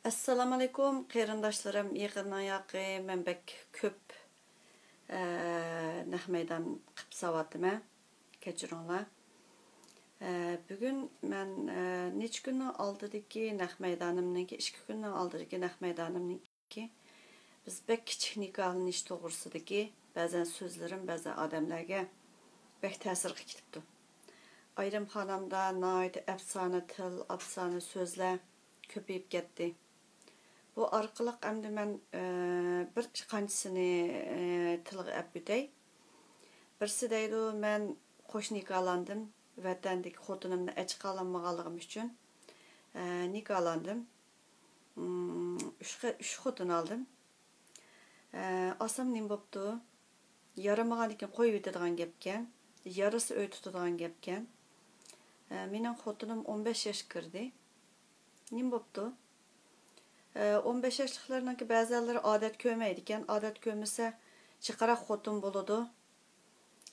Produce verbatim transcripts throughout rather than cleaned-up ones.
ئەسسالامۇئەلەيكۇم قېرىنداشلىرىم، يېقىننىڭ ياقى مەن بەك كۆپ، ئە، نەق مەيدان قىپ ساۋاتىمەن، كەچۈرۈڭلار. ئە، بۈگۈن مەن، ئە، نەچچە كۈننىڭ ئالدىدىكى نەق مەيدانىمنىڭكى، ئىككى كۈننىڭ ئالدىدىكى نەق مەيدانىمنىڭكى، بىز بەك كىچىك نىكاھلىنىش توغرىسىدىكى بەزەن سۆزلىرىم بەزى ئادەملەرگە بەك تەسىر قىلىپ كېتىپتۇ. ئايرىم خانامدا ناھايىتى ئەپسانە تىل، ئەپسانە سۆزلەر كۆپىيىپ كەتتى. بۇ ئارقىلىق ئەمدى مەن، ئە، بىر قانچىسىنى، ئە، تىلغا ئەپ ئۆتەي. بىرسى دەيدۇ، مەن قوش نىكاھلاندىم، ۋەتەندىكى خوتۇنۇمنى ئەچىقالالمىغانلىقىم ئۈچۈن، ئە، نىكاھلاندىم. ئۈم، ئۈچ خى-، ئۈچ خوتۇن ئالدىم. ئە، ئالسام نېمە بوپتۇ؟ يارىمىغاندىكىن قويۇۋېتىدىغان گەپكەن. يارىسا ئۆي تۇتىدىغان گەپكەن. ئە، مېنىڭ خوتۇنۇم ئون بەش ياشقا كىردى. نېمە بوپتۇ؟ ئە، ئون بەش ياشلىقلارنىڭكى بەزەنلىرى ئادەت كۆرمەيدىكەن. ئادەت كۆرمىسە، جىقراق خوتۇن بولىدۇ.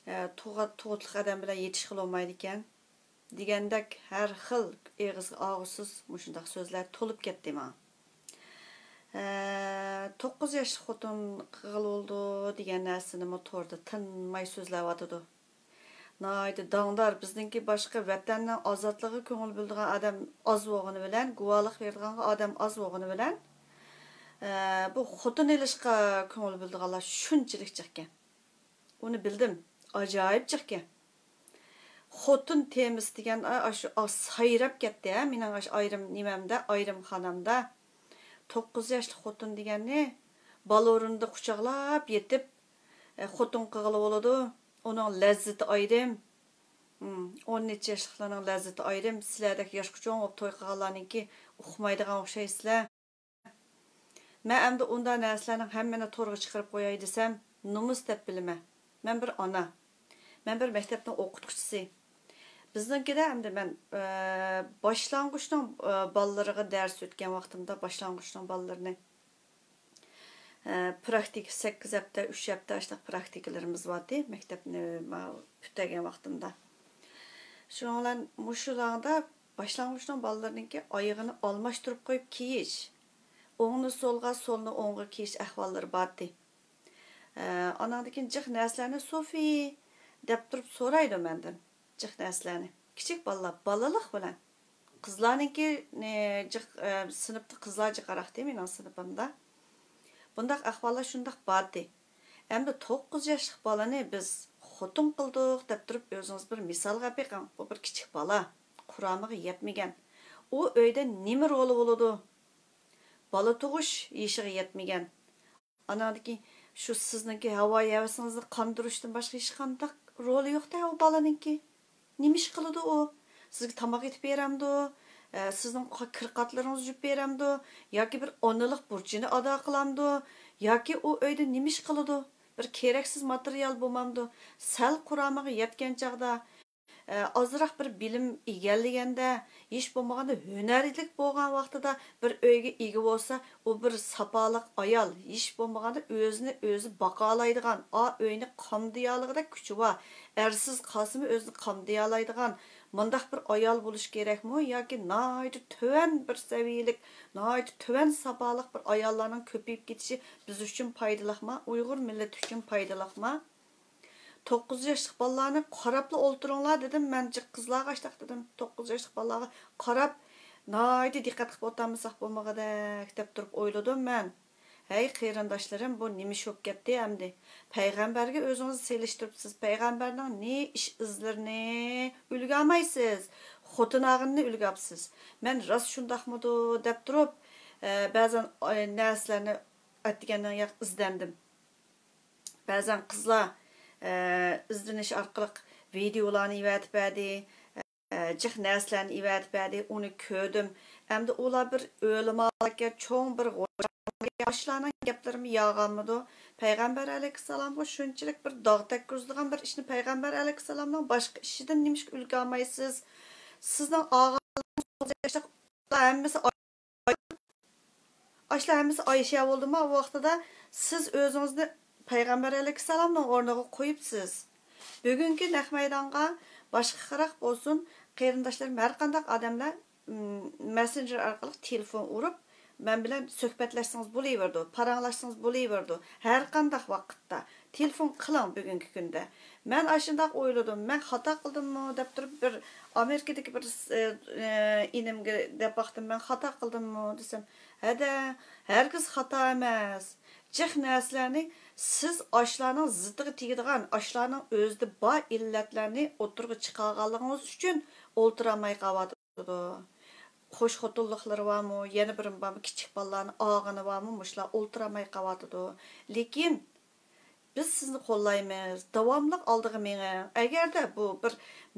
ئە، تۇغۇت-، تۇغۇتلۇق ئادەم بىلەن يېتىشكىلى بولمايدىكەن. دېگەندەك ھەر خىل ئېغىزغا ئالغۇسىز مۇشۇنداق سۆزلەر تولۇپ كەتتى ماڭا. ئە، توققۇز ياشلىق خوتۇن قىلغىلى بولىدۇ دېگەن نەرسىنىمۇ توردا تىنماي سۆزلەۋاتىدۇ. ناھايىتى داڭدار، بىزنىڭكى باشقا ۋەتەننىڭ ئازادلىقىغا كۆڭۈل بۆلىدىغان ئادەم ئاز بولغىنى بىلەن، گۇۋاھلىق بېرىدىغانغا ئادەم ئاز بولغىنى بىلەن، ئە، بۇ خوتۇن ئېلىشقا كۆڭۈل بۆلىدىغانلار شۇنچىلىك جىقكەن. ئۇنى بىلدىم. ئاجايىپ جىقكەن. خوتۇن تېمىسى دېگەن، ئا-، ئاشۇ، ئا، سايراپ كەتتى، ھە، مېنىڭ ئاشۇ ئايرىم نېمەمدە، ئايرىم خانامدا. توققۇز ياشلىق خوتۇن دېگەننى بالا ئورنىدا قۇچاقلاپ يېتىپ، ئە، خوتۇن قىلغىلى بولىدۇ. ئۇنىڭ لەززىتى ئايرىم. ھىم، ئون نەچچە ياشلىقلارنىڭ لەززىتى ئايرىم. سىلەردەك ياشقا چوڭ بولۇپ توي قىلغانلارنىڭكى ئۇقمايدىغان ئوخشايسىلەر. مەن ئەمدى ئۇنداق نەرسىلەرنىڭ ھەممىنى تورغا چىقىرىپ قوياي دېسەم، نومۇس دەپ بىلىمەن. مەن بىر ئانا. مەن بىر مەكتەپنىڭ ئوقۇتقۇچىسى. بىزنىڭكىدە ئەمدى مەن، ئە، باشلانغۇچنىڭ، ئە، بالىلىرىغا دەرس ئۆتكەن ۋاقتىمدا باشلانغۇچنىڭ بالىلىرىنى، ئە، پراكتىكا سەككىز ھەپتە، ئۈچ ھەپتە ئاشۇنداق پراكتىكىلىرىمىز بارتى، مەكتەپنى ما-، پۈتتۈرگەن ۋاقتىمدا. شۇنىڭ بىلەن مۇشۇلاردا باشلانغۇچنىڭ بالىلىرىنىڭكى ئايىغىنى ئالماشتۇرۇپ قويۇپ كىيىش، ئوڭنى سولغا، سولنى ئوڭغا كىيىش ئەھۋاللىرى بارتى. ئە، ئاناڭدىن كېيىن جىق نەرسىلەرنى سوفى دەپ تۇرۇپ سورايدۇ مەندىن. جىق نەرسىلەرنى. كىچىك بالىلار، بالىلىق بىلەن. قىزلارنىڭكى، ئە، جىق، ئە، سىنىپتا قىزلار جىقراقتى مېنىڭ سىنىپىمدا. بۇنداق ئەھۋاللار شۇنداق بارتى. ئەمدى توققۇز ياشلىق بالىنى بىز خوتۇن قىلدۇق دەپ تۇرۇپ ئۆزىڭىز بىر مىسالغا بېقىڭ. بۇ بىر كىچىك بالا. قۇرامىغا يەتمىگەن. ئۇ ئۆيدە نېمە رولى بولىدۇ؟ بالا تۇغۇش يېشىغا يەتمىگەن. ئاناندىكى شۇ سىزنىڭكى ھاۋايى ھەۋىسىڭىزنى قاندۇرۇشتىن باشقا ھېچقانداق رولى يوق-دە ئۇ بالىنىڭكى. نېمە ئىش قىلىدۇ ئۇ؟ سىزگە تاماق ئېتىپ بېرەمدۇ؟ ئە، سىزنىڭ قا-، كىر-قاتلىرىڭىزنى يۇيۇپ بېرەمدۇ؟ ياكى بىر ئانىلىق بۇرچىنى ئادا قىلامدۇ؟ ياكى ئۇ ئۆيدە نېمە ئىش قىلىدۇ؟ بىر كېرەكسىز ماتېرىيال بولمامدۇ؟ سەل قۇرامىغا يەتكەن چاغدا، ئە، ئازراق بىر بىلىم ئىگىلىگەندە، ھېچ بولمىغاندا ھۈنەرلىك بولغان ۋاقتىدا بىر ئۆيگە ئىگە بولسا، ئۇ بىر ساپالىق ئايال، ھېچ بولمىغاندا ئۆزىنى ئۆزى باقالايدىغان، ئا، ئۆينى قامدىيالىغۇدەك كۈچى بار، ئەرسىز قالسىمۇ ئۆزىنى قامدىيالايدىغان، مۇنداق بىر ئايال بولۇش كېرەكمۇ ياكى ناھايىتى تۆۋەن بىر سەۋىيەلىك، ناھايىتى تۆۋەن ساپالىق بىر ئاياللارنىڭ كۆپىيىپ كېتىشى بىز ئۈچۈن پايدىلىقما، ئۇيغۇر مىللىتى ئۈچۈن پايدىلىقما؟ توققۇز ياشلىق بالىلارنى قاراپلا ئولتۇرۇڭلار دېدىم، مەن جىق قىزلارغا ئاشتاق دېدىم. توققۇز ياشلىق بالىلارغا قاراپ، ناھايىتى دىققەت قىلىپ ئولتۇرمىساق بولمىغۇدەك دەپ تۇرۇپ ئويلىدىم مەن. ھەي قېرىنداشلىرىم، بۇ نېمە ئىش بولۇپ كەتتى ئەمدى؟ پەيغەمبەرگە ئۆزىڭىزنى سېلىشتۇرۇپسىز، پەيغەمبەرنىڭ نى ئىش ئىزلىرىنى ئۈلگە ئالمايسىز، خوتۇن ئالغىنىنى ئۈلگە ئاپسىز. مەن راست شۇنداقمىدۇ دەپ تۇرۇپ، ئە، بەزەن، ئە، نەرسىلەرنى ئەتىگەندىن ياق ئىزدەندىم. بەزەن قىزلار، ئە، ئىزدىنىش ئارقىلىق ۋىدېئولارنى ئېۋەتىپ بەردى، ئە، جىق نەرسىلەرنى ئېۋەتىپ بەردى، ئۇنى كۆردۈم. ئەمدى ئۇلار بىر ئۆلىمالاركەن، چوڭ بىر غوجا-، ياشلارنىڭ گەپلىرىمۇ يالغانمىدۇ؟ پەيغەمبەر ئەلەيھىسسالامغا شۇنچىلىك بىر داغ تەگكۈزىدىغان بىر ئىشنى پەيغەمبەر ئەلەيھىسسالامنىڭ باشقا ئىشىدىن نېمىشقا ئۈلگە ئالمايسىز؟ سىزنىڭ ئاغىنىڭىز ھەممىسى ئاشۇلار ھەممىسى ئايشە بولدىما؟ ئۇ ۋاقتىدا سىز ئۆزىڭىزنى پەيغەمبەر ئەلەيھىسسالامنىڭ ئورنىغا قويۇپسىز. بۈگۈنكى نەق مەيدانغا باشقا قاراق بولسۇن، قېرىنداشلىرىم، ھەر قانداق ئادەملەر، م، مەسسېنجېر ئارقىلىق تېلېفون ئۇرۇپ، مەن بىلەن سۆھبەتلەشسىڭىز بولۇۋېرىدۇ، پاراڭلاشسىڭىز بولۇۋېرىدۇ. ھەر قانداق ۋاقىتتا تېلېفون قىلىڭ بۈگۈنكى كۈندە. مەن ئاشۇنداق ئويلىدىم، مەن خاتا قىلدىممۇ دەپ تۇرۇپ، بىر ئامېرىكىدىكى بىر، ئى، ئى، ئىنىمگە دەپ باقتىم، مەن خاتا قىلدىممۇ دېسەم، ھەدە، ھەرگىز خاتا ئەمەس. جىق نەرسىلەرنى سىز ئاشۇلارنىڭ زىتىغا تېگىدىغان، ئاشۇلارنىڭ ئۆزىدە بار ئىللەتلەرنى ئوتتۇرىغا چىقارغانلىقىڭىز ئۈچۈن ئولتۇرالماي قاۋاتىدۇ. قوش خوتۇنلۇقلىرى بارمۇ، يەنە بىرىمۇ بارمۇ، كىچىك بالىلارنى ئالغىنى بارمۇ، مۇشۇلار ئولتۇرالماي قاۋاتىدۇ. لېكىن بىز سىزنى قوللايمىز، داۋاملىق ئالدىغا مېڭىڭ. ئەگەردە بۇ بىر،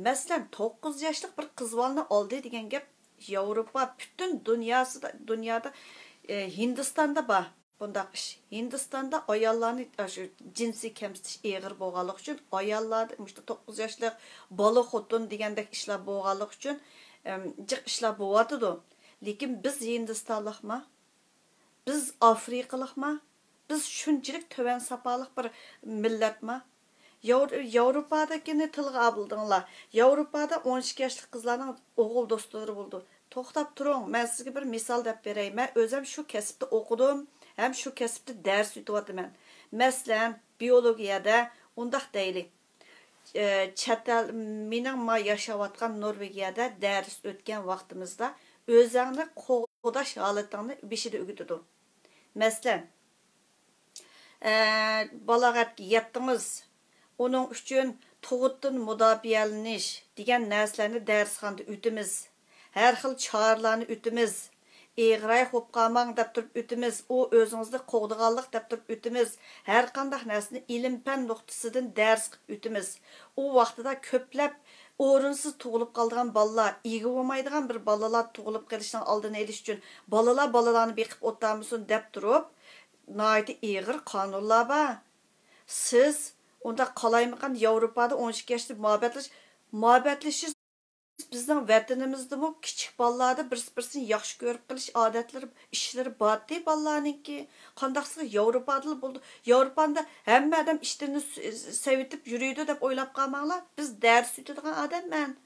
مەسىلەن، توققۇز ياشلىق بىر قىز بالىنى ئالدى دېگەن گەپ ياۋروپا پۈتۈن دۇنياسىدا، دۇنيادا، ئى، ھىندىستاندا بار بۇنداق ئىش. ھىندىستاندا ئاياللارنى، ئاشۇ جىنسىي كەمسىتىش ئېغىر بولغانلىقى ئۈچۈن، ئاياللاردا مۇشۇ توققۇز ياشلىق بالا خوتۇن دېگەندەك ئىشلار بولغانلىقى ئۈچۈن، ئەم، جىق ئىشلار بولۇۋاتىدۇ. لېكىن بىز ھىندىستانلىقما؟ بىز ئافرىقىلىقما؟ بىز شۇنچىلىك تۆۋەن ساپالىق بىر مىللەتما؟ ياۋر-، ياۋروپادىكىنى تىلغا ئالدىڭلار. ياۋروپادا ئون ئىككى ياشلىق قىزلارنىڭ ئوغۇل دوستلىرى بولىدۇ. توختاپ تۇرۇڭ، مەن سىزگە بىر مىسال دەپ بېرەي. مەن ئۆزۈم شۇ كەسىپتە ئوقۇدۇم ھەم شۇ كەسىپتە دەرس ئۆتۈۋاتىمەن. مەسىلەن، بىيولوگىيەدە ئۇنداق دەيلى. ئى، چەت ئەل، مېنىڭ ما ياشاۋاتقان نورۋېگىيەدە دەرس ئۆتكەن ۋاقتىمىزدا ئۆزەڭنى قوغداش ھالىتىڭنى بېشىدا ئۆگىتىدۇ. مەسىلەن، ئە، بالاغەتكە يەتتىڭىز، ئۇنىڭ ئۈچۈن تۇغۇتتىن مۇداپىئەلىنىش دېگەن نەرسىلەرنى دەرسخانىدا ئۆتىمىز. ھەر خىل چارىلەرنى ئۆتىمىز. ئېغىر ئاياق بولۇپ قالماڭ دەپ تۇرۇپ ئۆتىمىز. ئۇ ئۆزىڭىزنى قوغدىغانلىق دەپ تۇرۇپ ئۆتىمىز. ھەر قانداق نەرسىنى ئىلىم-پەن نۇقتىسىدىن دەرس قىلىپ ئۆتىمىز. ئۇ ۋاقتىدا كۆپلەپ ئورۇنسىز تۇغۇلۇپ قالىدىغان بالىلار، ئىگە بولمايدىغان بىر بالىلار تۇغۇلۇپ قېلىشنىڭ ئالدىنى ئېلىش ئۈچۈن بالىلار بالىلارنى بېقىپ ئولتۇرمىسۇن دەپ تۇرۇپ، ناھايىتى ئېغىر قانۇنلار بار. سىز ئۇنداق قالايمىقان ياۋروپادا ئون ئىككى ياشتا مۇھەببەتلىشىش، مۇھەببەتلىشىش بىزنىڭ ۋەتىنىمىزدىمۇ كىچىك بالىلاردا بىرسى-بىرسىنى ياخشى كۆرۈپ قېلىش ئادەتلىرى، ئىشلىرى بارتى بالىلارنىڭكى. قانداقسىغا ياۋروپادىلا بولىدۇ. ياۋروپانىڭدا ھەممە ئادەم ئىشتىنىنى سۈ-، سېۋىتىپ يۈرىدۇ دەپ ئويلاپ قالماڭلار. بىز دەرس ئۆتىدىغان ئادەم مەن.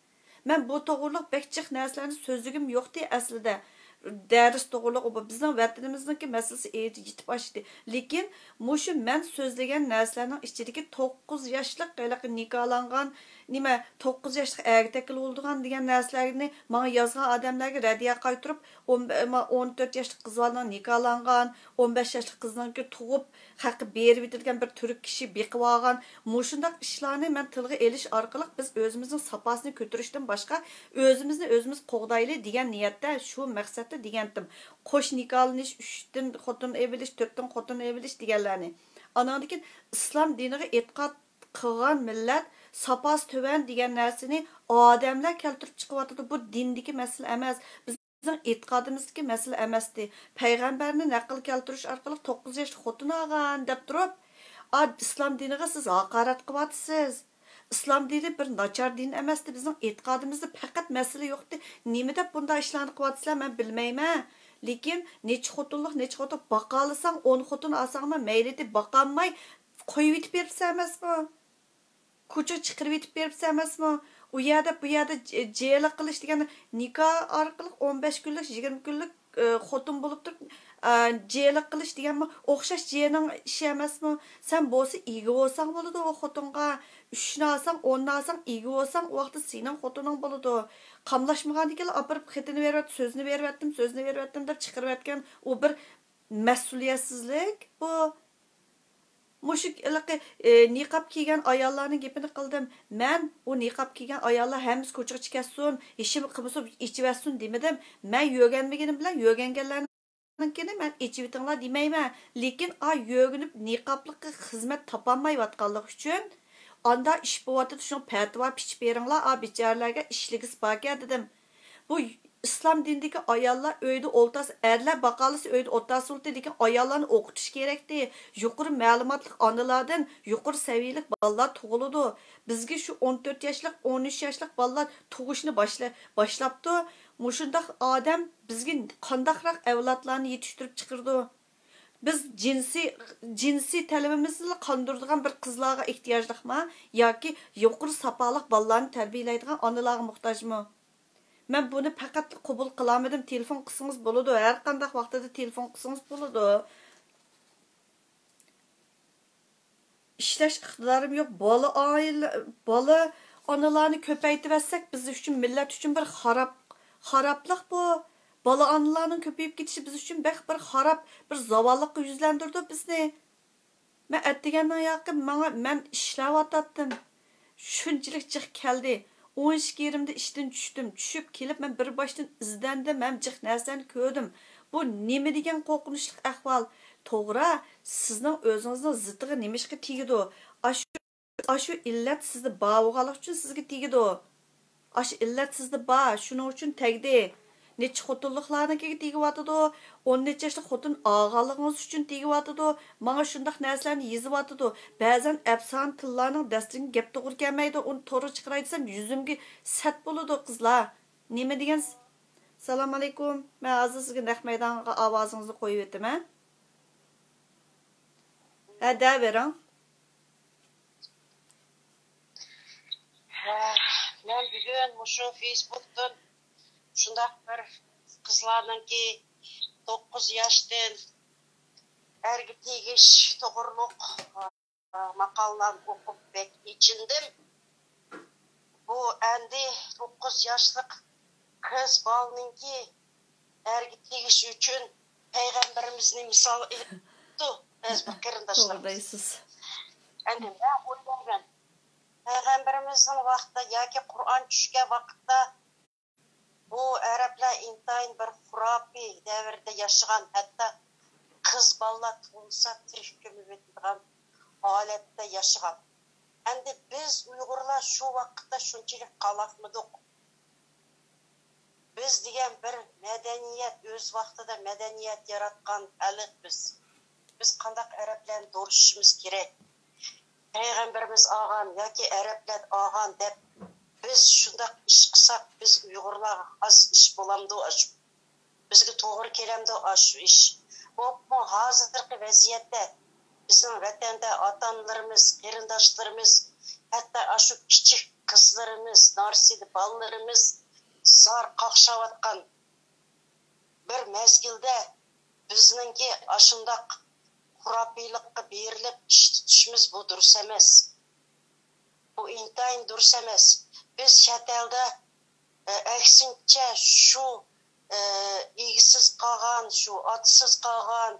مەن بۇ توغرۇلۇق بەك جىق نەرسىلەرنى سۆزلىگۈم يوقتى ئەسلىدە. دەرس توغرۇلۇق، بۇ بىزنىڭ ۋەتىنىمىزنىڭكى مەسىلىسى ئېيتىپ يېتىپ ئاشتى. لېكىن مۇشۇ مەن سۆزلىگەن نەرسىلەرنىڭ ئىچىدىكى توققۇز ياشلىق ھېلىقى نىكاھلانغان، نېمە، توققۇز ياشلىق ئەرگە تەكىل بولىدىغان دېگەن نەرسىلەرنى ماڭا يازغان ئادەملەرگە رەددىيە قايتۇرۇپ، ئون، ئون تۆت ياشلىق قىز بالىنىڭ نىكاھلانغان، ئون بەش ياشلىق قىزنىڭكى تۇغۇپ، خەققە بېرىۋېتىلگەن بىر تۈرك كىشى بېقىۋالغان، مۇشۇنداق ئىشلارنى مەن تىلغا ئېلىش ئارقىلىق بىز ئۆزىمىزنىڭ ساپاسىنى كۆتۈرۈشتىن باشقا ئۆزىمىزنى ئۆزىمىز قوغدايلى دېگەن نىيەتتە، شۇ مەقسەتتە دېگەنتىم. قوش نىكاھلىنىش، ئۈچتىن خوتۇن ئېلىش، تۆتتىن خوتۇن ئېلىش دېگەنلەرنى. ئاناندىن كېيىن ئىسلام دىنىغا ئېتىقاد قىلغان مىللەت ساپاسى تۆۋەن دېگەن نەرسىنى ئادەملەر كەلتۈرۈپ چىقىۋاتىدۇ. بۇ دىندىكى مەسىلە ئەمەس. بىزنىڭ ئېتىقادىمىزدىكى مەسىلە ئەمەستى. پەيغەمبەرنى نەقىل كەلتۈرۈش ئارقىلىق توققۇز ياشلىق خوتۇن ئالغان دەپ تۇرۇپ، ئا، ئىسلام دىنىغا سىز ھاقارەت قىلىۋاتىسىز. ئىسلام دىنى بىر ناچار دىن ئەمەستى. بىزنىڭ ئېتىقادىمىزدا پەقەت مەسىلە يوقتى. نېمە دەپ بۇنداق ئىشلارنى قىلىۋاتىسىلەر، مەن بىلمەيمەن. لېكىن نەچچە خوتۇنلۇق، نەچچە خوتۇن باقالىساڭ، ئون خوتۇن ئالساڭمۇ مەيلىدى، باقالماي قويۇۋېتىپ بېرىپسەن ئەمەسمۇ؟ كوچىغا چىقىرىۋېتىپ بېرىپسەن ئەمەسمۇ؟ ئۇ يەردە، بۇ يەردە جې-، جېلىق قىلىش دېگەن نىكاھ ئارقىلىق ئون بەش كۈنلۈك، يىگىرمە كۈنلۈك، ئى، خوتۇن بولۇپ تۇرۇپ، ئى، جېلىق قىلىش دېگەنمۇ ئوخشاش جېنىڭ ئىشى ئەمەسمۇ؟ سەن بولسا ئىگە بولساڭ بولىدۇ ئۇ خوتۇنغا. ئۈچنى ئالساڭ، ئوننى ئالساڭ، ئىگە بولساڭ، ئۇ ۋاقىتتا سېنىڭ خوتۇنۇڭ بولىدۇ. قاملاشمىغاندىكىنلا ئاپىرىپ خېتىنى بېرىۋەت، سۆزنى بېرىۋەتتىم، سۆزنى بېرىۋەتتىم دەپ چىقىرىۋەتكەن ئۇ بىر مەسئۇلىيەتسىزلىك بۇ. مۇشۇ ھېلىقى، ئى، نىقاب كىيگەن ئاياللارنىڭ گېپىنى قىلدىم. مەن ئۇ نىقاب كىيگەن ئاياللار ھەممىسى كوچىغا چىقىۋەتسۇن، ھېچنېمە قىلمىسۇن، ئېچىۋەتسۇن دېمىدىم. مەن يۆگەنمىگىنىم بىلەن يۆگەنگەنلەرنىڭكىنى مەن ئېچىۋېتىڭلار دېمەيمەن. لېكىن ئا يۆگىنىپ نىقابلىققا خىزمەت تاپالمايۋاتقانلىقى ئۈچۈن ئاندا ئىش بوۋاتىدۇ، شۇڭا پەتىۋا پىچىپ بېرىڭلار، ئا بىچارىلەرگە ئىشلىگۈسى باركەن دېدىم. بۇ ئىسلام دىنىدىكى ئاياللار ئۆيدە ئولتۇرسا، ئەرلەر باقالىسا ئۆيدە ئولتۇرسا بولاتتى، لېكىن ئاياللارنى ئوقۇتۇش كېرەكتى. يۇقىرى مەلۇماتلىق ئانىلاردىن يۇقىرى سەۋىيەلىك بالىلار تۇغۇلىدۇ. بىزگە شۇ ئون تۆت ياشلىق، ئون ئۈچ ياشلىق بالىلار تۇغۇشنى باشلا-، باشلاپتۇ. مۇشۇنداق ئادەم بىزگە قانداقراق ئەۋلادلارنى يېتىشتۈرۈپ چىقىرىدۇ؟ بىز جىنسىي، جىنسىي تەلىپىمىزنىلا قاندۇرىدىغان بىر قىزلارغا ئېھتىياجلىقما ياكى يۇقىرى ساپالىق بالىلارنى تەربىيەلەيدىغان ئانىلارغا موھتاجمۇ؟ مەن بۇنى پەقەت قوبۇل قىلالمىدىم. تېلېفون قىلسىڭىز بولىدۇ، ھەر قانداق ۋاقتىدا تېلېفون قىلسىڭىز بولىدۇ. ئىشلەش ئىقتىدارىم يوق. بالا ئائىلە، بالا ئانىلارنى كۆپەيتىۋەتسەك، بىز ئۈچۈن، مىللەت ئۈچۈن بىر خاراب، خارابلىق بۇ. بالا ئانىلارنىڭ كۆپىيىپ كېتىشى بىز ئۈچۈن بەك بىر خاراب، بىر زاۋاللىققا يۈزلەندۈرىدۇ بىزنى. مەن ئەتىگەندىن ياقى ماڭا، مەن ئىشلەۋاتاتتىم. شۇنچىلىك جىق كەلدى. ئون ئىككى يېرىمدە ئىشتىن چۈشتۈم. چۈشۈپ كېلىپ، مەن بىر باشتىن ئىزدەندىم ھەم جىق نەرسىلەرنى كۆردۈم. بۇ نېمە دېگەن قورقۇنچلۇق ئەھۋال؟ توغرا، سىزنىڭ ئۆزىڭىزنىڭ زىتىغا نېمىشقا تېگىدۇ؟ ئاشۇ، ئاشۇ ئىللەت سىزدە بار بولغانلىقى ئۈچۈن سىزگە تېگىدۇ. ئاشۇ ئىللەت سىزدە بار، شۇنىڭ ئۈچۈن تەگدى. نەچچە خوتۇنلۇقلارنىڭكىگە تېگىۋاتىدۇ، ئون نەچچە ياشلىق خوتۇن ئالغانلىقىڭىز ئۈچۈن تېگىۋاتىدۇ، ماڭا شۇنداق نەرسىلەرنى يېزىۋاتىدۇ. بەزەن ئەپسانە تىللارنىڭ دەستىدىن گەپ توغرا كەلمەيدۇ، ئۇنى تورغا چىقىراي دېسەم، يۈزۈمگە سەت بولىدۇ، قىزلار. نېمە دېگەن؟ سالام ئەلەيكۇم. مەن ھازىر سىزگە نەق مەيدانغا ئاۋازىڭىزنى قويۇۋېتىمەن. ھە، دەۋېرىڭ. ھە، مەن بۈگۈن مۇشۇ فېيسبۇكتىن شۇنداق بىر قىزلارنىڭكى توققۇز ياشتىن ئەرگە تېگىش توغرۇلۇق، ئە، ماقالىلارنى ئوقۇپ بەك ئېچىندىم. بۇ ئەمدى توققۇز ياشلىق قىز بالىنىڭكى ئەرگە تېگىش ئۈچۈن پەيغەمبىرىمىزنى مىسال ئېلىپتۇ بەزى بىر قېرىنداشلىرىمىز. توغرا دەيسىز. ئەمدى مەن ئويلايمەن، پەيغەمبىرىمىزنىڭ ۋاقتىدا ياكى قۇرئان چۈشكەن ۋاقىتتا بۇ ئەرەبلەر ئىنتايىن بىر خۇراپىي دەۋردە ياشىغان، ھەتتا قىز بالىلار تۇغۇلسا تىرىك كۆمۈۋېتىدىغان ھالەتتە ياشىغان. ئەمدى بىز ئۇيغۇرلار شۇ ۋاقىتتا شۇنچىلىك قالاقمىدۇق؟ بىز دېگەن بىر مەدەنىيەت، ئۆز ۋاقتىدا مەدەنىيەت ياراتقان خەلق بىز. بىز قانداق ئەرەبلەرنى دورىشىشىمىز كېرەك؟ پەيغەمبىرىمىز ئالغان ياكى ئەرەبلەر ئالغان دەپ بىز شۇنداق ئىش قىلساق، بىز ئۇيغۇرلارغا خاس ئىش بولامدۇ ئاشۇ؟ بىزگە توغرا كېلەمدۇ ئاشۇ ئىش؟ بولۇپمۇ ھازىرقى ۋەزىيەتتە بىزنىڭ ۋەتەندە ئاتا-ئانىلىرىمىز، قېرىنداشلىرىمىز، ھەتتا ئاشۇ كىچىك قىزلىرىمىز، نارسىدە بالىلىرىمىز زار قاقشاۋاتقان بىر مەزگىلدە بىزنىڭكى ئاشۇنداق خۇراپىيلىققا بېرىلىپ ئىش تۇتۇشىمىز بۇ دۇرۇس ئەمەس. بۇ ئىنتايىن دۇرۇس ئەمەس. بىز چەت ئەلدە، ئە، ئەكسىنچە شۇ، ئە، ئىگىسىز قالغان، شۇ ئاتىسىز قالغان،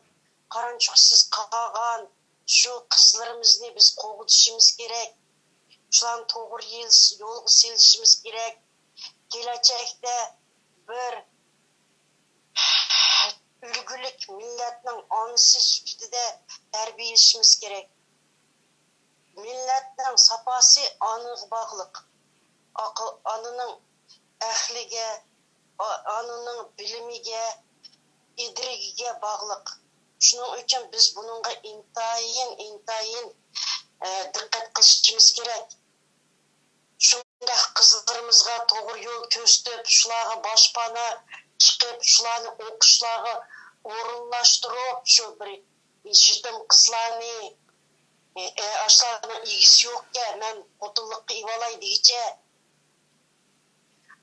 قارانچۇقىسىز قالغان شۇ قىزلىرىمىزنى بىز قوغدىشىمىز كېرەك. شۇلارنى توغرا يېلىش-، يولغا سېلىشىمىز كېرەك. كېلەچەكتە بىر ئۈلگىلىك مىللەتنىڭ ئانىسى سۈپىتىدە تەربىيەلىشىمىز كېرەك. مىللەتنىڭ ساپاسى ئانىغا باغلىق. ئاقىل، ئانىنىڭ ئەقلىگە، ئا-، ئانىنىڭ بىلىمىگە، ئىدرىكىگە باغلىق. شۇنىڭ ئۈچۈن بىز بۇنىڭغا ئىنتايىن، ئىنتايىن، ئە، دىققەت قىلىشىمىز كېرەك. شۇنداق قىزلىرىمىزغا توغرا يول كۆرسىتىپ، شۇلارغا باشپانا چىقىپ، شۇلارنى ئوقۇشلارغا ئورۇنلاشتۇرۇپ، شۇ بىر يېتىم قىزلارنى، ئە، ئاشۇلارنىڭ ئىگىسى يوقكەن، مەن خوتۇنلۇققا ئېلىۋالاي دېگۈچە،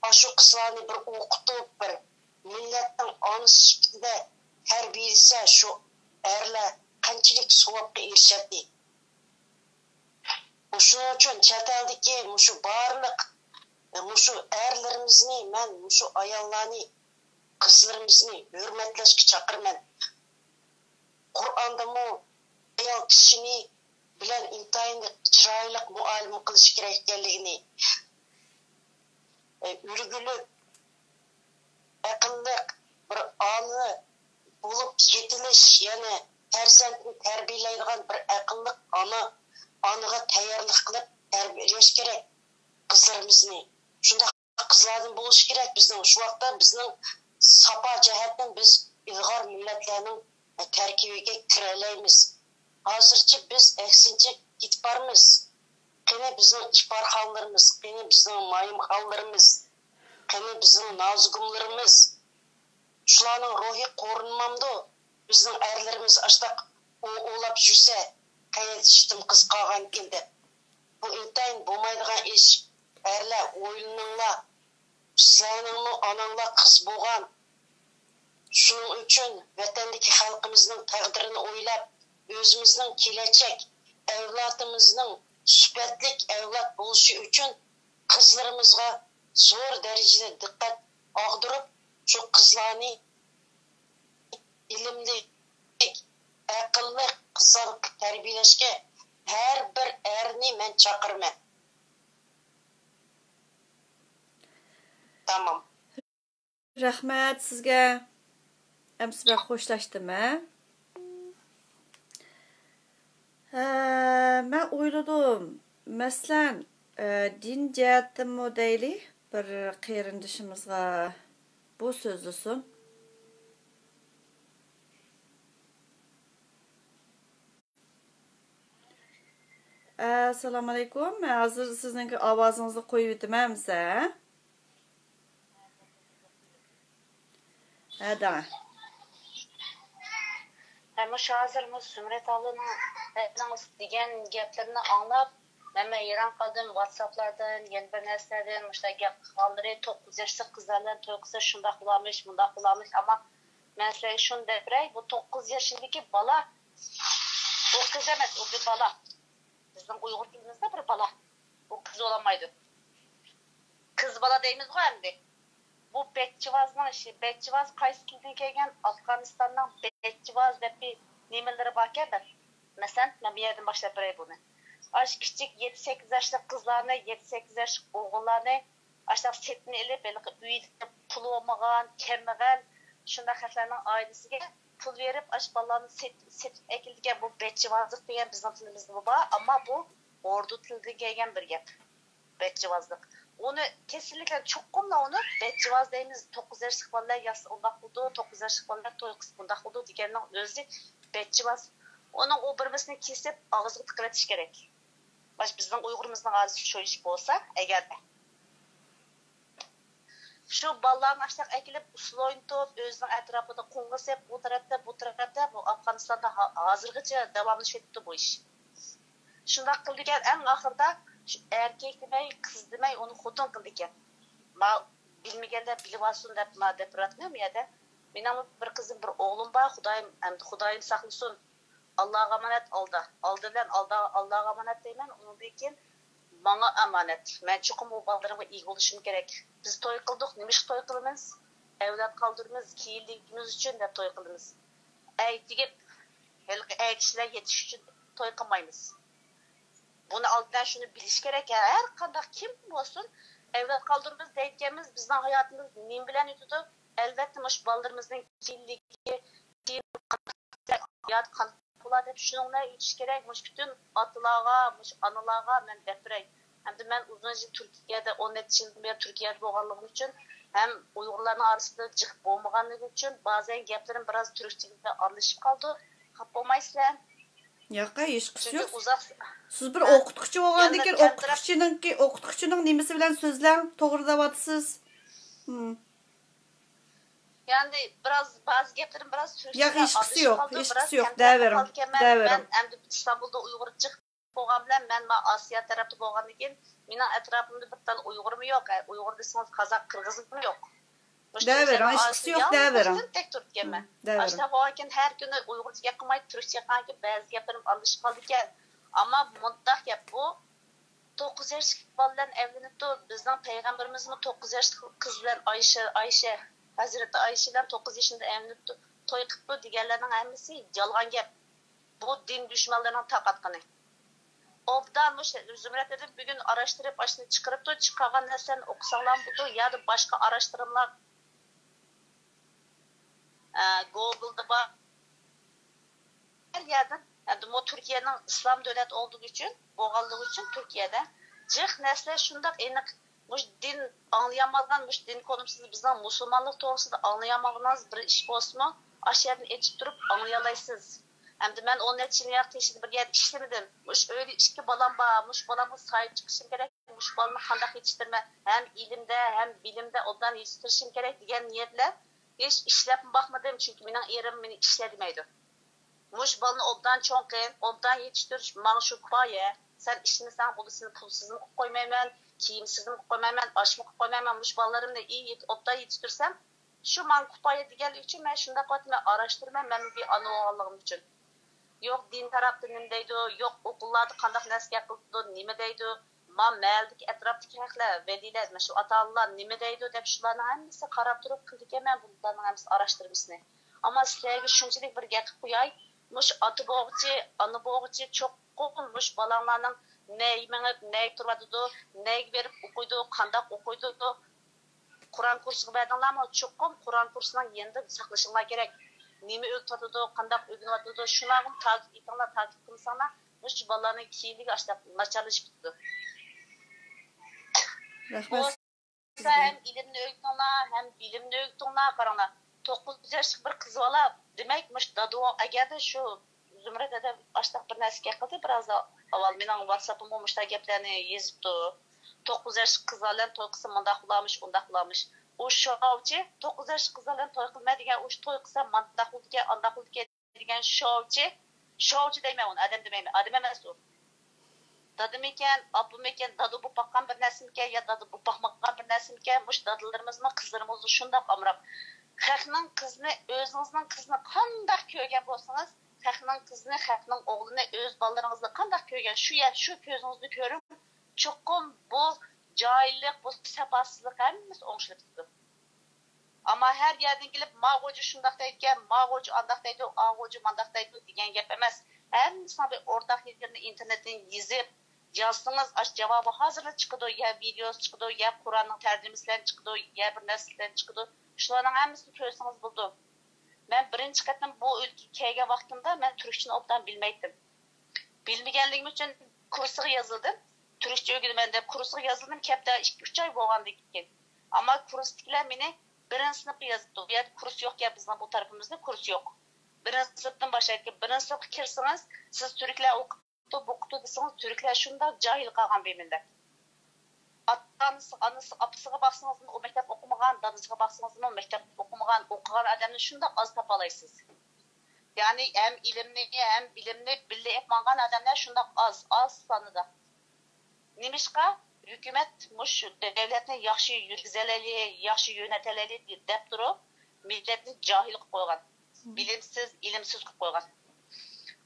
ئاشۇ قىزلارنى بىر ئوقۇتۇپ، بىر مىللەتنىڭ ئانىسى سۈپىتىدە تەربىيەلىسە، شۇ ئەرلەر قانچىلىك ساۋابقا ئېرىشەتتى. شۇنىڭ ئۈچۈن چەت ئەلدىكى مۇشۇ بارلىق، مۇشۇ ئەرلىرىمىزنى، مەن مۇشۇ ئاياللارنى، قىزلىرىمىزنى ھۆرمەتلەشكە چاقىرىمەن. قۇرئاندىمۇ ئايال كىشىنى بىلەن ئىنتايىن چىرايلىق مۇئامىلە قىلىش كېرەك ئىكەنلىكىنى، ئۈلگىلىك، ئەقىللىق بىر ئانا بولۇپ يېتىلىش، يەنى پەرزەنتنى تەربىيەلەيدىغان بىر ئەقىللىق ئانا، ئانىغا تەييارلىق قىلىپ تەربىيەلەش كېرەك قىزلىرىمىزنى. شۇنداق قىزلاردىن بولۇشى كېرەك بىزنىڭ. شۇ ۋاقىتتا بىزنىڭ ساپا جەھەتتىن بىز ئىلغار مىللەتلەرنىڭ تەركىبىگە كىرەلەيمىز. ھازىرچە بىز ئەكسىنچە كېتىپ بارىمىز. قېنى بىزنىڭ ئىپارخانلىرىمىز، قېنى بىزنىڭ مايىمخانلىرىمىز، قېنى بىزنىڭ نازۇگۇملىرىمىز؟ شۇلارنىڭ روھى قورۇنمامدۇ؟ بىزنىڭ ئەرلىرىمىز ئاشتاق ئوۋ ئوۋلاپ يۈرسە، قەيەردە يېتىم قىز قالغانكىن دەپ. بۇ ئىنتايىن بولمايدىغان ئىش. ئەرلەر، ئويلىنىڭلار. سىلەرنىڭمۇ ئاناڭلار قىز بولغان. شۇنىڭ ئۈچۈن ۋەتەندىكى خەلقىمىزنىڭ تەقدىرىنى ئويلاپ، ئۆزىمىزنىڭ كېلەچەك ئەۋلادىمىزنىڭ سۈپەتلىك ئەۋلاد بولۇشى ئۈچۈن قىزلىرىمىزغا زور دەرىجىدە دىققەت ئاغدۇرۇپ، شۇ قىزلارنى ئىلىملىك، ئەقىللىق قىزلار تەربىيەلەشكە ھەر بىر ئەرنى مەن چاقىرىمەن. تامام. رەھمەت سىزگە. ئەمسە بىلەن خوشلاشتىم ھە. ھە، مەن ئويلىدىم، مەسىلەن، ئە، دىن جەھەتتىنمۇ دەيلى، بىر قېرىندىشىمىزغا بۇ سۆزلىسۇن. ئەسسالامۇئەلەيكۇم. مەن ھازىر سىزنىڭكى ئاۋازىڭىزنى قويۇۋېتىمەن ئەمسە. ھە، دەڭە. ھە، مۇشۇ ھازىر مۇشۇ زۇمرەت ئابلىنىڭ دېگەن گەپلىرىنى ئاڭلاپ، مەن، مەن ھەيران قالدىم. ۋاتساپلاردىن، يەنە بىر نەرسىلەردىن مۇشۇنداق گەپ قىلغانلىرى، توققۇز ياشلىق قىزلار بىلەن توي قىلسا شۇنداق بولارمىش، مۇنداق بولارمىش. ئەمما مەن سىلەرگە شۇنى دەپ بېرەي، بۇ توققۇز يېشىندىكى بالا، ئۇ قىز ئەمەس، ئۇ بىر بالا. بىزنىڭ ئۇيغۇر تىلىمىزدا بىر بالا. ئۇ قىز بولالمايدۇ. قىز بالا دەيمىزغۇ ئەمدى. بۇ بەچچىۋازنىڭ ئىشى. بەچچىۋاز قايسى تىلدىن كەلگەن؟ ئافغانىستاننىڭ بەچچىۋاز دەپ بىر نېمىلىرى باركەن بىر. مەسىلەن، مەن بۇ يەردىن باشلاپ بېرەي بۇنى. ئاشۇ كىچىك يەتتە سەككىز ياشلىق قىزلارنى، يەتتە سەككىز ياشلىق ئوغۇللارنى ئاشۇنداق سېتىن ئېلىپ، ھېلىقى ئۆيىدە پۇلى بولمىغان، كەمبەغەل، شۇنداق خەقلەرنىڭ ئائىلىسىگە پۇل بېرىپ، ئاشۇ بالىلارنى سېت-، سېتىپ ئەكېلىدىكەن. بۇ بەچچىۋازلىق دېگەن بىزنىڭ تىلىمىزدىمۇ بار، ئەمما بۇ ئوردۇ تىلىدىن كەلگەن بىر گەپ. بەچچىۋازلىق. ئۇنى كېسىللىكلەر چوقۇملا ئۇنى بەچچىۋاز دەيمىز، توققۇز ياشلىق بالىلار ياسا ئۇنداق قىلىدۇ، توققۇز ياشلىق بالىلار توي قىلسا بۇنداق قىلىدۇ دېگەننىڭ ئۆزى بەچچىۋاز. ئۇنىڭ ئۇ بىرمىسىنى كېسىپ، ئاغزىغا تىقىۋېتىش كېرەك. مانا بىزنىڭ ئۇيغۇرىمىزنىڭ ئارىسىدا شۇ ئىش بولسا، ئەگەردە. شۇ بالىلارنى ئاشۇنداق ئەكېلىپ، ئۇسسۇل ئوينىتىپ، ئۆزىنىڭ ئەتراپىدا قوڭغۇسىپ، ئۇ تەرەپتە، بۇ تەرەپتە، بۇ ئافغانىستاندا ھا-، ھازىرغىچە داۋاملىشىۋېتىپتۇ بۇ ئىش. شۇنداق قىلىدىكەن، ئەڭ ئاخىرىدا شۇ ئەركەك دېمەي، قىز دېمەي، ئۇنى خوتۇن قىلىدىكەن. ما بىلمىگەنلەر بىلىۋالسۇن دەپ، ما دەپ تۇراتتىم بۇ يەردە. مېنىڭمۇ بىر قىزىم، بىر ئوغلۇم بار، خۇدايىم، ئەمدى خۇدايىم ساقلىسۇن. ئاللاغا ئامانەت، ئالدا. ئالدى بىلەن ئالدا، ئاللاغا ئامانەت دەيمەن، ئۇنىڭدىن كېيىن ماڭا ئامانەت. مەن چوقۇم ئۇ بالىلىرىمغا ئىگە بولۇشۇم كېرەك. بىز توي قىلدۇق، نېمىشقا توي قىلىمىز؟ ئەۋلاد قالدۇرىمىز، كېيىنلىكىمىز ئۈچۈن دەپ توي قىلىمىز. ئەي تېگىپ، ھېلىقى ئەر كىشىلەر يېتىش ئۈچۈن توي قىلمايمىز. بۇنى ئالدىدا شۇنى بىلىش كېرەك، ھەر قانداق كىم بولسۇن، ئەۋلاد قالدۇرىمىز دەيدىكەنمىز، بىزنىڭ ھاياتىمىز نېمە بىلەن ئۆتىدۇ؟ ئەلۋەتتە، مۇشۇ بالىلىرىمىزنىڭ كېيىنلىكى، كېيىن ھاياتى قانداق بولار دەپ شۇنىڭ بىلەن ئۆتۈش كېرەك. مۇشۇ پۈتۈن ئاتىلارغا، مۇشۇ ئانىلارغا مەن دەپ بېرەي. ھەمدە مەن ئۇزۇن يىل تۈركىيەدە، ئون نەچچە يىلدىن بېرى تۈركىيەدە بولغانلىقىم ئۈچۈن ھەم ئۇيغۇرلارنىڭ ئارىسىدا جىق بولمىغانلىقى ئۈچۈن بەزەن گەپلىرىم بىراز تۈركچە بىلەن ئارىلىشىپ قالىدۇ. خاپا بولمايسىلەر. ياقى، ھېچقىسى چۈنكى يوق. ئۇزاق سىز بىر ئوقۇتقۇچى بولغاندىن كېيىن ئوقۇتقۇچىنىڭكى، ئوقۇتقۇچىنىڭ نېمىسى بىلەن سۆزلەڭ، توغرا دەۋاتىسىز. ھىم. يەنى بىراز، بەزى گەپلىرىم بىراز تۈركچە ياق، ھېچقىسى يوق، ھېچقىسى يوق، دەۋېرىڭ، دەۋېرىڭ. مەن ئەمدى ئىستانبۇلدا ئۇيغۇر جىق بولغان بىلەن مەن ما ئاسىيا تەرەپتە بولغاندىن كېيىن مېنىڭ ئەتراپىمدا بىر تال ئۇيغۇرمۇ يوق. ئە، ئۇيغۇر دېسىڭىز قازاق، قىرغىزمۇ يوق. مۇشۇ دەۋېرىڭ، تۈركلەرنىڭ ھېچقىسى ئارىسىدا يوق، يالغۇز دەۋېرىڭ. ئۆزۈم تەك تۇرۇپتىكەنمەن. دەۋېرىڭ. ئاشۇنداق بولغانكىن ھەر كۈنى ئۇيغۇرچە گەپ قىلماي تۈركچە گەپ قىلغانكىن بەزى گەپلىرىم ئارىلىشىپ قالىدىكەن. ئەمما مۇنداق گەپ بۇ، توققۇز ياشلىق بالا بىلەن ئەۋلىنىپتۇ. بىزنىڭ پەيغەمبىرىمىزمۇ توققۇز ياشلىق قىز بىلەن ئايشە، ئايشە، ھەزرىتى ئايشە بىلەن توققۇز يېشىندا ئەۋلىنىپتۇ، توي قىپتۇ دېگەنلەرنىڭ ھەممىسى يالغان گەپ. بۇ دىن دۈشمەنلىرىنىڭ تارقاتقىنى. ئوبدان مۇشۇ زۇمرەت دېدىم، بۈگۈن ئاراشتۇرۇپ ئاشۇنى چىقىرىپتۇ، چىقارغان نەرسىلەرنى ئوقۇساڭلار بولىدۇ، يا باشقا ئاراشتۇرمىلار، ئە، گوگلدا بار. ھەر يەردىن، ئەمدى بۇ تۈركىيەنىڭ ئىسلام دۆلەت بولغانلىقى ئۈچۈن، بولغانلىقى ئۈچۈن تۈركىيەدە جىق نەرسىلەر شۇنداق ئېنىق، مۇشۇ دىن ئاڭلىيالمىغان، مۇشۇ دىن كونۇپسىزى بىزنىڭ مۇسۇلمانلىق توغرىسىدا ئاڭلىيالمىغىنىڭىز بىر ئىش بولسىمۇ، ئاشۇ يەردىن ئېچىپ تۇرۇپ ئاڭلىيالايسىز. ئەمدى مەن ئون نەچچە يىل ياق تېشىدا بىر يەردە ئىشلىمىدىم. مۇشۇ ئۆيدە ئىككى بالام بار، مۇشۇ بالامغا ساھىب چىقىشىم كېرەك، مۇشۇ بالىنى قانداق يېتىشتۈرىمەن، ھەم ئىلىمدە، ھەم بىلىمدە ئوبدان يېتىشتۈرۈشۈم كېرەك دېگەن نىيەت بىلەن ھېچ ئىشلەپمۇ باقمىدىم، چۈنكى مېنىڭ ئېرىم مېنى ئىشلە دېمەيدۇ. مۇشۇ بالىنى ئوبدان چوڭ قىل، ئوبدان يېتىشتۈر، ماڭا شۇ كۇپايە. سەن ئىشلىمىسەڭ بولدى، سېنى پۇلسىزمۇ قىلىپ قويمايمەن. كىيىمسىزمۇ قىلىپ قويمايمەن، ئاشمۇ قىلىپ قويمايمەن. مۇشۇ بالىلىرىمنى ئى يېتى-، ئوبدان يېتىشتۈرسەم، شۇ ماڭا كۇپايە دېگەنلىكى ئۈچۈن مەن شۇنداق قىلىۋاتىمەن، ئاراش تۇرىمەن، مەنمۇ بىر ئانا بولغانلىقىم ئۈچۈن. يوق، دىن تەرەپتە نېمە دەيدۇ، يوق، ئوقۇللاردا قانداق نەسىھەت قىلىدۇ، نېمە دەيدۇ، ما مەھەللىدىكى ئەتراپتىكى خەقلەر، ۋەلىلەر، مەشۇ ئاتا-ئانىلار نېمە دەيدۇ دەپ شۇلارنىڭ ھەممىسىگە قاراپ تۇرۇپ قىلىدىكەنمەن بۇلارنىڭ ھەممىسى ئاراشتۇرمىسىنى. ئەمما سىلەرگە شۇنچىلىك بىر گەپ قىلىپ قوياي، مۇشۇ ئاتا بولغۇچى، ئانا بولغۇچى چوقۇم مۇشۇ بالاڭلارنىڭ نەگە مېڭىپ، نەگە تۇرۇۋاتىدۇ، نەگە بېرىپ ئوقۇيدۇ، قانداق ئوقۇيدۇ، قۇرئان كۇرسىغا بەردىڭلارمۇ؟ چوقۇم قۇرئان كۇرسىنىڭ يېنىدا ساقلىشىڭلار كېرەك. نېمە ئۆگىتىۋاتىدۇ، قانداق ئۆگىنىۋاتىدۇ، شۇلارغىمۇ تاكىد ئېتىڭلار، تاكىد قىلمىساڭلار، مۇشۇ بالىلارنىڭ كېيىنلىكى ئاشۇنداق ناچارلىشىپ كېتىدۇ. رەھمەت. بولسا ھەم ئىلىمنى ئۆگىتىڭلار، ھەم بىلىمنى ئۆگىتىڭلار. قاراڭلار، توققۇز ياشلىق بىر قىز بالا، دېمەك، مۇشۇ دادىۋاڭ، ئەگەردە شۇ زۇمرەت ھەدە ئاشۇنداق بىر نەرسە گەپ قىلدى، بىر ئاز ئاۋۋال مېنىڭ ۋاتساپىمغا مۇشۇنداق گەپلەرنى يېزىپتۇ. توققۇز ياشلىق قىزلار بىلەن توي قىلسا مۇنداق بولارمىش، ئۇنداق بولارمىش. ئۇ شوۋچى، توققۇز ياشلىق قىزلار بىلەن توي قىلماي دېگەن، ئۇ توي قىلسا مانداق بولىدىكەن، ئانداق بولىدىكەن دېگەن شوۋچى، شوۋچى دەيمەن ئۇنى، ئادەم دېمەيمەن، ئادەم ئەمەس ئۇ. دادىمىكەن، ئاپىمىكەن، دادا بولۇپ باققان بىر نەرسىمىكەن يا دادا بولۇپ باقمىغان بىر نەرسىمىكەن، مۇشۇ دادىلىرىمىزمۇ، قىزلىرىمىزمۇ شۇنداق ئامراق. خەقنىڭ قىزىنى، ئۆزىڭىزنىڭ قىزىنى قانداق كۆرگەن بولسىڭىز، خەقنىڭ قىزىنى، خەقنىڭ ئوغلىنى ئۆز بالىلىرىڭىزنى قانداق كۆرگەن، شۇ يەر، شۇ كۆزىڭىزنى كۆرۈپ، چوقۇم بۇ جاھىللىق، بۇ ساپاسىزلىق ھەممىسى ئوڭشىلىپ كېتىدۇ. ئەمما ھەر يەردىن كېلىپ، ما غوجا شۇنداق دەيدىكەن، ما غوجا ئانداق دەيدۇ، ئا غوجا مانداق دەيدۇ دېگەن گەپ ئەمەس. ھەممىسىنىڭ بىر ئورتاق يېرىنى ئىنتېرنېتتىن يېزىپ يازسىڭىز، ئاشۇ جاۋابى ھازىرلا چىقىدۇ، يا ۋىدېئوسى چىقىدۇ، يا قۇرئاننىڭ تەرجىمىسى بىلەن چىقىدۇ، يا بىر نەرسە بىلەن چىقىدۇ. شۇلارنىڭ ھەممىسىنى كۆرسىڭىز بولىدۇ. مەن بىرىنچى قېتىم بۇ ئۆلكىگە كەلگەن ۋاقتىمدا مەن تۈركچىنى ئوبدان بىلمەيتتىم. بىلمىگەنلىكىم ئۈچۈن كۇرسىغا يازىلدىم. تۈركچە ئۆگىنىمەن دەپ كۇرسىغا يازىلدىم. كەپتە ئىككى، ئۈچ ئاي بولغاندىن كېيىن. ئەمما كۇرستىكىلەر مېنى بىرىنچى سىنىپقا يازدى. ئۇ يەردە كۇرس يوقكەن، بىزنىڭ بۇ تەرىپىمىزدە كۇرس يوق. بىرىنچى سىنىپتىن باشلايدىكەن. بىرىنچى سىنىپقا كىرسىڭىز، سىز تۈركلەر ئوقۇپتۇ، بوقۇپتۇ دېسىڭىز، تۈركلەر شۇنداق جاھىل قالغان بىر مىللەت. ئاتا-ئانىسى، ئانىسى، ئاپىسىغا باقسىڭىزمۇ، ئۇ مەكتەپ ئوقۇمىغان، دادىسىغا باقسىڭىزمۇ، مەكتەپ ئوقۇمىغان، ئوقۇغان ئادەمنى شۇنداق ئاز تاپالايسىز. يەنى ھەم ئىلىمنى، ھەم بىلىمنى بىللە ئېلىپ ماڭغان ئادەملەر شۇنداق ئاز، ئاز سانىدا. نېمىشقا؟ ھۆكۈمەت مۇشۇ دۆلەتنى ياخشى يۈرگۈزەلەيلى، ياخشى يۆنەتەلەيلى دەپ تۇرۇپ، مىللەتنى جاھىل قىلىپ قويغان، بىلىمسىز، ئىلىمسىز قىلىپ قويغان.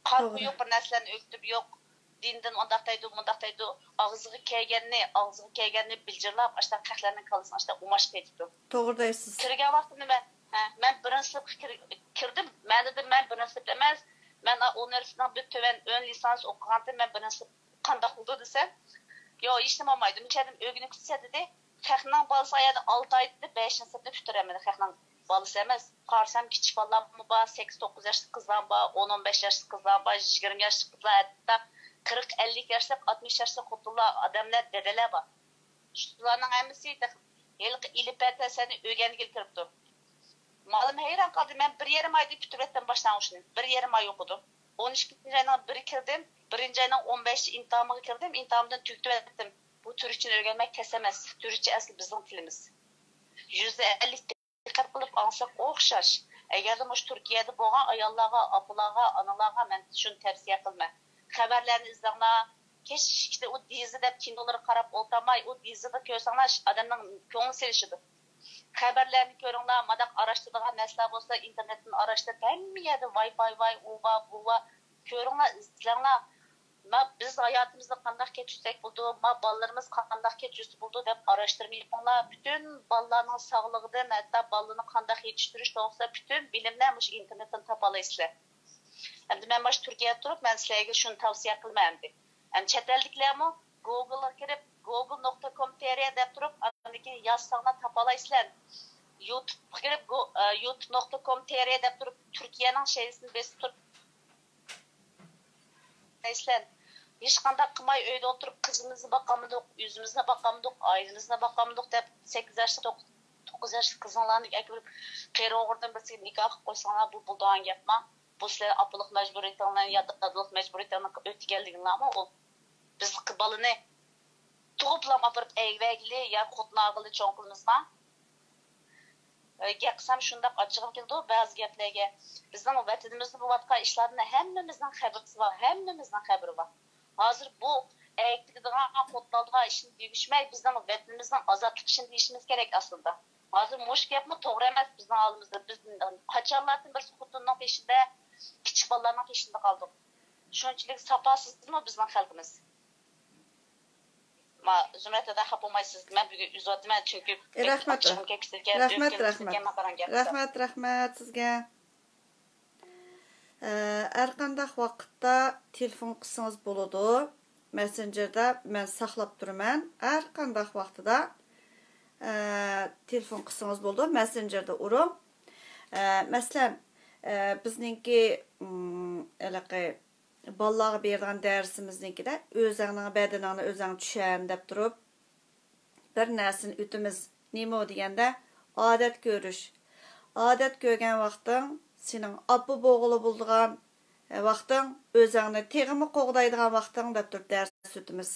قان توغرا. قويۇق بىر نەرسىلەرنى ئۆگىتىپ يوق، دىندىن ئانداق دەيدۇ، مۇنداق دەيدۇ، ئاغزىغا كەلگەننى، ئاغزىغا كەلگەننى بىلجىرلاپ، ئاشۇنداق خەقلەرنىڭ كاللىسىنى ئاشۇنداق ئۇماشقا پېتىپتۇ. توغرا دەيسىز. كىرگەن ۋاقتىمدا مەن، ھە، مەن بىرىنچى سىنىپقا كىر-، كىردىم. مەن دېدىم، مەن بىرىنچى سىنىپ ئەمەس، مەن ئۇنىۋېرسىتېتنىڭ بىر تۆۋەن ئون لىسانس ئوقۇغانتىم، مەن بىرىنچى سىنىپ قانداق بولىدۇ دېسەم، يوق، ھېچنېمە بولمايدۇ. مۇشۇ يەردىن ئۆگىنىپ كېتىشە دېدى. خەقنىڭ بالىسى ئايەردە ئالتە ئايدا بەشىنچى سىنىپنى پۈتتۈرەلمىدى، خەقنىڭ بالىسى ئەمەس. قارىسام، كىچىك بالىلارمۇ بار، سەككىز، توققۇز ياشلىق قىزلارمۇ بار، ئون، ئون بەش ياشلىق قىزلارمۇ بار، يىگىرمە ياشلىق قىزلار، ھەتتا قىرىق، ئەللىك ياشلىق، ئاتمىش ياشلىق خوتۇنلار، ئادەملەر، دەدىلەر بار. شۇلارنىڭ ھەممىسى ھېلىقى ئېلىپبە تەرسەنى ئۆگەنگىلى كىرىپتۇ. مالىم ھەيران قالدى. مەن بىر يېرىم ئايدا پۈتتۈرۈۋەتتىم باشلانغۇچنى. بىر يېرىم ئاي ئوقۇدۇم. ئون ئىككىنچى ئاينىڭ بىرى كىردىم. بىرىنچى ئاينىڭ ئون بەشى ئىمتىھانىمغا كىردىم. ئىمتىھانىمدىن تۈگىتىۋەتتىم. بۇ تۈركچىنى ئۆگەنمەك تەس ئەمەس. تۈركچە ئەسلى بىزنىڭ تىلىمىز. يۈزدە ئەللىك دىققەت قىلىپ ئاڭلىساق ئوخشاش. ئەگەردە مۇشۇ تۈركىيەدە بولغان ئاياللارغا، ئاپىلارغا، ئانىلارغا مەن شۇنى تەۋسىيە قىلىمەن. خەۋەرلەرنى ئىزدەڭلار. كەچلىكتە ئۇ دېيزا دەپ كىنولىرى قاراپ ئولتۇرماي، ئۇ دېيزىدا كۆرسەڭلار، ئادەمنىڭ كۆڭلى سېلىشىدۇ. خەۋەرلەرنى كۆرۈڭلار، مانداق ئاراشتۇرىدىغان نەرسىلەر بولسا، ئىنتېرنېتتىن ئاراشتۇرۇپ، ھەممە يەردە ۋاي فاي ۋاي، ئۇ بار، بۇ بار. كۆرۈڭلار، ئىزدەڭلار. ما، بىز ھاياتىمىزنى قانداق كەچۈرسەك بولىدۇ، ما، بالىلىرىمىز قانداق كەچۈرسە بولىدۇ دەپ ئاراشتۇرما يېپىڭلار. پۈتۈن بالىلارنىڭ ساغلىقىدىن، ھەتتا بالىلارنى قانداق يېتىشتۈرۈش توغرىسىدا پۈتۈن بىلىملەر مۇشۇ ئىنتېرنېتتىن تاپالايسىلەر. ئەمدى مەن مانا شۇ تۈركىيەدە تۇرۇپ، مەن سىلەرگە شۇنى تەۋسىيە قىلىمەن ئەمدى. ئەمدى چەت ئەلدىكىلەرمۇ گوگلغا كىرىپ، گوگل نۇقتا كوم تىرى دەپ تۇرۇپ، ئاندىن كېيىن يازساڭلار تاپالايسىلەر. يۇتۇبقا كىرىپ، گو-، ئە، يۇتۇب نۇقتا كوم تىرى دەپ تۇرۇپ، تۈركىيەنىڭ شەيئىسىنى بېسىپ تۇرۇپ، مەسىلەن، ھېچقانداق قىلماي ئۆيدە ئولتۇرۇپ، قىزىمىزنى باقالمىدۇق، ئۆزىمىزنى باقالمىدۇق، ئائىلىمىزنى باقالمىدۇق دەپ، سەككىز ياشلىق، توق-، توققۇز ياشلىق قىزىڭلارنى ئەكىرىپ، قېرى ئوغرىدىن بىرسىگە نىكاھ قىلىپ قويساڭلار، بۇ بولىدىغان گەپما؟ بۇ سىلەر ئاپىلىق مەجبۇرىيىتىڭلار يا دادىلىق مەجبۇرىيىتىڭلارنى ئۆتىگەنلىكىڭلارمۇ ئۇ؟ بىز بالىنى تۇغۇپلا ئاپىرىپ ئەگىۋەرگىلى يا خوتۇن ئالغىلى چوڭ قىلىمىزما؟ ئە، گەپ قىلسام شۇنداق ئاچچىقىم كېلىدۇ بەزى گەپلەرگە. بىزنىڭ ۋەتىنىمىزدە بولۇۋاتقان ئىشلاردىن ھەممىمىزنىڭ خەۋىرىسى بار، ھەممىمىزنىڭ خەۋىرى بار. ھازىر بۇ ئەگىلىدىغان خوتۇنلارغا ئىشىنىپ يۈرۈشمەي، بىزنىڭ ۋەتىنىمىزنىڭ ئازادلىقى ئىشىنىپ يۈرۈشىمىز كېرەك ئاسلىدا. ھازىر مۇشۇ گەپمۇ توغرا ئەمەس بىزنىڭ ھالىمىزدا. بىز قاچانلاردىن بىرسى خوتۇننىڭ پېشىندە، كىچىك بالىلارنىڭ پېشىندە قالدۇق. شۇنچىلىك ساپاسىزمۇ بىزنىڭ خەلقىمىز؟ ما، زۇمرەت دادا، خاپا بولمايسىز، مەن بۈگۈن ئۈزۈۋاتىمەن، چۈنكى بەك رەھمەت، ئاچچىقىم كەپ كېتىدىكەن، رەھمەت، ئۆكۈنۈپ رەھمەت. كېتىدىكەن مەن قارىغان گەپتە. رەھمەت، رەھمەت سىزگە. ئە، ھەر قانداق ۋاقىتتا تېلېفون قىلسىڭىز بولىدۇ. مەسسېنجېردا مەن ساقلاپ تۇرىمەن. ھەر قانداق ۋاقتىدا، ئە، تېلېفون قىلسىڭىز بولىدۇ. مەسسېنجېردا ئۇرۇڭ. ئە، مەسىلەن، ئە، بىزنىڭكى، ئىم، ھېلىقى بالىلارغا بېرىدىغان دەرسىمىزنىڭكىدە «ئۆزەڭنىڭ بەدىنىڭنى ئۆزەڭ چۈشەن» دەپ تۇرۇپ، بىر نەرسىنى ئۆتىمىز. نېمە ئۇ دېگەندە، ئادەت كۆرۈش. ئادەت كۆرگەن ۋاقتىڭ، سېنىڭ ئاپا بولغىلى بولىدىغان ۋاقتىڭ، ئۆزەڭنى تېخىمۇ قوغدايدىغان ۋاقتىڭ دەپ تۇرۇپ دەرس ئۆتىمىز.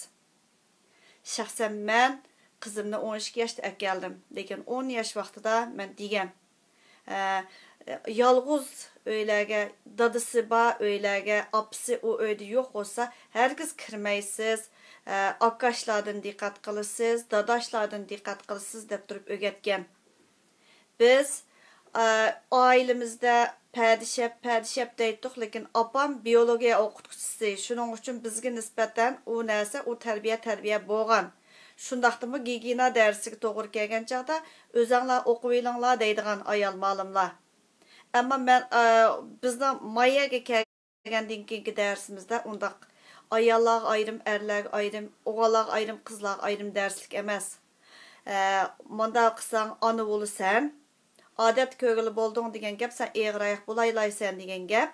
شەخسەن مەن قىزىمنى ئون ئىككى ياشتا ئەكەلدىم، لېكىن ئون ياش ۋاقتىدا مەن دېگەن، ئە، يالغۇز ئۆيلەرگە، دادىسى بار ئۆيلەرگە، ئاپىسى ئۇ ئۆيدە يوق بولسا، ھەرگىز كىرمەيسىز، ئە، ئاكاشلاردىن دىققەت قىلىسىز، داداشلاردىن دىققەت قىلىسىز دەپ تۇرۇپ ئۆگەتكەن. بىز، ئە، ئائىلىمىزدە پەدىشەپ، پەدىشەپ دەيتتۇق، لېكىن ئاپام بىيولوگىيە ئوقۇتقۇچىسى، شۇنىڭ ئۈچۈن بىزگە نىسبەتەن ئۇ نەرسە، ئۇ تەربىيە، تەربىيە بولغان. شۇنداقتىمۇ گىگىيېنا دەرسىگە توغرا كەلگەن چاغدا، «ئۆزەڭلار ئوقۇۋېلىڭلار» دەيدىغان ئايال مالىملار. ئەمما مەن، ئە، بىزنىڭ مايەگە كەلگەندىن كېيىنكى دەرسىمىزدە ئۇنداق ئاياللارغا ئايرىم، ئەرلەرگە ئايرىم، ئوغۇللارغا ئايرىم، قىزلارغا ئايرىم دەرسلىك ئەمەس. ئە، مۇنداق قىلساڭ ئانا بولىسەن، ئادەت كۆرگىلى بولدۇڭ دېگەن گەپ، سەن ئېغىر ئاياق بولايلايسەن دېگەن گەپ.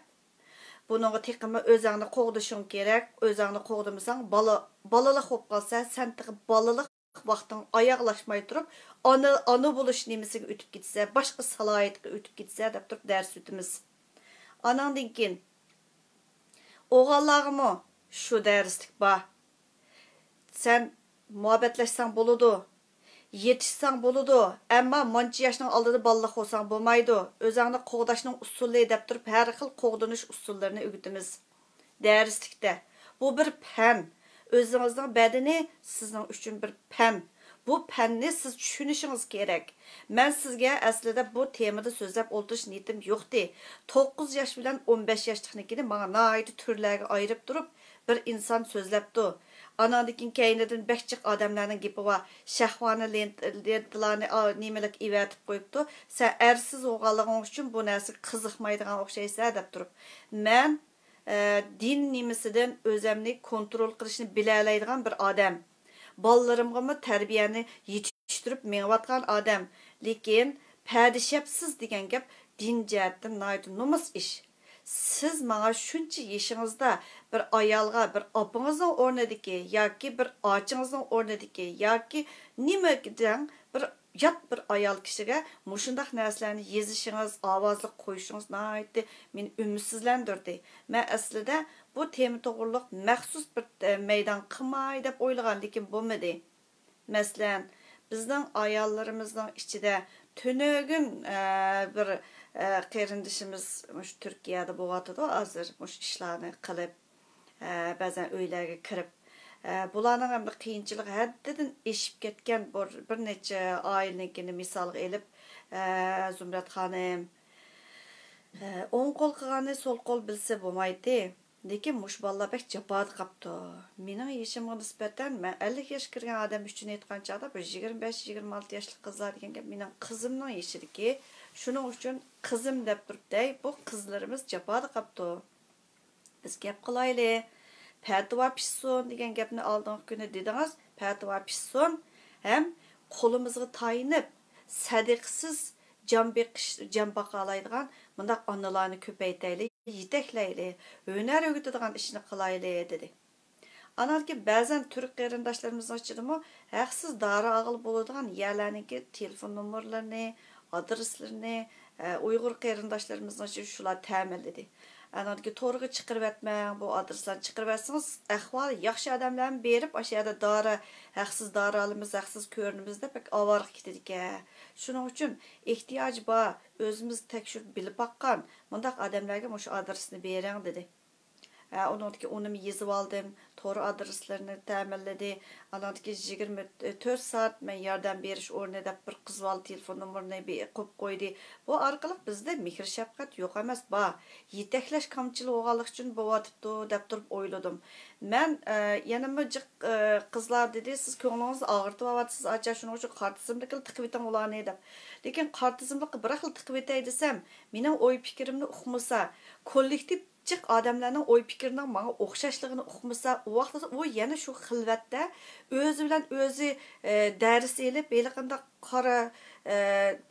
بۇنىڭغا تېخىمۇ ئۆزەڭنى قوغدىشىڭ كېرەك. ئۆزەڭنى قوغدىمىساڭ، بالا، بالىلىق بولۇپ قالسا، سەن تېخى بالىلىق ۋاقتىڭ ئاياغلاشماي تۇرۇپ، ئانا، ئانا بولۇش نېمىسىگە ئۆتۈپ كېتىسە، باشقا سالاھىيەتكە ئۆتۈپ كېتىسە دەپ تۇرۇپ دەرس ئۆتىمىز. ئاناڭدىن كېيىن ئوغۇللارغىمۇ شۇ دەرسلىك بار. سەن مۇھەببەتلەشسەڭ بولىدۇ، يېتىشسەڭ بولىدۇ، ئەمما مانچە ياشنىڭ ئالدىدا بالىلىق بولساڭ بولمايدۇ، ئۆزەڭنى قوغداشنىڭ ئۇسۇلى دەپ تۇرۇپ ھەر خىل قوغدىنىش ئۇسۇللىرىنى ئۆگىتىمىز. دەرسلىكتە. بۇ بىر پەن. ئۆزىڭىزنىڭ بەدىنى سىزنىڭ ئۈچۈن بىر پەن. بۇ پەننى سىز چۈشىنىشىڭىز كېرەك. مەن سىزگە ئەسلىدە بۇ تېمىدا سۆزلەپ ئولتۇرۇش نىيىتىم يوقتى. توققۇز ياش بىلەن ئون بەش ياشلىقنىڭكىنى ماڭا ناھايىتى تۈرلەرگە ئايرىپ تۇرۇپ، بىر ئىنسان سۆزلەپتۇ. ئاناندىن كېيىن كەينىدىن بەك جىق ئادەملەرنىڭ گېپى بار. شەھۋانىي لېنت-، لېنتىلارنى، ئا، نېمىلىك ئېۋەتىپ قويۇپتۇ. سەن ئەرسىز بولغانلىقىڭ ئۈچۈن بۇ نەرسىگە قىزىقمايدىغان ئوخشايسەن دەپ تۇرۇپ. مەن ئە، دىن نېمىسىدىن ئۆزەمنى كونترول قىلىشنى بىلەلەيدىغان بىر ئادەم. بالىلىرىمغىمۇ تەربىيەنى يېتىشتۈرۈپ مېڭىۋاتقان ئادەم. لېكىن پەدىشەپسىز دېگەن گەپ دىن جەھەتتىن ناھايىتى نومۇس ئىش. سىز ماڭا شۇنچە يېشىڭىزدا بىر ئايالغا، بىر ئاپىڭىزنىڭ ئورنىدىكى ياكى بىر ئاچىڭىزنىڭ ئورنىدىكى ياكى نېمە دەڭ، بىر يات بىر ئايال كىشىگە مۇشۇنداق نەرسىلەرنى يېزىشىڭىز، ئاۋازلىق قويۇشىڭىز ناھايىتى مېنى ئۈمىدسىزلەندۈردى. مەن ئەسلىدە بۇ تېما توغرۇلۇق مەخسۇس بىر، ئە، مەيدان قىلماي دەپ ئويلىغان، لېكىن بولمىدى. مەسىلەن، بىزنىڭ ئاياللىرىمىزنىڭ ئىچىدە تۈنۈگۈن، ئە، بىر، ئە، قېرىندىشىمىز مۇشۇ تۈركىيەدە بولۇۋاتىدۇ، ھازىر مۇشۇ ئىشلارنى قىلىپ. ئە، بەزەن ئۆيلەرگە كىرىپ، ئە، بۇلارنىڭ ئەمدى قىيىنچىلىقى ھەددىدىن ئېشىپ كەتكەن بىر، بىر نەچچە ئائىلىنىڭكىنى مىسالغا ئېلىپ، ئە، زۇمرەت خانىم، ئە، ئوڭ قول قىلغاننى سول قول بىلسە بولمايتتى. لېكىن مۇشۇ بالىلار بەك جاپادا قاپتۇ. مېنىڭ يېشىمغا نىسبەتەن، مەن ئەللىك ياشقا كىرگەن ئادەم ئۈچۈن ئېيتقان چاغدا، بىر يىگىرمە بەش، يىگىرمە ئالتە ياشلىق قىزلار دېگەن گەپ مېنىڭ قىزىمنىڭ يېشىدىكى. شۇنىڭ ئۈچۈن قىزىم دەپ تۇرۇپ دەي، بۇ قىزلىرىمىز جاپادا قاپتۇ. بىز گەپ قىلايلى. پەتىۋا پىشسۇن دېگەن گەپنى ئالدىنقى كۈنى دېدىڭىز. پەتىۋا پىشسۇن ھەم قولىمىزغا تايىنىپ، سەدىقىسىز جان بېقىش، جان باقالايدىغان مۇنداق ئانىلارنى كۆپەيتەيلى، يېتەكلەيلى، ھۈنەر ئۆگىتىدىغان ئىشنى قىلايلى، دېدى. ئانان كېيىن بەزەن تۈرك قېرىنداشلىرىمىزنىڭ ئىچىدىمۇ ھەقسىز دارا ئالغىلى بولىدىغان يەرلەرنىڭكى تېلېفون نومۇرلىرىنى، ئادرېسلىرىنى، ئە، ئۇيغۇر قېرىنداشلىرىمىزنىڭ ئىچىدە شۇلار تەمىنلىدى. ئانان كېيىن تورغا چىقىرىۋەتمەڭ، بۇ ئادرېسلارنى چىقىرىۋەتسىڭىز، ئەھۋالى ياخشى ئادەملەرمۇ بېرىپ، ئاشۇ يەردە دارا، ھەقسىز دارا ئالىمىز، ھەقسىز كۆرۈنىمىز دەپ بەك ئاۋارە كېتىدىكەن. شۇنىڭ ئۈچۈن ئېھتىياجى بار، ئۆزىمىز تەكشۈرۈپ بىلىپ باققان مۇنداق ئادەملەرگە مۇشۇ ئادرېسنى بېرىڭ، دېدى. ھە، ئۇنىڭدىكى ئۇنىمۇ يېزىۋالدىم، تور ئادرېسلىرىنى تەمىنلىدى. ئانىڭدىكى يىگىرمە تۆت سائەت مەن ياردەم بېرىش ئورنى دەپ بىر قىز بالا تېلېفون نومۇرىنى بى-، قويۇپ قويدى. بۇ ئارقىلىق بىزدە مېھىر-شەپقەت يوق ئەمەس، بار. يېتەكلەش كامچىلى بولغانلىقى ئۈچۈن بولۇۋاتىپتۇ دەپ تۇرۇپ ئويلىدىم. مەن، ئە، يەنىمۇ جىق، ئە، قىزلار دېدى، سىز كۆڭلىڭىزنى ئاغرىتىۋاتىسىز، ئاچا، شۇنىڭ ئۈچۈن قارا تىزىملىكلا تىقىۋېتىڭ ئۇلارنى دەپ. لېكىن قارا تىزىملىققا بىراقلا تىقىۋېتەي دېسەم، مېنىڭ ئوي پىكرىمنى ئۇقمىسا، كوللېكتىپ جىق ئادەملەرنىڭ ئوي پىكرىنىڭ ماڭا ئوخشاشلىقىنى ئۇقمىسا، ئۇ ۋاقىتتا ئۇ يەنە شۇ خىلۋەتتە ئۆزى بىلەن ئۆزى، ئە، دەرس ئېلىپ، ھېلىقىنداق قارا، ئە،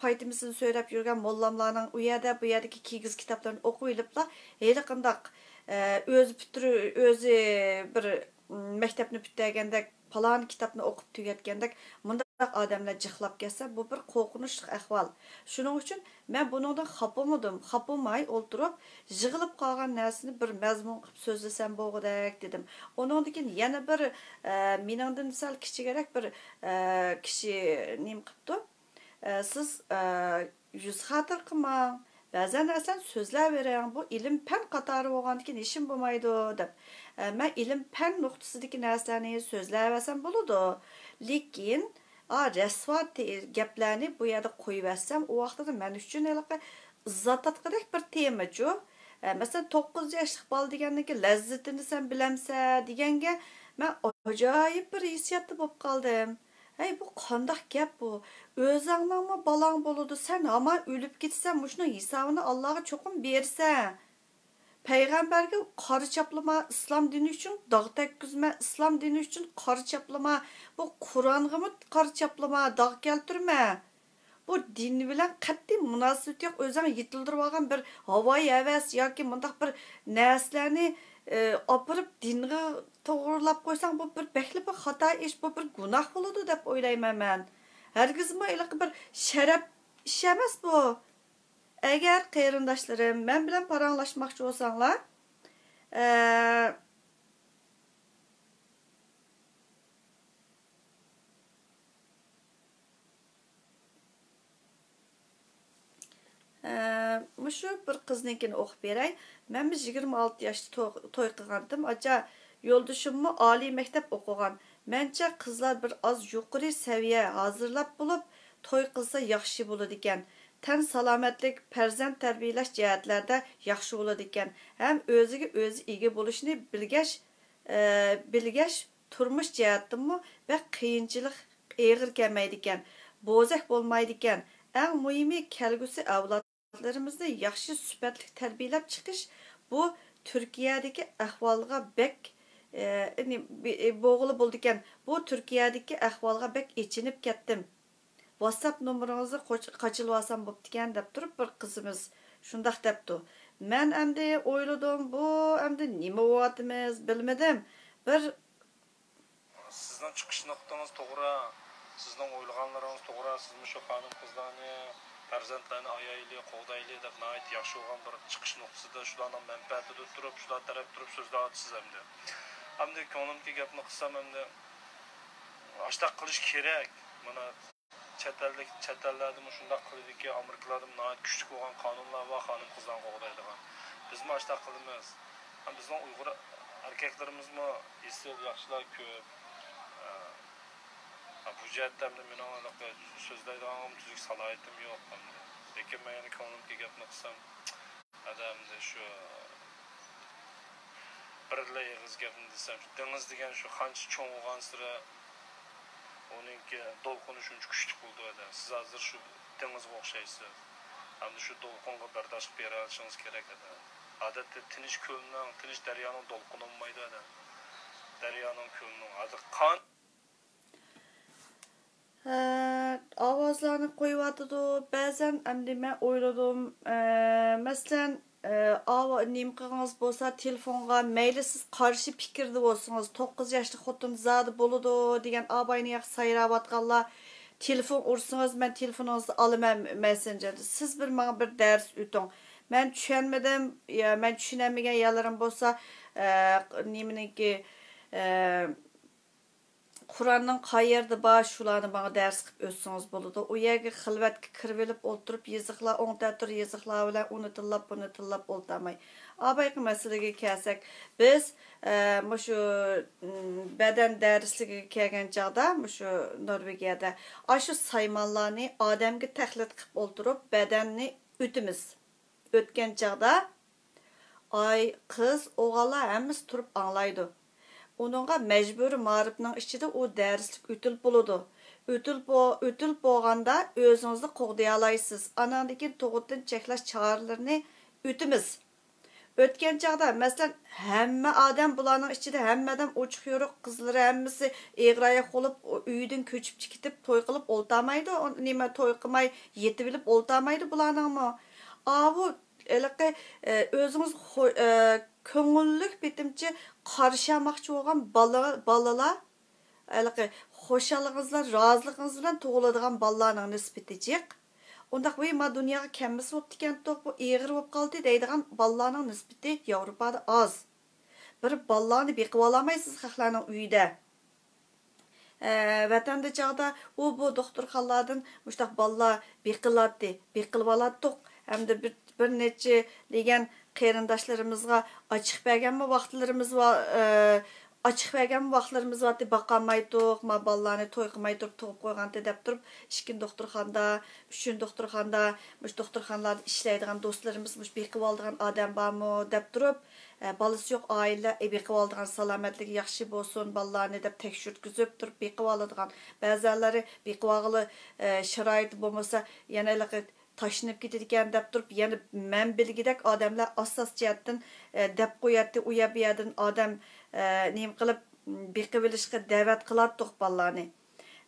پايتىمىسىنى سۆرەپ يۈرگەن موللاملارنىڭ ئۇ يەردە، بۇ يەردىكى كىگىز كىتابلىرىنى ئوقۇۋېلىپلا، ھېلىقىنداق، ئە، ئۆزى پۈتتۈرۈ-، ئۆزى بىر، م، مەكتەپنى پۈتتۈرگەندەك، پالان كىتابنى ئوقۇپ تۈگەتكەندەك، مۇنداق ئادەملەر جىقلاپ كەتسە، بۇ بىر قورقۇنچلۇق ئەھۋال. شۇنىڭ ئۈچۈن مەن بۇنىڭدىن خاپا بولمىدىم. خاپا بولماي ئولتۇرۇپ، يىغىلىپ قالغان نەرسىنى بىر مەزمۇن قىلىپ سۆزلىسەم بولغۇدەك دېدىم. ئۇنىڭدىن كېيىن يەنە بىر، ئە، مېنىڭدىن سەل كىچىكرەك بىر، ئە، كىشى نېمە قىپتۇ؟ ئە، سىز، ئە، يۈز خاتىرە قىلماڭ، بەزەن نەرسىلەرنى سۆزلەۋېرىڭ، بۇ ئىلىم-پەن قاتارى بولغاندىكىن ھېچنېمە بولمايدۇ، دەپ. ئە، مەن ئىلىم-پەن نۇقتىسىدىكى نەرسىلەرنى سۆزلەۋەرسەم بولىدۇ، لېكىن، ئا، رەسۋا تې-، گەپلەرنى بۇ يەردە قويۇۋەتسەم، ئۇ ۋاقتىدا مەن ئۈچۈن ھېلىقى ئىززەت تارتقۇدەك بىر تېمىچۇ. ئە، مەسىلەن، توققۇز ياشلىق بالا دېگەننىڭكى لەززىتىنى سەن بىلەمسەن دېگەنگە مەن ئاجايىپ بىر ھېسسىياتتا بولۇپ قالدىم. ھەي، بۇ قانداق گەپ بۇ؟ ئۆزۈڭنىڭمۇ بالاڭ بولىدۇ، سەن ھامان ئۆلۈپ كېتىسەن، مۇشۇنىڭ ھېسابىنى ئاللاغا چوقۇم بېرىسەن. پەيغەمبەرگە قارا چاپلىما، ئىسلام دىنى ئۈچۈن داغ تەگكۈزمە، ئىسلام دىنى ئۈچۈن قارا چاپلىما، بۇ قۇرئانغىمۇ قارا چاپلىما، داغ كەلتۈرمە. بۇ دىن بىلەن قەتئىي مۇناسىۋىتى يوق، ئۆزۈڭ يېتىلدۈرۈۋالغان بىر ھاۋايى ھەۋەس ياكى مۇنداق بىر نەرسىلەرنى، ئى، ئاپىرىپ دىنغا توغرىلاپ قويساڭ، بۇ بىر بەكلا بىر خاتا ئىش، بۇ بىر گۇناھ بولىدۇ دەپ ئويلايمەن مەن. ھەرگىزمۇ ھېلىقى بىر شەرەپ ئىش ئەمەس بۇ. ئەگەر قېرىنداشلىرىم مەن بىلەن پاراڭلاشماقچى بولساڭلار، ئە، ئە، مۇشۇ بىر قىزنىڭكىنى ئوقۇپ بېرەي. مەنمۇ يىگىرمە ئالتە ياشتا تو-، توي قىلغانتىم. ئاچا، يولدىشىممۇ ئالىي مەكتەپ ئوقۇغان. مەنچە قىزلار بىر ئاز يۇقىرى سەۋىيە ھازىرلاپ بولۇپ، توي قىلسا ياخشى بولىدىكەن. تەن سالامەتلىك، پەرزەنت تەربىيەلەش جەھەتلەردە ياخشى بولىدىكەن. ھەم ئۆزىگە ئۆزى ئىگە بولۇشنى بىلگەچ، ئە، بىلگەچ، تۇرمۇش جەھەتتىنمۇ بەك قىيىنچىلىق ئېغىر كەلمەيدىكەن، بوزەك بولمايدىكەن. ئەڭ مۇھىمى، كەلگۈسى ئەۋلادلىرىمىزنى ياخشى سۈپەتلىك تەربىيەلەپ چىقىش، بۇ تۈركىيەدىكى ئەھۋالغا بەك، ئە، نېمە، بولغىلى بولىدىكەن. بۇ تۈركىيەدىكى ئەھۋالغا بەك ئېچىنىپ كەتتىم. ۋاتساپ نومۇرىڭىزنى قوچ-، قاچىلىۋالسام بوپتىكەن، دەپ تۇرۇپ بىر قىزىمىز شۇنداق دەپتۇ. مەن ئەمدى ئويلىدىم، بۇ ئەمدى نېمە بولۇۋاتىمىز، بىلمىدىم. بىر سىزنىڭ چىقىش نۇقتىڭىز توغرا، سىزنىڭ ئويلىغانلىرىڭىز توغرا، سىزمۇ شۇ خانىم-قىزلارنى، پەرزەنتلەرنى ئايايلى، قوغدايلى دەپ ناھايىتى ياخشى بولغان بىر چىقىش نۇقتىسىدا شۇلارنىڭ مەنپەئەتىدە تۇرۇپ، شۇلار تەرەپ تۇرۇپ سۆزلەۋاتىسىز ئەمدى. ئەمدى كۆڭلۈمدىكى گەپنى قىلسام ئەمدى، ئاشتاق قىلىش كېرەك. مانا، چەت ئەللىك، چەت ئەللەردىمۇ شۇنداق قىلىدىكەن، ئامېرىكىلاردىمۇ ناھايىتى كۈچلۈك بولغان قانۇنلار بار، خانىم-قىزلارنى قوغدايدىغان. بىزمۇ ئاشۇنداق قىلىمىز. ھەم بىزنىڭ ئۇيغۇر ئەركەكلىرىمىزمۇ ئېسىل، ياخشىلار كۆپ. ھە، بۇ جەھەتتە ئەمدى مېنىڭ ھېلىقى سۆزلەيدىغانغىمۇ تۈزۈك سالاھىيىتىم يوق ئەمدى. لېكىن مەن يەنە كۆڭلۈمدىكى گەپنى قىلسام، ئادەمدە شۇ بىرلا ئېغىز گەپنى دېسەم، شۇ دېڭىز دېگەن شۇ قانچە چوڭ بولغانسېرى ئۇنىڭكى دولقۇنى شۇنچە كۈچلۈك بولىدۇ ئادەم. سىز ھازىر شۇ دېڭىزغا ئوخشايسىز. ئەمدى شۇ دولقۇنغا بەرداشلىق بېرەلىشىڭىز كېرەك ئادەم. ئادەتتە تىنچ كۆلنىڭ، تىنچ دەريانىڭ دولقۇنى بولمايدۇ ئادەم. دەريانىڭ، كۆلنىڭ ھازىر قان ئاۋازلارنى قويۇۋاتىدۇ. بەزەن ئەمدى مەن ئويلىدىم، ئە، مەسىلەن، ئە، ئاۋا-، نېمە قىلغىڭىز بولسا تېلېفونغا، مەيلى سىز قارشى پىكىردە بولسىڭىز، توققۇز ياشلىق خوتۇن زادى بولىدۇ دېگەن ئاباينى ياق سايراۋاتقانلار تېلېفون ئۇرسىڭىز، مەن تېلېفونىڭىزنى ئالىمەن مەسسېنجېردا. سىز بىر ماڭا بىر دەرس ئۆتۈڭ. مەن چۈشەنمىدىم، يا مەن چۈشىنەلمىگەن يەرلىرىم بولسا، ئە، نېمىنىڭكى، ئە، قۇرئاننىڭ قايەردە بار، شۇلارنى ماڭا دەرس قىلىپ ئۆتسىڭىز بولىدۇ. ئۇ يەرگە خىلۋەتكە كىرىۋېلىپ ئولتۇرۇپ، يېزىقلار، ئوڭ تەتۈر يېزىقلار بىلەن ئۇنى تىللاپ، بۇنى تىللاپ ئولتۇرماي. ئاۋايقى مەسىلىگە كەلسەك، بىز، ئە، مۇشۇ، م، بەدەن دەرسلىكىگە كەلگەن چاغدا، مۇشۇ نورۋېگىيەدە ئاشۇ سايمانلارنى ئادەمگە تەقلىد قىلىپ ئولتۇرۇپ، بەدەننى ئۆتىمىز. ئۆتكەن چاغدا، ئاي، قىز، ئوغۇللار ھەممىسى تۇرۇپ ئاڭلايدۇ. ئۇنىڭغا مەجبۇرىي مائارىپنىڭ ئىچىدە ئۇ دەرسلىك ئۆتۈلۈپ بولىدۇ. ئۆتۈلۈپ بو-، ئۆتۈلۈپ بولغاندا ئۆزىڭىزنى قوغدىيالايسىز. ئاناندىن كېيىن تۇغۇتتىن چەكلەش چارىلىرىنى ئۆتىمىز. ئۆتكەن چاغدا، مەسىلەن، ھەممە ئادەم، بۇلارنىڭ ئىچىدە ھەممە ئادەم ئوچۇق يورۇق، قىزلىرى ھەممىسى ئېغىر ئاياق بولۇپ، ئۆيدىن كۆچۈپ كېتىپ توي قىلىپ ئولتۇرمايدۇ. ئۇ نېمە، توي قىلماي يېتىۋېلىپ ئولتۇرمايدۇ بۇلارنىڭمۇ. ئاۋۇ ھېلىقى، ئە، ئۆزىڭىز خو-، ئە، كۆڭۈللۈك بېتىمچە قارشى ئالماقچى بولغان بالا-، بالىلار، ھېلىقى خۇشاللىقىڭىزلار، رازىلىقىڭىز بىلەن تۇغۇلىدىغان بالىلارنىڭ نىسبىتى جىق. ئۇنداق، ۋىي، ما دۇنياغا كەلمىسە بوپتىكەنتۇق، بۇ ئېغىر بولۇپ قالدى دەيدىغان بالىلارنىڭ نىسبىتى ياۋروپادا ئاز. بىر بالىلارنى بېقىۋالالمايسىز خەقلەرنىڭ ئۆيىدە. ئە، ۋەتەندە چاغدا ئۇ بۇ دوختۇرخانىلاردىن مۇشۇنداق بالىلار بېقىلاتتى، بېقىلىۋالاتتۇق. ھەمدە بىر، بىر نەچچە دېگەن قېرىنداشلىرىمىزغا ئاچىق بەرگەنمۇ ۋاقىتلىرىمىز بار، ئە، ئاچىق بەرگەنمۇ ۋاقىتلىرىمىز بارتتى، باقالمايتتۇق، ما بالىلارنى توي قىلماي تۇرۇپ تۇغۇپ قويغانتى دەپ تۇرۇپ، ئىككىنچى دوختۇرخانىدا، ئۈچىنچى دوختۇرخانىدا، مۇشۇ دوختۇرخانىلاردا ئىشلەيدىغان دوستلىرىمىز مۇشۇ بېقىۋالىدىغان ئادەم بارمۇ دەپ تۇرۇپ، ئە، بالىسى يوق ئائىلىلەر، ئە، بېقىۋالىدىغان، سالامەتلىكى ياخشى بولسۇن بالىلارنى دەپ تەكشۈرتكۈزۈپ تۇرۇپ بېقىۋالىدىغان. بەزەنلىرى بېقىۋالغىلى، ئە، شارائىتى بولمىسا، يەنە ھېلىقى تاشلىنىپ كېتىدىكەن دەپ تۇرۇپ، يەنە مەن بىلگۈدەك ئادەملەر ئاساسىي جەھەتتىن، ئە، دەپ قوياتتى، ئۇ يەر بۇ يەردىن ئادەم، ئە، نېمە قىلىپ، بېقىۋېلىشقا دەۋەت قىلاتتۇق بالىلارنى.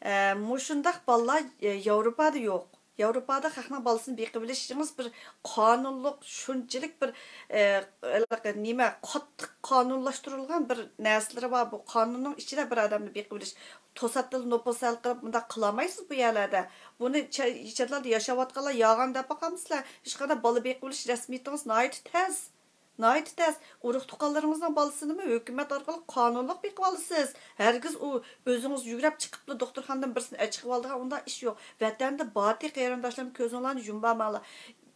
ئە، مۇشۇنداق بالىلار، ئە، ياۋروپادا يوق. ياۋروپادا خەقنىڭ بالىسىنى بېقىۋېلىشىڭىز بىر قانۇنلۇق، شۇنچىلىك بىر، ئە، ھېلىقى نېمە، قاتتىق قانۇنلاشتۇرۇلغان بىر نەرسىلىرى بار. بۇ قانۇننىڭ ئىچىدە بىر ئادەمنى بېقىۋېلىش. توساتتىنلا نوپۇس ھەل قىلىپ، مۇنداق قىلالمايسىز بۇ يەرلەردە. بۇنى چە-، چەت ئەلدە ياشاۋاتقانلار يالغان دەپ باقامسىلەر؟ ھېچقانداق بالا بېقىۋېلىش رەسمىيىتىڭىز ناھايىتى تەس. ناھايىتى تەس. ئۇرۇق-تۇغقانلىرىڭىزنىڭ بالىسىنىمۇ ھۆكۈمەت ئارقىلىق قانۇنلۇق بېقىۋالىسىز. ھەرگىز ئۇ ئۆزىڭىز يۈگرەپ چىقىپلا دوختۇرخانىدىن بىرسىنى ئەچىقىۋالىدىغان ئۇنداق ئىش يوق. ۋەتەندە بارتى قېرىنداشلىرىم، كۆزۈڭلارنى يۇمۇپ باقماڭلار.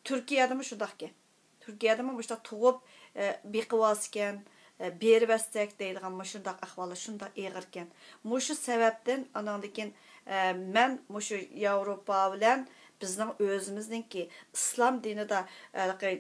تۈركىيەدىمۇ شۇنداقكەن. تۈركىيەدىمۇ مۇشۇنداق تۇغۇپ، ئە، بېقىۋالسىكەن، ئە، بېرىۋەتسەك دەيدىغان مۇشۇنداق ئەھۋاللار شۇنداق ئېغىركەن. مۇشۇ سەۋەبتىن ئاناندىن كېيىن، ئە، مەن مۇشۇ ياۋروپا بىلەن بىزنىڭ ئۆزىمىزنىڭكى ئىسلام دىنىدا، ھېلىقى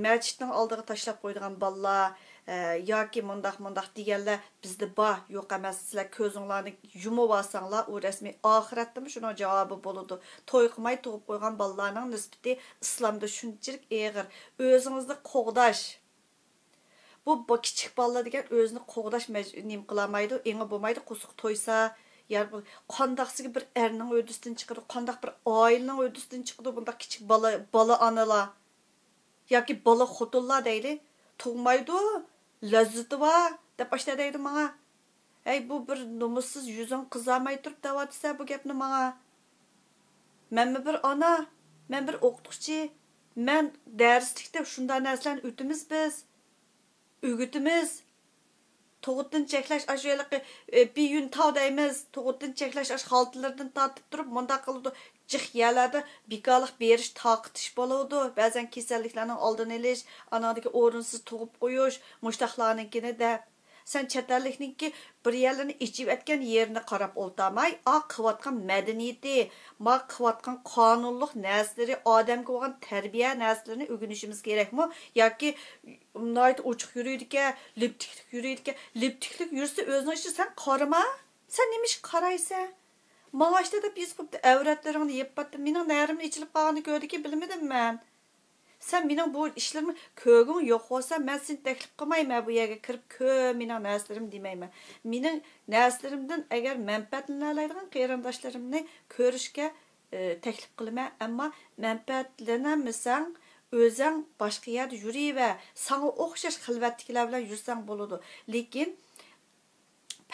مەچىتنىڭ ئالدىغا تاشلاپ قويىدىغان بالىلار، ئە، ياكى مۇنداق، مۇنداق دېگەنلەر بىزدە بار، يوق ئەمەس. سىلەر كۆزۈڭلارنى يۇمۇۋالساڭلار، ئۇ رەسمىي ئاخىرەتتىمۇ شۇنىڭ جاۋابى بولىدۇ. توي قىلماي تۇغۇپ قويغان بالىلارنىڭ نىسبىتى ئىسلامدا شۇنچىلىك ئېغىر. ئۆزىڭىزنى قوغداش. بۇ، بۇ كىچىك بالىلار دېگەن ئۆزىنى قوغداش مەج-، نېمە قىلالمايدۇ، ئېڭى بولمايدۇ، قورسىقى تويسا، يا بۇ قانداقسىگە بىر ئەرنىڭ ھۆددىسىدىن چىقىدۇ، قانداق بىر ئائىلىنىڭ ھۆددىسىدىن چىقىدۇ بۇنداق كىچىك بالا، بالا ئانىلار ياكى بالا خوتۇنلار دەيلى، تۇغمايدۇ، لەززىتى بار دەپ ئاشۇنداق دەيدۇ ماڭا. ھەي، بۇ بىر نومۇسسىز، يۈزۈڭ قىزارماي تۇرۇپ دەۋاتىسەن بۇ گەپنى ماڭا. مەنمۇ بىر ئانا، مەن بىر ئوقۇتقۇچى، مەن دەرسلىكتە شۇنداق نەرسىلەرنى ئۆتىمىز بىز. ئۆگىتىمىز. تۇغۇتتىن چەكلەش ئاشۇ ھېلىقى، ئە، بىيۈنتاۋ دەيمىز. تۇغۇتتىن چەكلەش ئاشۇ خالتىلىرىدىن تارتىپ تۇرۇپ مۇنداق قىلىدۇ. جىق يەرلەردە بىكارلىق بېرىش، تارقىتىش بولىدۇ. بەزەن كېسەللىكلەرنىڭ ئالدىنى ئېلىش، ئاناندىكى ئورۇنسىز تۇغۇپ قويۇش، مۇشتاقلارنىڭكىنى دەپ. سەن چەت ئەللىكنىڭكى بىر يەرلىرىنى ئېچىۋەتكەن يېرىنى قاراپ ئولتۇرماي، ئا قىلىۋاتقان مەدەنىيىتى، ما قىلىۋاتقان قانۇنلۇق نەرسىلىرى، ئادەمگە بولغان تەربىيە نەرسىلىرىنى ئۆگىنىشىمىز كېرەكمۇ؟ ياكى ناھايىتى ئوچۇق يۈرىدىكەن، لىپتىكلىك يۈرىدىكەن. لىپتىكلىك يۈرسە ئۆزىنىڭ ئىشى، سەن قارىما. سەن نېمە ئىشقا قارايسەن؟ ماڭا ئاشتا دەپ يېزىپ قويۇپتۇ، ئەۋرەتلىرىڭنى يېپىپ قويۇپتۇ. مېنىڭ نەرىمنى ئېچىلىپ قالغىنى كۆردىكى بىلمىدىم مەن. سەن مېنىڭ بۇ ئىشلىرىمنى كۆرگۈڭ يوق بولسا، مەن سېنى تەكلىپ قىلمايمەن بۇ يەرگە كىرىپ كۆر مېنىڭ نەرسىلىرىمنى دېمەيمەن. مېنىڭ نەرسىلىرىمدىن ئەگەر مەنپەئەتلىنەلەيدىغان قېرىنداشلىرىمنى كۆرۈشكە، ئى، تەكلىپ قىلىمەن. ئەمما مەنپەئەتلىنەلمىسەڭ، ئۆزەڭ باشقا يەردە يۈرۈۋەر. ساڭا ئوخشاش خىلۋەتتىكىلەر بىلەن يۈرسەڭ بولىدۇ. لېكىن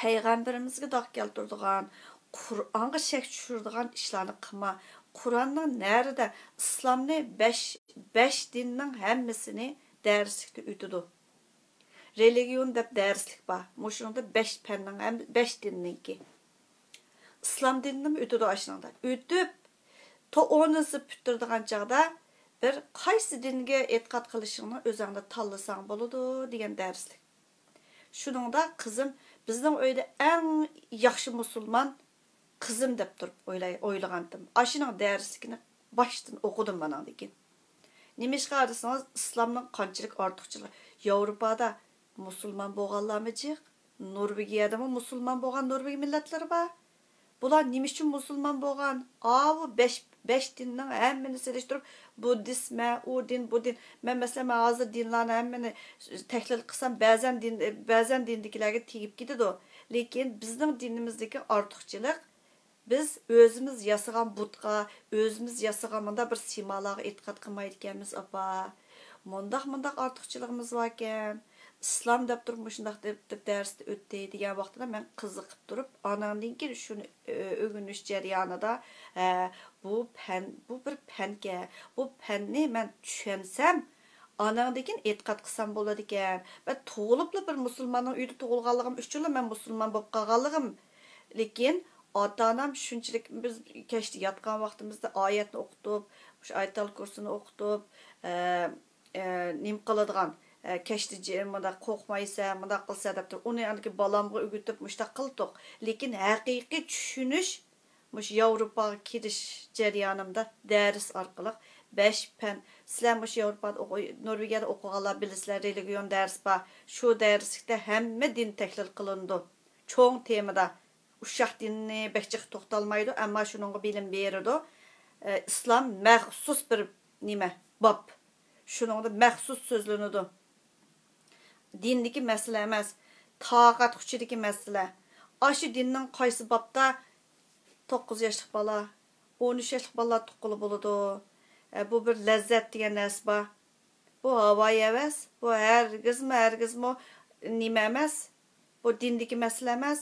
پەيغەمبىرىمىزگە داغ كەلتۈرىدىغان، قۇرئانغا شەك چۈشۈرىدىغان ئىشلارنى قىلما. قۇرئاننىڭ نەرىدە، ئىسلامنى بەش، بەش دىننىڭ ھەممىسىنى دەرسلىكتە ئۆتىدۇ. رېلىگىيون دەپ دەرسلىك بار. مۇشۇنىڭدا بەش پەننىڭ ھەم، بەش دىننىڭكى. ئىسلام دىنىنىمۇ ئۆتىدۇ ئاشۇنىڭدا. ئۆتۈپ، تو ئونىنچى پۈتتۈرىدىغان چاغدا بىر قايسى دىنگە ئېتىقاد قىلىشىڭنى ئۆزۈڭدە تاللىساڭ بولىدۇ دېگەن دەرسلىك. شۇنىڭدا قىزىم بىزنىڭ ئۆيدە ئەڭ ياخشى مۇسۇلمان قىزىم دەپ تۇرۇپ ئويلاي-، ئويلىغانتىم. ئاشۇنىڭ دەرسلىكىنى باشتىن ئوقۇدۇم مانىڭدىن كېيىن. نېمىشقا دېسىڭىز، ئىسلامنىڭ قانچىلىك ئارتۇقچىلىقى. ياۋروپادا مۇسۇلمان بولغانلارمۇ جىق، نورۋېگىيەدىمۇ مۇسۇلمان بولغان نورۋېگ مىللەتلىرى بار. بۇلار نېمە ئۈچۈن مۇسۇلمان بولغان؟ ئاۋۇ بەش، بەش دىننىڭ ھەممىنى سېلىشتۇرۇپ، بۇددىستمەن، ئۇ دىن، بۇ دىن. مەن، مەسىلەن، مەن ھازىر دىنلارنى ھەممىنى تەھلىل قىلسام، بەزەن دىن، بەزەن دىندىكىلەرگە تېگىپ كېتىدۇ. لېكىن بىزنىڭ دىنىمىزدىكى ئارتۇقچىلىق، بىز ئۆزىمىز ياسىغان بۇتقا، ئۆزىمىز ياسىغان مۇنداق بىر سىيمالارغا ئېتىقاد قىلمايدىكەنمىز، ئاپا. مۇنداق، مۇنداق ئارتۇقچىلىقىمىز باركەن. ئىسلام دەپ تۇرۇپ مۇشۇنداق دەپ، دەپ دەرستە ئۆتتى دېگەن ۋاقتىدا مەن قىزىقىپ تۇرۇپ، ئاناندىن كېيىن شۇنى، ئۆ-، ئۆگىنىش جەريانىدا، ھە، بۇ پەن، بۇ بىر پەنكەن. بۇ پەننى مەن چۈشەنسەم، ئاناندىن كېيىن ئېتىقاد قىلسام بولىدىكەن. مەن تۇغۇلۇپلا بىر مۇسۇلماننىڭ ئۆيىدە تۇغۇلغانلىقىم ئۈچۈنلا مەن مۇسۇلمان بولۇپ قالغانلىقىم. لېكىن ئاتا-ئانام شۇنچىلىك، بىز كەچتە ياتقان ۋاقتىمىزدا ئايەتنى ئوقۇتۇپ، مۇشۇ ئايەتۇل كۇرسىنى ئوقۇتۇپ، ئە، ئە، نېمە قىلىدىغان، ئە، كەچتە جى-، مۇنداق قورقمايسەن، مۇنداق قىلسەن دەپ تۇرۇپ، ئۇنى ئاندىكى بالامغا ئۆگىتىپ مۇشۇنداق قىلدۇق. لېكىن ھەقىقىي چۈشىنىش مۇشۇ ياۋروپاغا كىرىش جەريانىمدا دەرس ئارقىلىق بەش پەن، سىلەر مۇشۇ ياۋروپادا ئوقۇ-، نورۋېگىيەدە ئوقۇغانلار بىلىسىلەر، رېلىگىيون دەرسى بار. شۇ دەرسلىكتە ھەممە دىن تەھلىل قىلىنىدۇ. چوڭ تېمىدا. ئۇششاق دىننى بەك جىق توختالمايدۇ، ئەمما شۇنىڭغا بىلىم بېرىدۇ. ئە، ئىسلام مەخسۇس بىر نېمە، باب. شۇنىڭدا مەخسۇس سۆزلىنىدۇ. دىندىكى مەسىلە ئەمەس، تاقەت كۈچىدىكى مەسىلە. ئاشۇ دىننىڭ قايسى بابتا توققۇز ياشلىق بالا، ئون ئۈچ ياشلىق بالىلار تۇغقىلى بولىدۇ. ئە، بۇ بىر لەززەت دېگەن نەرسە بار. بۇ ھاۋايى ھەۋەس، بۇ ھەرگىزمۇ، ھەرگىزمۇ نېمە ئەمەس، بۇ دىندىكى مەسىلە ئەمەس.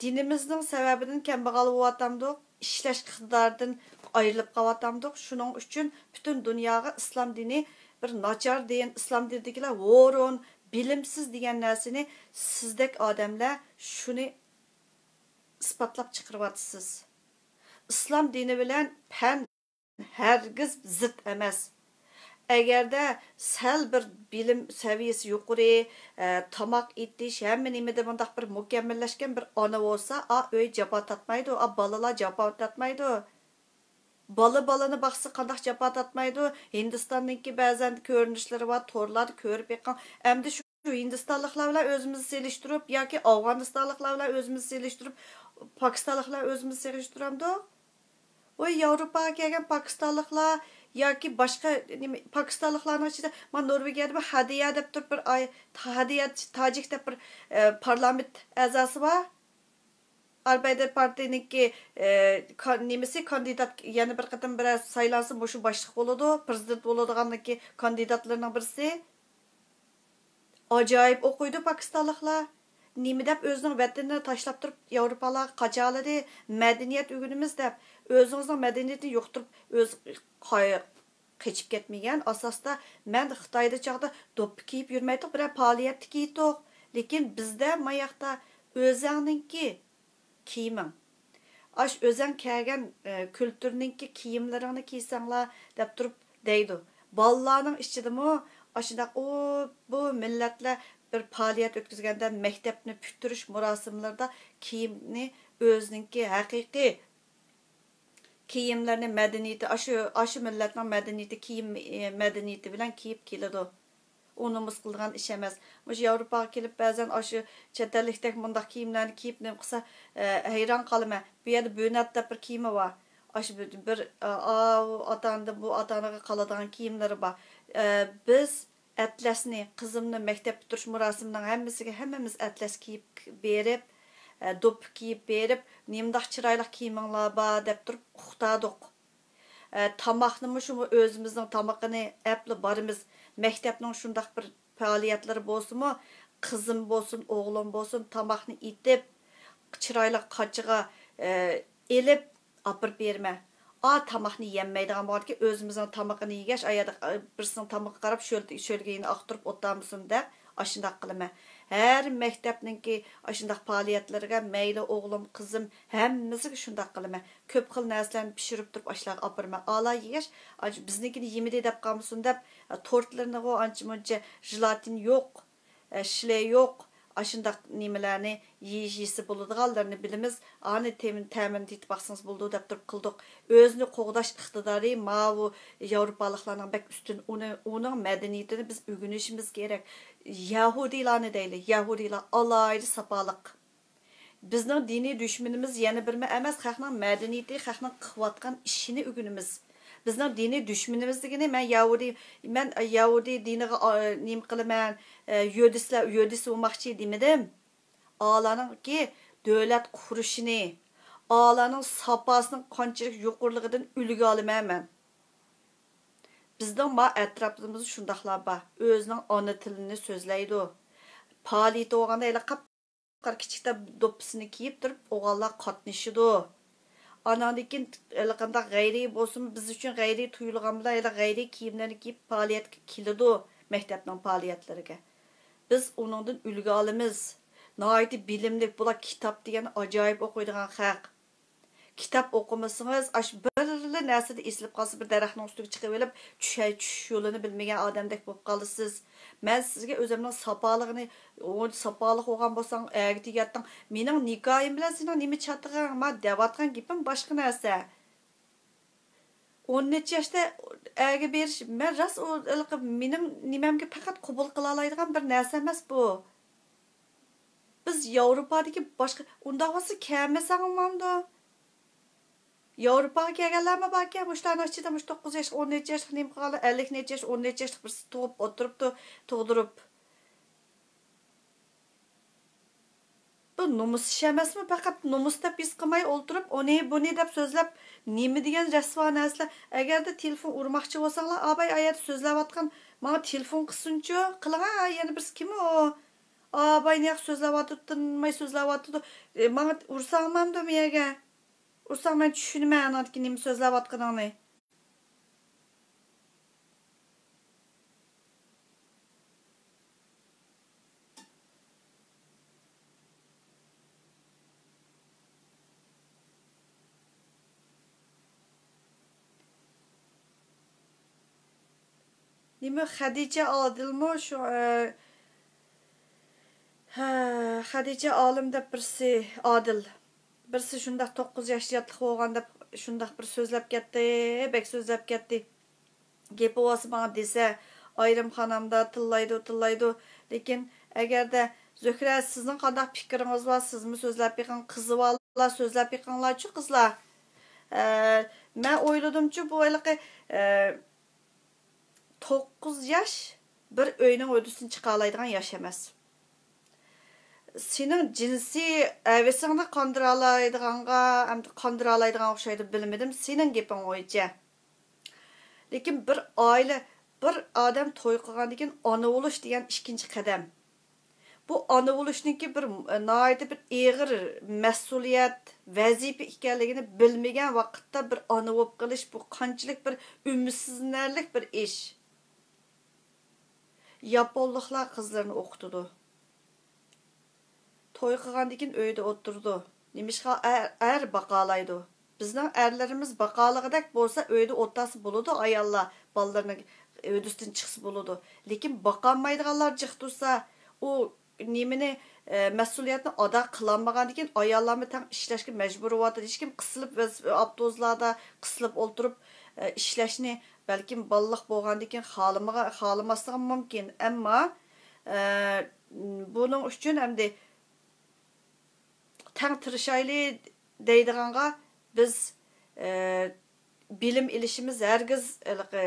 دىنىمىزنىڭ سەۋەبىدىن كەمبەغەل بولۇۋاتامدۇق، ئىشلەش ئىقتىدارىدىن ئايرىلىپ قالىۋاتامدۇق. شۇنىڭ ئۈچۈن پۈتۈن دۇنياغا ئىسلام دىنى بىر ناچار دىن، ئىسلام دىنىدىكىلەر ھورۇن، بىلىمسىز دېگەن نەرسىنى سىزدەك ئادەملەر شۇنى ئىسپاتلاپ چىقىرىۋاتىسىز. ئىسلام دىنى بىلەن پەن ھەرگىز زىت ئەمەس. ئەگەردە سەل بىر بىلىم سەۋىيەسى يۇقىرى، ئە، تاماق ئېتىش، ھەممە نېمىدە مۇنداق بىر مۇكەممەللەشكەن بىر ئانا بولسا، ئا، ئۆي جاپا تارتمايدۇ، ئا، بالىلار جاپا تارتمايدۇ. بالا بالىنى باقسا قانداق جاپا تارتمايدۇ؟ ھىندىستاننىڭكى بەزەن كۆرۈنۈشلىرى بار، تورلاردا كۆرۈپ بېقىڭ. ئەمدى شۇ ھىندىستانلىقلار بىلەن ئۆزىمىزنى سېلىشتۇرۇپ ياكى ئافغانىستانلىقلار بىلەن ئۆزىمىزنى سېلىشتۇرۇپ، پاكىستانلىقلار بىلەن ئۆزىمىزنى سېلىشتۇرامدۇق؟ ۋاي، ياۋروپاغا كەلگەن پاكىستانلىقلار ياكى باشقا نېمە، پاكىستانلىقلارنىڭ ئىچىدە، مانا، نورۋېگىيەدە بىر ھادىيا دەپ تۇرۇپ بىر ئاي-، ھادىيا تاجىك دەپ بىر، ئە، پارلامېنت ئەزاسى بار. ئاربەيدەر پارتىيىنىڭكى، ئە، كا-، نېمىسى، كاندىدات يەنە بىر قېتىم بىرەر سايلانسا، مۇشۇ باشلىق بولىدۇ، پىرېزىدېنت بولىدىغاننىڭكى كاندىداتلىرىنىڭ بىرسى. ئاجايىپ ئوقۇيدۇ پاكىستانلىقلار. نېمە دەپ ئۆزىنىڭ ۋەتىنىنى تاشلاپ تۇرۇپ ياۋروپالارغا قاچالىدى؟ مەدەنىيەت ئۆگىنىمىز دەپ، ئۆزىڭىزنىڭ مەدەنىيىتىنى يوقىتىپ، ئۆز قاي-، قېچىپ كەتمىگەن. ئاساستا مەن خىتايدا چاغدا دوپپا كىيىپ يۈرمەيتتۇق، بىرەر پائالىيەتتە كىيتتۇق. لېكىن بىزدە ماياقتا ئۆزەڭنىڭكى كىيىمىڭ. ئاش ئۆزەڭ كىيگەن، ئە، كۈلتۈرنىڭكى كىيىملىرىڭنى كىيسەڭلار دەپ تۇرۇپ دەيدۇ. بالىلارنىڭ ئىچىدىمۇ ئاشۇنداق ئۇ، بۇ مىللەتلەر بىر پائالىيەت ئۆتكۈزگەندە مەكتەپنى پۈتتۈرۈش مۇراسىملىرىدا كىيىمنى ئۆزىنىڭكى ھەقىقىي كىيىملىرىنى مەدەنىيىتى، ئاشۇ، ئاشۇ مىللەتنىڭ مەدەنىيىتى، كىيىم، ئە، مەدەنىيىتى بىلەن كىيىپ كېلىدۇ. ئۇ نومۇس قىلىدىغان ئىش ئەمەس. مۇشۇ ياۋروپاغا كېلىپ بەزەن ئاشۇ چەت ئەللىكتەك مۇنداق كىيىملەرنى كىيىپ نېمە قىلسا، ئە، ھەيران قالىمەن. بۇ يەردە بۆنات دەپ بىر كىيىمى بار. ئاشۇ بىر، بىر، ئا، ئا، ئۇ ئاتا ئانىدىن بۇ ئاتا ئانىغا قالىدىغان كىيىملىرى بار. ئە، بىز ئەتلەسنى، قىزىمنى مەكتەپ پۈتتۈرۈش مۇراسىمىنىڭ ھەممىسىگە ھەممىمىز ئەتلەس كىيىپ بېرىپ، ئە، دوپپا كىيىپ بېرىپ، نېمانداق چىرايلىق كىيىمىڭلار بار دەپ تۇرۇپ ئۇقتۇردۇق. ئە، تاماقنىمۇ شۇمۇ ئۆزىمىزنىڭ تامىقىنى ئەپلا بارىمىز. مەكتەپنىڭ شۇنداق بىر پائالىيەتلىرى بولسىمۇ، قىزىم بولسۇن، ئوغلۇم بولسۇن، تاماقنى ئېتىپ، چىرايلىق قاچىغا، ئە، ئېلىپ ئاپىرىپ بېرىمەن. ئا، تاماقنى يەممەيدىغان بولغاندىكىن، ئۆزىمىزنىڭ تامىقىنى يېگەچ، ئا يەردە، ئە، بىرسىنىڭ تامىقىغا قاراپ شۆل-، شۆلگىيىنى ئاقتۇرۇپ ئولتۇرمىسۇن دەپ، ئاشۇنداق قىلىمەن. ھەر مەكتەپنىڭكى ئاشۇنداق پائالىيەتلىرىگە مەيلى ئوغلۇم، قىزىم، ھەممىسىگە شۇنداق قىلىمەن. كۆپ خىل نەرسىلەرنى پىشۇرۇپ تۇرۇپ ئاشۇلارغا ئاپىرىمەن. ئالا يېگەچ، ئاچ-، بىزنىڭكىنى يېمىدى دەپ قالمىسۇن دەپ، تورتلىرىنىغۇ ئانچە مۇنچە ژېلاتىن يوق، شلې يوق، ئاشۇنداق نېمىلەرنى يېيىش، يېسە بولىدىغانلىرىنى بىلىمىز. ئانى تېمىن-، تەمىنى تېتىپ باقسىڭىز بولىدۇ دەپ تۇرۇپ قىلدۇق. ئۆزىنى قوغداش ئىقتىدارى ماۋۇ ياۋروپالىقلارنىڭ بەك ئۈستۈن. ئۇنى، ئۇنىڭ مەدەنىيىتىنى بىز ئۆگىنىشىمىز كېرەك. يەھۇدىيلارنى دەيلى، يەھۇدىيلار ئالاھىدە ساپالىق. بىزنىڭ دىنىي دۈشمىنىمىز يەنە بىرمۇ ئەمەس، خەقنىڭ مەدەنىيىتى، خەقنىڭ قىلىۋاتقان ئىشىنى ئۆگىنىمىز. بىزنىڭ دىنىي دۈشمىنىمىز دېگىنى، مەن يەھۇدىي، مەن يەھۇدىي دىنىغا، ئا، نېمە قىلىمەن، ئە، يۆدىسلە-، يۆدىسى بولماقچى دېمىدىم. ئالارنىڭكى دۆلەت قۇرۇشىنى، ئالارنىڭ ساپاسىنىڭ قانچىلىك يۇقىرىلىقىدىن ئۈلگە ئالىمەن مەن. بىزنىڭ ما ئەتراپىمىزدا شۇنداقلار بار. ئۆزىنىڭ ئانا تىلىنى سۆزلەيدۇ. پائالىيىتى بولغاندا ھېلى قاپقارا كىچىك دوپپىسىنى كىيىپ تۇرۇپ ئوغۇللار قاتنىشىدۇ. ئاناندىن كېيىن ھېلىقانداق غەيرىي بولسىمۇ، بىز ئۈچۈن غەيرىي تۇيۇلغان بىلەن ھېلى غەيرىي كىيىملەرنى كىيىپ پائالىيەتكە كېلىدۇ، مەكتەپنىڭ پائالىيەتلىرىگە. بىز ئۇنىڭدىن ئۈلگە ئالىمىز. ناھايىتى بىلىملىك، بۇلار كىتاب دېگەن ئاجايىپ ئوقۇيدىغان خەق. كىتاب ئوقۇمىسىڭىز، ئاشۇ بىرلا نەرسىدە ئېسىلىپ قالسا، بىر دەرەخنىڭ ئۈستىگە چىقىۋېلىپ، چۈش، چۈشۈش يولىنى بىلمىگەن ئادەمدەك بولۇپ قالىسىز. مەن سىزگە ئۆزۈمنىڭ ساپالىقىنى، ئۇ ساپالىق بولغان بولساڭ، ئەگە تېگەتتىڭ. مېنىڭ نىكاھىم بىلەن سېنىڭ نېمە چاتىقىڭ؟ ما دەۋاتقان گېپىم باشقا نەرسە. ئون نەچچە ياشتا ئەگە بېرىش، مەن راست ئۇ، ھېلىقى مېنىڭ نېمەمگە پەقەت قوبۇل قىلالايدىغان بىر نەرسە ئەمەس بۇ. بىز ياۋروپادىكى باشقا، ئۇنداق بولسا كەلمىسەڭ بولمامدۇ؟ ياۋروپاغا كەلگەنلەرمۇ باركەن، مۇشۇلارنىڭ ئىچىدە مۇشۇ توققۇز ياشلىق، ئون نەچچە ياشلىق نېمە قىلغانلار، ئەللىك نەچچە ياش، ئون نەچچە ياشلىق بىرسى تۇغۇپ ئولتۇرۇپتۇ، تۇغدۇرۇپ. بۇ نومۇس ئىش ئەمەسمۇ؟ پەقەت نومۇس دەپ ھېس قىلماي ئولتۇرۇپ، ئۇنى، بۇنى دەپ سۆزلەپ، نېمە دېگەن رەسۋا نەرسىلەر. ئەگەردە تېلېفون ئۇرماقچى بولساڭلار، ئاباي ئايەردە سۆزلەۋاتقان، ماڭا تېلېفون قىلسۇنچۇ، قىلىڭا، يەنە بىرسى كىم ئۇ؟ ئاباي نېياق سۆزلەۋاتىدۇ، تىنماي سۆزلەۋاتىدۇ. ئى، ماڭا ئۇرساڭلامدۇ مېيەگە؟ ئۇرساڭ مەن چۈشىنىمەن ئانىڭدىكى نېمە سۆزلەۋاتقىنىڭنى. نېمە، خەدىچە ئادىلمۇ شۇ، ئە، ھە، خەدىچە ئالىم دەپ بىرسى، ئادىل. بىرسى شۇنداق توققۇز ياش ياتلىق بولغان دەپ شۇنداق بىر سۆزلەپ كەتتى، بەك سۆزلەپ كەتتى. گېپى بولسا ماڭا دېسە، ئايرىم خانامدا تىللايدۇ، تىللايدۇ. لېكىن ئەگەردە، زۆھرە، سىزنىڭ قانداق پىكرىڭىز بار؟ سىزمۇ سۆزلەپ بېقىڭ، قىزى بارلار، سۆزلەپ بېقىڭلارچۇ، قىزلار. ئە، مەن ئويلىدىمچۇ، بۇ ھېلىقى، ئە، توققۇز ياش بىر ئۆينىڭ ھۆددىسىدىن چىقالايدىغان ياش ئەمەس. سېنىڭ جىنسىي ھەۋىسىڭنى قاندۇرالايدىغانغا، ئەمدى قاندۇرالايدىغان ئوخشايدۇ، بىلمىدىم، سېنىڭ گېپىڭ بويىچە. لېكىن بىر ئائىلە، بىر ئادەم توي قىلغاندىن كېيىن ئانا بولۇش دېگەن ئىككىنچى قەدەم. بۇ ئانا بولۇشنىڭكى بىر، ناھايىتى بىر ئېغىر مەسئۇلىيەت، ۋەزىپە ئىكەنلىكىنى بىلمىگەن ۋاقىتتا بىر ئانا بولۇپ قېلىش، بۇ قانچىلىك بىر ئۈمىدسىزلىنەرلىك بىر ئىش. ياپونلۇقلار قىزلىرىنى ئوقۇتىدۇ. توي قىلغاندىن كېيىن ئۆيدە ئولتۇرىدۇ. نېمىشقا ئەر، ئەر باقالايدۇ؟ بىزنىڭ ئەرلىرىمىز باقالىغۇدەك بولسا، ئۆيدە ئولتۇرسا بولىدۇ، ئاياللار بالىلىرىنىڭ ھۆددىسىدىن چىقسا بولىدۇ. لېكىن باقالمايدىغانلار جىق تۇرسا، ئۇ نېمىنى، ئە، مەسئۇلىيەتنى ئادا قىلالمىغاندىن كېيىن، ئاياللارمۇ تەڭ ئىشلەشكە مەجبۇر بولۇۋاتىدۇ. ھېچكىم قىسىلىپ، ۋەز-، ئاپتوبۇسلاردا قىسىلىپ ئولتۇرۇپ، ئە، ئىشلەشنى بەلكىم بالىلىق بولغاندىن كېيىن خالىمىغا-، خالىماسلىقى مۇمكىن. ئەمما، ئە، بۇنىڭ ئۈچۈن ئەمدى تەڭ تىرىشايلى دەيدىغانغا، بىز، ئە، بىلىم ئېلىشىمىز ھەرگىز ھېلىقى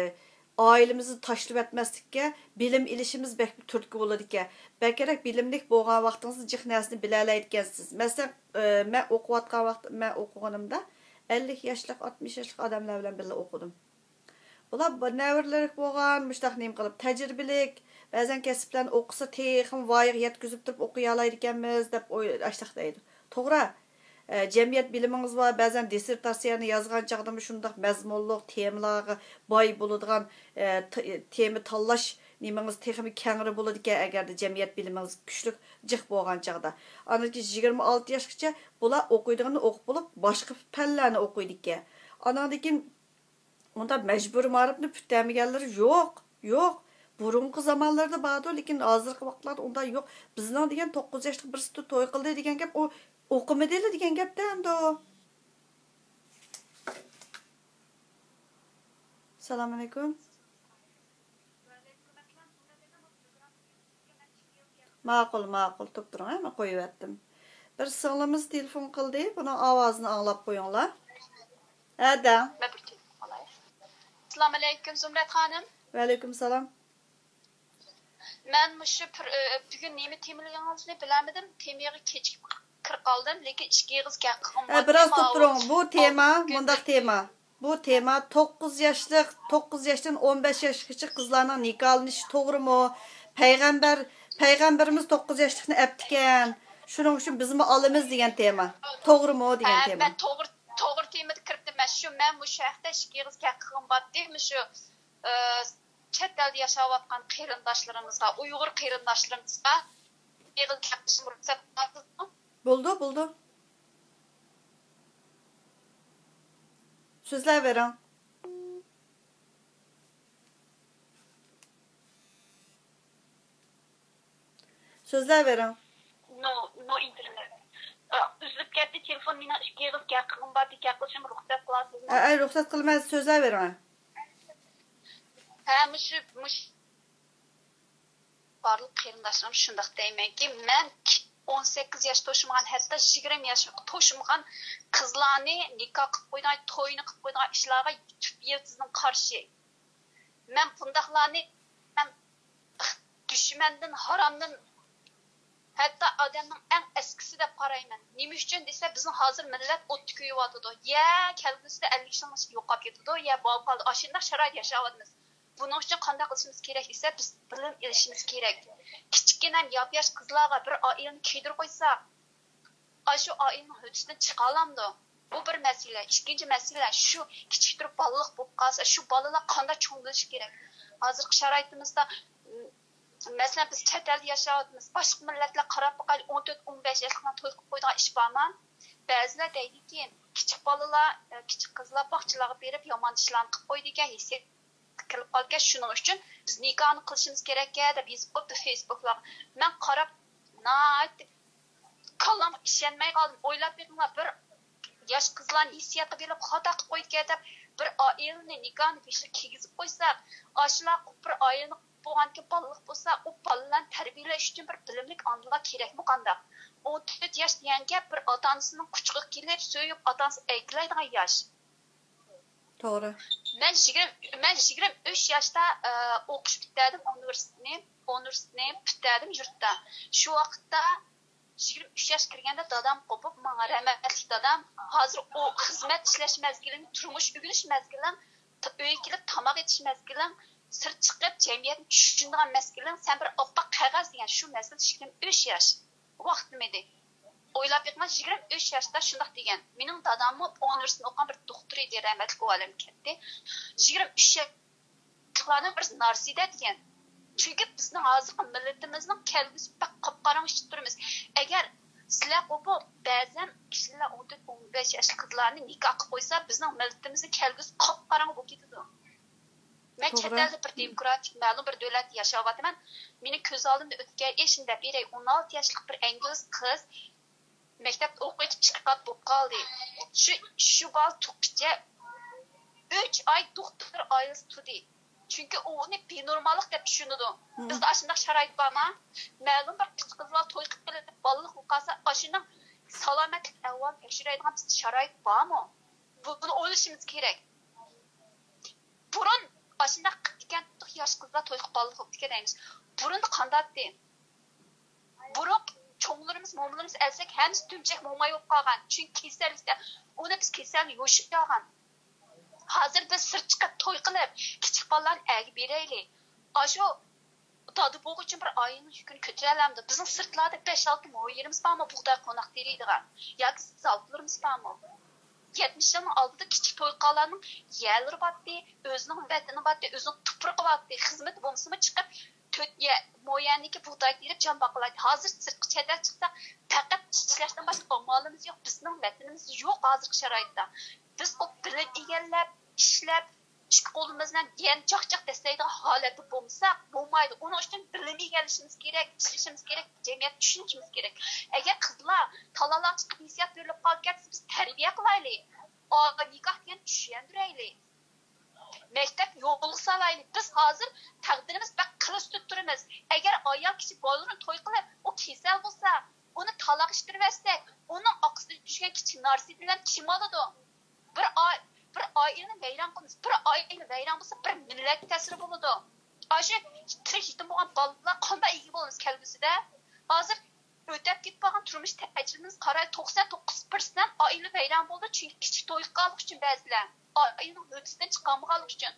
ئائىلىمىزنى تاشلىۋەتمەسلىككە، بىلىم ئېلىشىمىز بەك تۈرتكە بولىدىكەن. بەكرەك بىلىملىك بولغان ۋاقتىڭىزدا جىق نەرسىنى بىلەلەيدىكەنسىز. مەسىلەن، ئە، مەن ئوقۇۋاتقان ۋاقىت، مەن ئوقۇغىنىمدا ئەللىك ياشلىق، ئاتمىش ياشلىق ئادەملەر بىلەن بىللە ئوقۇدۇم. بۇلار بىر نەۋرىلىرى بولغان، مۇشۇنداق نېمە قىلىپ، تەجرىبىلىك، بەزەن كەسىپلەرنى ئوقۇسا تېخىمۇ ۋايىغا يەتكۈزۈپ تۇرۇپ ئوقۇيالايدىكەنمىز دەپ ئوي-، ئاشۇنداق دەيدۇ. توغرا، ئە، جەمئىيەت بىلىمىڭىز بار، بەزەن دىسسېرتاتسىيەنى يازغان چاغدىمۇ شۇنداق مەزمۇنلۇق تېمىلارغا باي بولىدىغان، ئە، ت-، تېما تاللاش نېمىڭىز تېخىمۇ كەڭرى بولىدىكەن، ئەگەردە جەمئىيەت بىلىمىڭىز كۈچلۈك، جىق بولغان چاغدا. ئاندىن كېيىن يىگىرمە ئالتە ياشقىچە بۇلار ئوقۇيدىغىنىنى ئوقۇپ بولۇپ، باشقا پەنلەرنى ئوقۇيدىكەن. ئاناندىن كېيىن ئۇنداق مەجبۇرىي مائارىپنى پۈتتۈرمىگەنلىرى يوق، يوق. بۇرۇنقى زامانلاردا باردۇ، لېكىن ھازىرقى ۋاقىتلاردا ئۇنداق يوق. بىزنىڭ دېگەن توققۇز ياشلىق بىرسى توي قىلدى دېگەن گەپ، ئۇ ئوقۇمىدىلا دېگەن گەپتە ئەمدى ئۇ. سالام ئەلەيكۇم. ماقۇل، ماقۇل، تۇرۇپ تۇرۇڭ، ھە، مەن قويۇۋەتتىم. بىر سىڭلىمىز تېلېفون قىلدى، بۇنىڭ ئاۋازىنى ئاڭلاپ قويۇڭلار. ھە، دەڭ. مەن بىر تېلېفون قىلاي. ئەسسالامۇ ئەلەيكۇم، زۇمرەت خانىم. ۋەئەلەيكۇم سالام. مەن مۇشۇ بىر، ئۆ، بۈگۈن نېمە تېمىلىگىنىڭىزنى بىلەلمىدىم. تېمىغا كېچىكىپ كىرىپ قالدىم، لېكىن ئىككى ئېغىز گەپ قىلغۇم ھە، بار. بىراز تۇرۇپ تۇرۇڭ. بۇ تېما مۇنداق تېما. بۇ تېما توققۇز ياشلىق، توققۇز ياشتىن ئون بەش ياشقىچە قىزلارنىڭ نىكاھلىنىشى توغرىمۇ؟ پەيغەمبەر، پەيغەمبىرىمىز توققۇز ياشلىقنى ئەپتىكەن. شۇنىڭ ئۈچۈن بىزمۇ ئالىمىز دېگەن تېما. توغرىمۇ دېگەن ھە، تېما. مەن توغرا، توغرا تېمىدا كىرىپتىمەن. مەن شۇ، مەن مۇشۇ ھەقتە ئىككى ئېغىز گەپ قىلغۇم باردى. مۇشۇ، ئە، چەت ئەلدە ياشاۋاتقان قېرىنداشلىرىمىزغا، ئۇيغۇر قېرىنداشلىرىمىزغا ئېغىز گەپ قىلىشىمغا رۇخسەت قىلىسىزمۇ؟ بولىدۇ، بولىدۇ. سۆزلەۋېرىڭ. سۆزلەۋېرىڭ. نو، نو ئىنتېرنېت. ئا، ئۈزۈلۈپ كەتتى تېلېفون. مېنىڭ ئىككى ئېغىز گەپ قىلغۇم باردى، گەپ قىلىشىمغا رۇخسەت قىلارسىزمۇ؟ ئە، ئە، رۇخسەت قىلىمەن، سۆزلەۋېرىڭ. ھە، مۇشۇ، مۇشۇ بارلىق قېرىنداشلىرىم شۇنداق دەيمەنكى، مەن ئون سەككىز ياش توشمىغان، ھەتتا يىگىرمە ياش توشمىغان قىزلارنى نىكاھ قىلىپ قويىدىغان، تويىنى قىلىپ قويىدىغان ئىشلارغا تۈپ يىلتىزدىن قارشى. مەن بۇنداقلارنى، مەن دۈشمەندىن، ھارامدىن، ھەتتا ئادەمنىڭ ئەڭ ئەسكىسى دەپ قارايمەن. نېمە ئۈچۈن دېسە، بىزنىڭ ھازىر مىللەت ئوتتا كۆيۈۋاتىدۇ. يە كەلگۈسىدە ئەللىك يىلنىڭ ئىچىدە يوقاپ كېتىدۇ، يە بولۇپ قالىدۇ. ئاشۇنداق شارائىت ياشاۋاتىمىز. بۇنىڭ ئۈچۈن قانداق قىلىشىمىز كېرەك دېسە، بىز بىلىم ئېلىشىمىز كېرەك. كىچىككىنە ياپياش قىزلارغا بىر ئائىلىنى كىيدۈرۈپ قويساق، ئاشۇ ئائىلىنىڭ ھۆددىسىدىن چىقالامدۇ؟ بۇ بىر مەسىلە. ئىككىنچى مەسىلە، شۇ كىچىك تۇرۇپ بالىلىق بولۇپ قالسا، شۇ بالىلار قانداق چوڭ بولۇشى كېرەك؟ ھازىرقى شارائىتىمىزدا، م، مەسىلەن، بىز چەت ئەلدە ياشاۋاتىمىز، باشقا مىللەتلەر قاراپ باقايلى، ئون تۆت، ئون بەش ياشلىقلارنى توي قىلىپ قويىدىغان ئىش بارمۇ؟ بەزىلەر دەيدىكى، كىچىك بالىلار، ئە، كىچىك قىزلار باغچىلارغا بېرىپ يامان ئىشلارنى قىلىپ قويىدىكەن، ھېسسىيات كىرىپ قالىدىكەن، شۇنىڭ ئۈچۈن بىز نىكاھنى قىلىشىمىز كېرەككەن دەپ يېزىپ قويۇپتۇ فېيسبۇكلارغا. مەن قاراپ، ناھايىتى كاللامغا ئىشەنمەي قالدىم. ئويلاپ بېقىڭلار، بىر ياش قىزلارنى ھېسسىياتقا بېرىپ خاتا قىلىپ قويىدىكەن دەپ، بىر ئائىلىنى نىكاھنى بېشىغا كىيگۈزۈپ قويساق، ئاشۇلار بىر ئائىلىنى بولغاندىكىن بالىلىق بولسا، ئۇ بالىلارنى تەربىيەلەش ئۈچۈن بىر بىلىملىك ئانىلار كېرەكمۇ قانداق؟ ئون تۆت ياش دېگەن گەپ بىر ئاتا-ئانىسىنىڭ قۇچىقىغا كېلىپ، سۆيۈپ، ئاتا-ئانىسى ئەركىلەيدىغان ياش. توغرا. مەن يىگىرمە، مەن يىگىرمە ئۈچ ياشتا، ئە، ئوقۇش پۈتتۈردۈم، ئۇنىۋېرسىتېتنى، ئۇنىۋېرسىتېتنى پۈتتۈردۈم يۇرتتا. شۇ ۋاقىتتا يىگىرمە ئۈچ ياش كىرگەندە دادام قوپۇپ ماڭا، رەھمەتلىك دادام، ھازىر ئۇ خىزمەت ئىشلەش مەزگىلىڭ، تۇرمۇش ئۆگىنىش مەزگىلىڭ، ت-، ئۆيگە كېلىپ تاماق ئېتىش مەزگىلىڭ، سىرت چىقىپ جەمئىيەتنى چۈشىنىدىغان مەزگىلىڭ، سەن بىر ئاپئاق قەغەز دېگەن شۇ مەزگىل يىگىرمە ئۈچ ياش. ۋاقتىم ئىدى. ئويلاپ بېقىڭلار، يىگىرمە ئۈچ ياشتا شۇنداق دېگەن. مېنىڭ داداممۇ ئۇنىۋېرسىتېتتا ئوقۇغان بىر دوختۇر ئىدى، رەھمەتلىك ئۇ ئالەمگە كەتتى. يىگىرمە ئۈچ ياشلارنىڭ بىرسى نارسىدە دېگەن. چۈنكى بىزنىڭ ھازىرقى مىللىتىمىزنىڭ كەلگۈسى بەك قاپقاراڭغۇ ئىچىدە تۇرىمىز. ئەگەر سىلەر قوپۇپ، بەزەن كىشىلەر ئون تۆت، ئون بەش ياشلىق قىزلارنى نىكاھ قىلىپ قويسا، بىزنىڭ مىللىتىمىزنىڭ كەلگۈسى قاپقاراڭغۇ بولۇپ كېتىدۇ. مەن چەت توغرا. ئەلدە بىر دېموكراتىك، مەلۇم بىر دۆلەتتە ياشاۋاتىمەن. مېنىڭ كۆز ئالدىمدا ئۆتكەن ئىشنى دەپ بېرەي. ئون ئالتە ياشلىق بىر ئىنگلىز قىز مەكتەپتە ئوقۇۋېتىپ ئىككى قات بولۇپ قالدى. شۇ، شۇ بالا تۇغقىچە ئۈچ ئاي دوختۇر ئائىلىسىدە تۇردى. چۈنكى ئۇ ئۇنى بىنورماللىق دەپ چۈشىنىدۇ. مم. بىزدە ئاشۇنداق شارائىت بارمۇ؟ مەلۇم بىر قىز، قىز بالا توي قىلىپ قېلىپ، بالىلىق بولۇپ قالسا، ئاشۇنىڭ سالامەتلىك ئەھۋالىنى تەكشۈرەيدىغان بىزدە شارائىت بارمۇ؟ بۇنى ئويلىشىمىز كېرەك. بۇرۇن ئاشۇنداق قىپتىكەن، ياش قىزلار توي قىلىپ بالىلىق بوپتىكەن دەيمىز. بۇرۇندا قانداقتى؟ بۇرۇن چوڭلىرىمىز، مومىلىرىمىز ئەلسەك، ھەممىسى دۈمچەك موماي بولۇپ قالغان. چۈنكى كېسەللىكتە ئۇنى بىز كېسەلنى يوشۇرغان. ھازىر بىز سىرت چىقىپ توي قىلىپ، كىچىك بالىلارنى ئەرگە بېرەيلى. ئاشۇ دادا بولغۇچە بىر ئائىلىنىڭ يۈكىنى كۆتۈرەلەمدۇ؟ بىزنىڭ سىرتلاردا بەش-ئالتە مو يېرىمىز بارمۇ، بۇغداي قوناق تېرىيدىغان؟ ياكى زاۋۇتلىرىمىز بارمۇ؟ يەتمىش يىلنىڭ ئالدىدا كىچىك توي قىلغانلارنىڭ يەرلىرى بارتتى، ئۆزىنىڭ ۋەتىنى بارتتى، ئۆزىنىڭ تۇپرىقى بارتتى، خىزمىتى بولمىسىمۇ چىقىپ، تۆت يە-، مو يەرنىكى بۇغداي تېرىپ جان باققانلاردى. ھازىر سىرتقا چەت ئەل چىقساق، پەقەت ئىشلەشتىن باشقا ئامالىمىز يوق، بىزنىڭ ۋەتىنىمىز يوق ھازىرقى شارائىتتا. بىز ئۇ بىلىم ئىگىلەپ، ئىشلەپ، ئىككى قولىمىز بىلەن يەنە چاقچاق دەسسەيدىغان ھالەتتە بولمىساق بولمايدۇ. ئۇنىڭ ئۈچۈن بىلىم ئىگىلىشىمىز كېرەك، ئىشلىشىمىز كېرەك، جەمئىيەتكە چۈشىنىشىمىز كېرەك. ئەگەر قىزلار تالانلارغا چىقىپ ھېسسىيات بېرىلىپ قالىدىكەن دېسە، بىز تەربىيە قىلايلى. ئا، نىكاھ دېگەننى چۈشەندۈرەيلى. مەكتەپ يولغا سالايلى. بىز ھازىر تەقدىرىمىز بەك قىل ئۈستىدە تۇرىمىز. ئەگەر ئايال كىشى بالىلىرىنى توي قىلىپ، ئۇ كېسەل بولسا، ئۇنى تالاققا ئىتتىرىۋەتسەك، ئۇنىڭ ئارقىسىدىن چۈشكەن كىچىك نارسىدىلەرنى كىم ئالىدۇ؟ بىر ئائ-، بىر ئائىلىنى ۋەيران قىلىمىز. بىر ئائىلە ۋەيران بولسا، بىر مىللەتكە تەسىرى بولىدۇ. ئاشۇ تىرىك يېتىم بولغان بالىلار قانداق ئىگە بولىمىز كەلگۈسىدە؟ ھازىر ئۆتەپ كېتىپ قالغان تۇرمۇش تەجرىبىمىزگە قارايلى، توقسان توققۇز پىرسەنت ئائىلە ۋەيران بولدى، چۈنكى كىچىك توي قىلغانلىقى ئۈچۈن بەزىلەر. ئائىلىنىڭ ھۆددىسىدىن چىقالمىغانلىقى ئۈچۈن.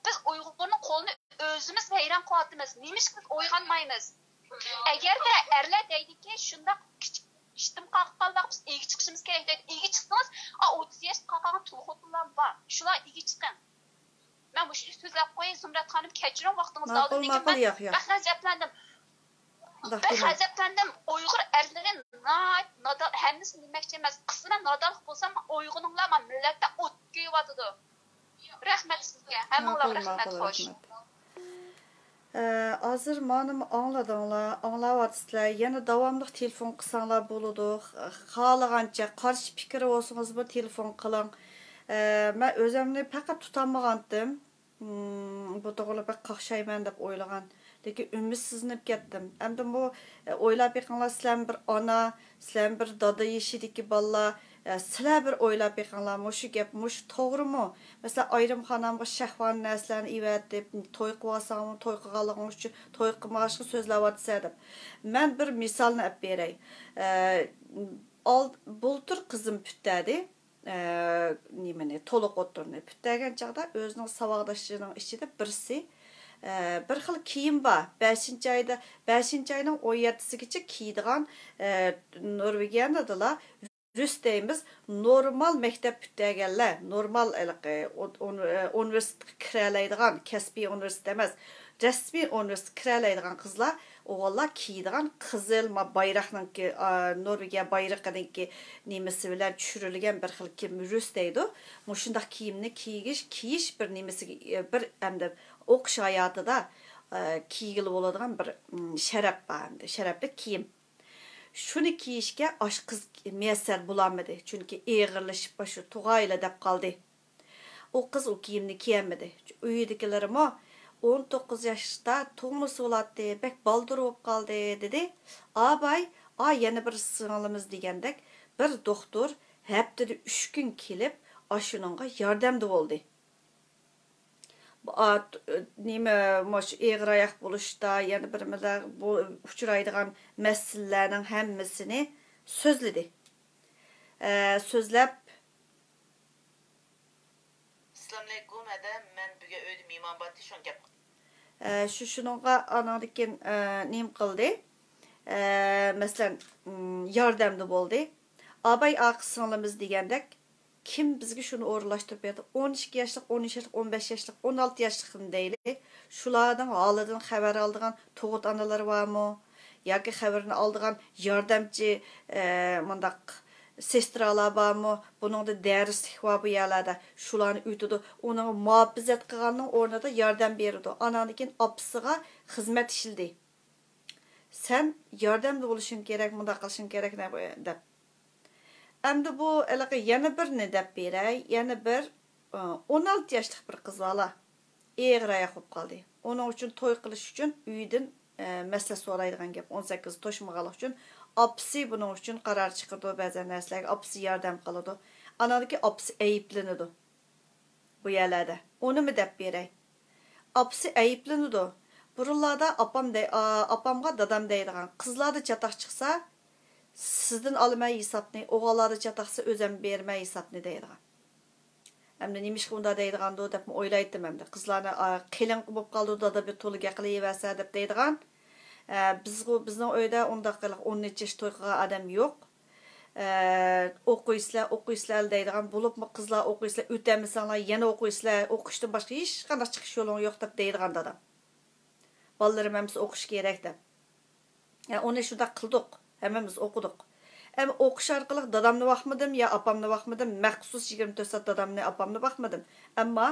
بىز ئۇيغۇرنىڭ قولىنى ئۆزىمىز ۋەيران قىلىۋاتىمىز. نېمىشقا بىز ئويغانمايمىز؟ ئەگەردە ئەرلەر دەيدىكى، شۇنداق كىچىك يېتىم قالغانلارغا بىز ئىگە چىقىشىمىز كېرەك دەيدۇ. ئىگە چىقسىڭىز، ئا، ئوتتۇز ياشقا قالغان تۇل خوتۇنلار بار. شۇلار ئىگە چىقىڭ. مەن مۇشۇنى سۆزلەپ قوياي، زۇمرەت خانىم، كەچۈرۈڭ ۋاقتىڭىزنى ماقۇل، ئالدىم، لېكىن ماقۇل، مەن ياق، ياق. بەك غەزەپلەندىم. مۇنداق بەك دېمەڭ. غەزەپلەندىم. ئۇيغۇر ئەرلىرى ناھايىتى نادان، ھەممىسىنى دېمەكچى ئەمەس. قىسمەن نادانلىق بولسا، ئويغىنىڭلار، مانا مىللەتتە ئوت كۆيۈۋاتىدۇ. رەھمەت سىزگە. ھەممىڭلارغا ماقۇل، رەھمەت، ماقۇل، خوش. رەھمەت. ئە، ھازىر مانىمۇ ئاڭلىدىڭلار، ئاڭلاۋاتىسىلەر. يەنە داۋاملىق تېلېفون قىلساڭلار بولىدۇ. خالىغانچە، قارشى پىكىر بولسىڭىزمۇ تېلېفون قىلىڭ. ئە، مەن ئۆزۈمنى پەقەت تۇتالمىغانتىم. مم، بۇ توغرىلىق بەك قاقشايمەن دەپ ئويلىغان. لېكىن ئۈمىدسىزلىنىپ كەتتىم. ئەمدى بۇ، ئە، ئويلاپ بېقىڭلار، سىلەرمۇ بىر ئانا، سىلەرمۇ بىر دادا يېشىدىكى بالىلار، ئە، سىلەر بىر ئويلاپ بېقىڭلار، مۇشۇ گەپ، مۇشۇ توغرىمۇ؟ مەسىلەن، ئايرىم خانىمغا شەھۋانىي نەرسىلەرنى ئېۋەتىپ، توي قىلىۋالساڭمۇ، توي قىلغانلىقىڭ ئۈچۈن توي قىلماقچىغا سۆزلەۋاتىسەن دەپ. مەن بىر مىسالنى ئەپ بېرەي. ئە، ئال-، بۇلتۇر قىزىم پۈتتەدى. ئە، نېمىنى، تولۇق ئوتتۇرىنى پۈتتەرگەن چاغدا ئۆزىنىڭ ساۋاقداشلىرىنىڭ ئىچىدە بىرسى، ئە، بىر خىل كىيىم بار. بەشىنچى ئايدا، بەشىنچى ئاينىڭ ئون يەتتىسىگىچە كىيىدىغان، ئە، نورۋېگىيەدىلا ۋىرۇس دەيمىز، نورمال مەكتەپ پۈتتۈرگەنلەر، نورمال ھېلىقى ئۇ-، ئۇ-، ئۇنىۋېرسىتېتقا كىرەلەيدىغان، كەسپىي ئۇنىۋېرسىتېت ئەمەس، رەسمىي ئۇنىۋېرسىتېتقا كىرەلەيدىغان قىزلار، ئوغۇللار كىيىدىغان قىزىل، ما، بايراقنىڭكى، ئا، نورۋېگىيە بايرىقىنىڭكى نېمىسى بىلەن چۈشۈرۈلگەن بىر خىل كىيىم، رۇس دەيدۇ. مۇشۇنداق كىيىمنى كىيگۈچ-، كىيىش بىر نېمىسىگە، بىر ئەمدى ئوقۇش ھاياتىدا، ئا، كىيگىلى بولىدىغان بىر، م، شەرەپ بار ئەمدى، شەرەپلىك كىيىم. شۇنى كىيىشكە ئاشۇ قىز مۇيەسسەر بولالمىدى، چۈنكى ئېغىرلىشىپ، باشۇ تۇغايلا دەپ قالدى. ئۇ قىز ئۇ كىيىمنى كىيەلمىدى. ئۆيىدىكىلىرىمۇ، «ئون توققۇز ياشتا تۇغمىسا بولاتتى، بەك بالدۇر بولۇپ قالدى» دېدى. «ئاباي، ئا، يەنە بىر سىڭلىمىز» دېگەندەك، بىر دوختۇر ھەپتىدە ئۈچ كۈن كېلىپ، ئاشۇنىڭغا ياردەمدە بولدى. بۇ، ئا، ت-، نېمە، مۇشۇ ئېغىر ئاياق بولۇشتا، يەنە بىر نېمىلەر، بۇ ئۇچرايدىغان مەسىلىلەرنىڭ ھەممىسىنى سۆزلىدى. ئە، سۆزلەپ، ئەسسالامۇئەلەيكۇم، ھەدە، مەن بۈگۈن ئۆيدە مېھمان بارتى، شۇڭا گەپ قىلدىم. ئە، شۇ، شۇنىڭغا ئاناڭدىن كېيىن، ئە، نېمە قىلدى؟ ئە، مەسىلەن، م، ياردەمدە بولدى. «ئاباي، ئاقا سىڭلىمىز» دېگەندەك، كىم بىزگە شۇنى ئورۇنلاشتۇرۇپ بەردى؟ ئون ئىككى ياشلىق، ئون ئۈچ ياشلىق، ئون بەش ياشلىق، ئون ئالتە ياشلىقنى دەيلى. شۇلارنىڭ ھالىدىن خەۋەر ئالىدىغان تۇغۇت ئانىلىرى بارمۇ؟ ياكى خەۋىرىنى ئالىدىغان ياردەمچى، ئە، مۇنداق سېسترالار بارمۇ؟ بۇنىڭدا دەرسلىك بار بۇ يەرلەردە. شۇلارنى ئۆتىدۇ. ئۇنىڭغا مۇھاپىزەت قىلغاننىڭ ئورنىدا ياردەم بېرىدۇ. ئاناندىن كېيىن ئاپىسىغا خىزمەت ئىشلىدى. سەن ياردەمدە بولۇشۇڭ كېرەك، مۇنداق قىلىشىڭ كېرەك، نە-، دەپ. ئەمدى بۇ ھېلىقى يەنە بىرنى دەپ بېرەي، يەنە بىر، ئە، ئون ئالتە ياشلىق بىر قىز بالا. ئېغىر ئاياق بولۇپ قالدى. ئۇنىڭ ئۈچۈن توي قىلىش ئۈچۈن ئۆيدىن، ئە، مەسلىھەت سورايدىغان گەپ. ئون سەككىز توشمىغانلىقى ئۈچۈن ئاپىسى بۇنىڭ ئۈچۈن قارار چىقىرىدۇ، بەزەن نەرسىلەرگە ئاپىسى ياردەم قىلىدۇ. ئاناندىكى ئاپىسى ئەيىبلىنىدۇ. بۇ يەرلەردە ئۇنىمۇ دەپ بېرەي. ئاپىسى ئەيىبلىنىدۇ. بۇرۇنلاردا ئاپام دەي-، ئا-، ئاپامغا دادام دەيدىغان، قىزلاردا چاتاق چىقسا، سىزدىن ئالىمەن ھېسابنى، ئوغۇللاردا چاتاق چىقسا، ئۆزۈم بېرىمەن ھېسابنى دەيدىغان. ئەمدى نېمىشقا ئۇنداق دەيدىغاندۇ دەپمۇ ئويلايتتىم ئەمدى. قىزلارنى، ئا، قېلىن بولۇپ قالدى، دادا بىر تولا گەپ قىلىۋەرسە دەپ دەيدىغان. ئە، بىزغۇ-، بىزنىڭ ئۆيدە ئۇنداق قىلىق ئون نەچچە ياش توي قىلغان ئادەم يوق. ئە، ئوقۇيسىلەر، ئوقۇيسىلەر دەيدىغان، بولۇپمۇ قىزلار ئوقۇيسىلەر، ئۆتەلمىسەڭلار يەنە ئوقۇيسىلەر، ئوقۇشتىن باشقا ھېچقانداق چىقىش يولۇڭ يوق دەپ دەيدىغان دادام. بالىلىرىم ھەممىسى ئوقۇش كېرەك دەپ. يا، ئۇنى شۇنداق قىلدۇق، ھەممىمىز ئوقۇدۇق. ئەمما ئوقۇش ئارقىلىق دادامنى باقمىدىم يا ئاپامنى باقمىدىم، مەخسۇس يىگىرمە تۆت سائەت دادامنى، ئاپامنى باقمىدىم. ئەمما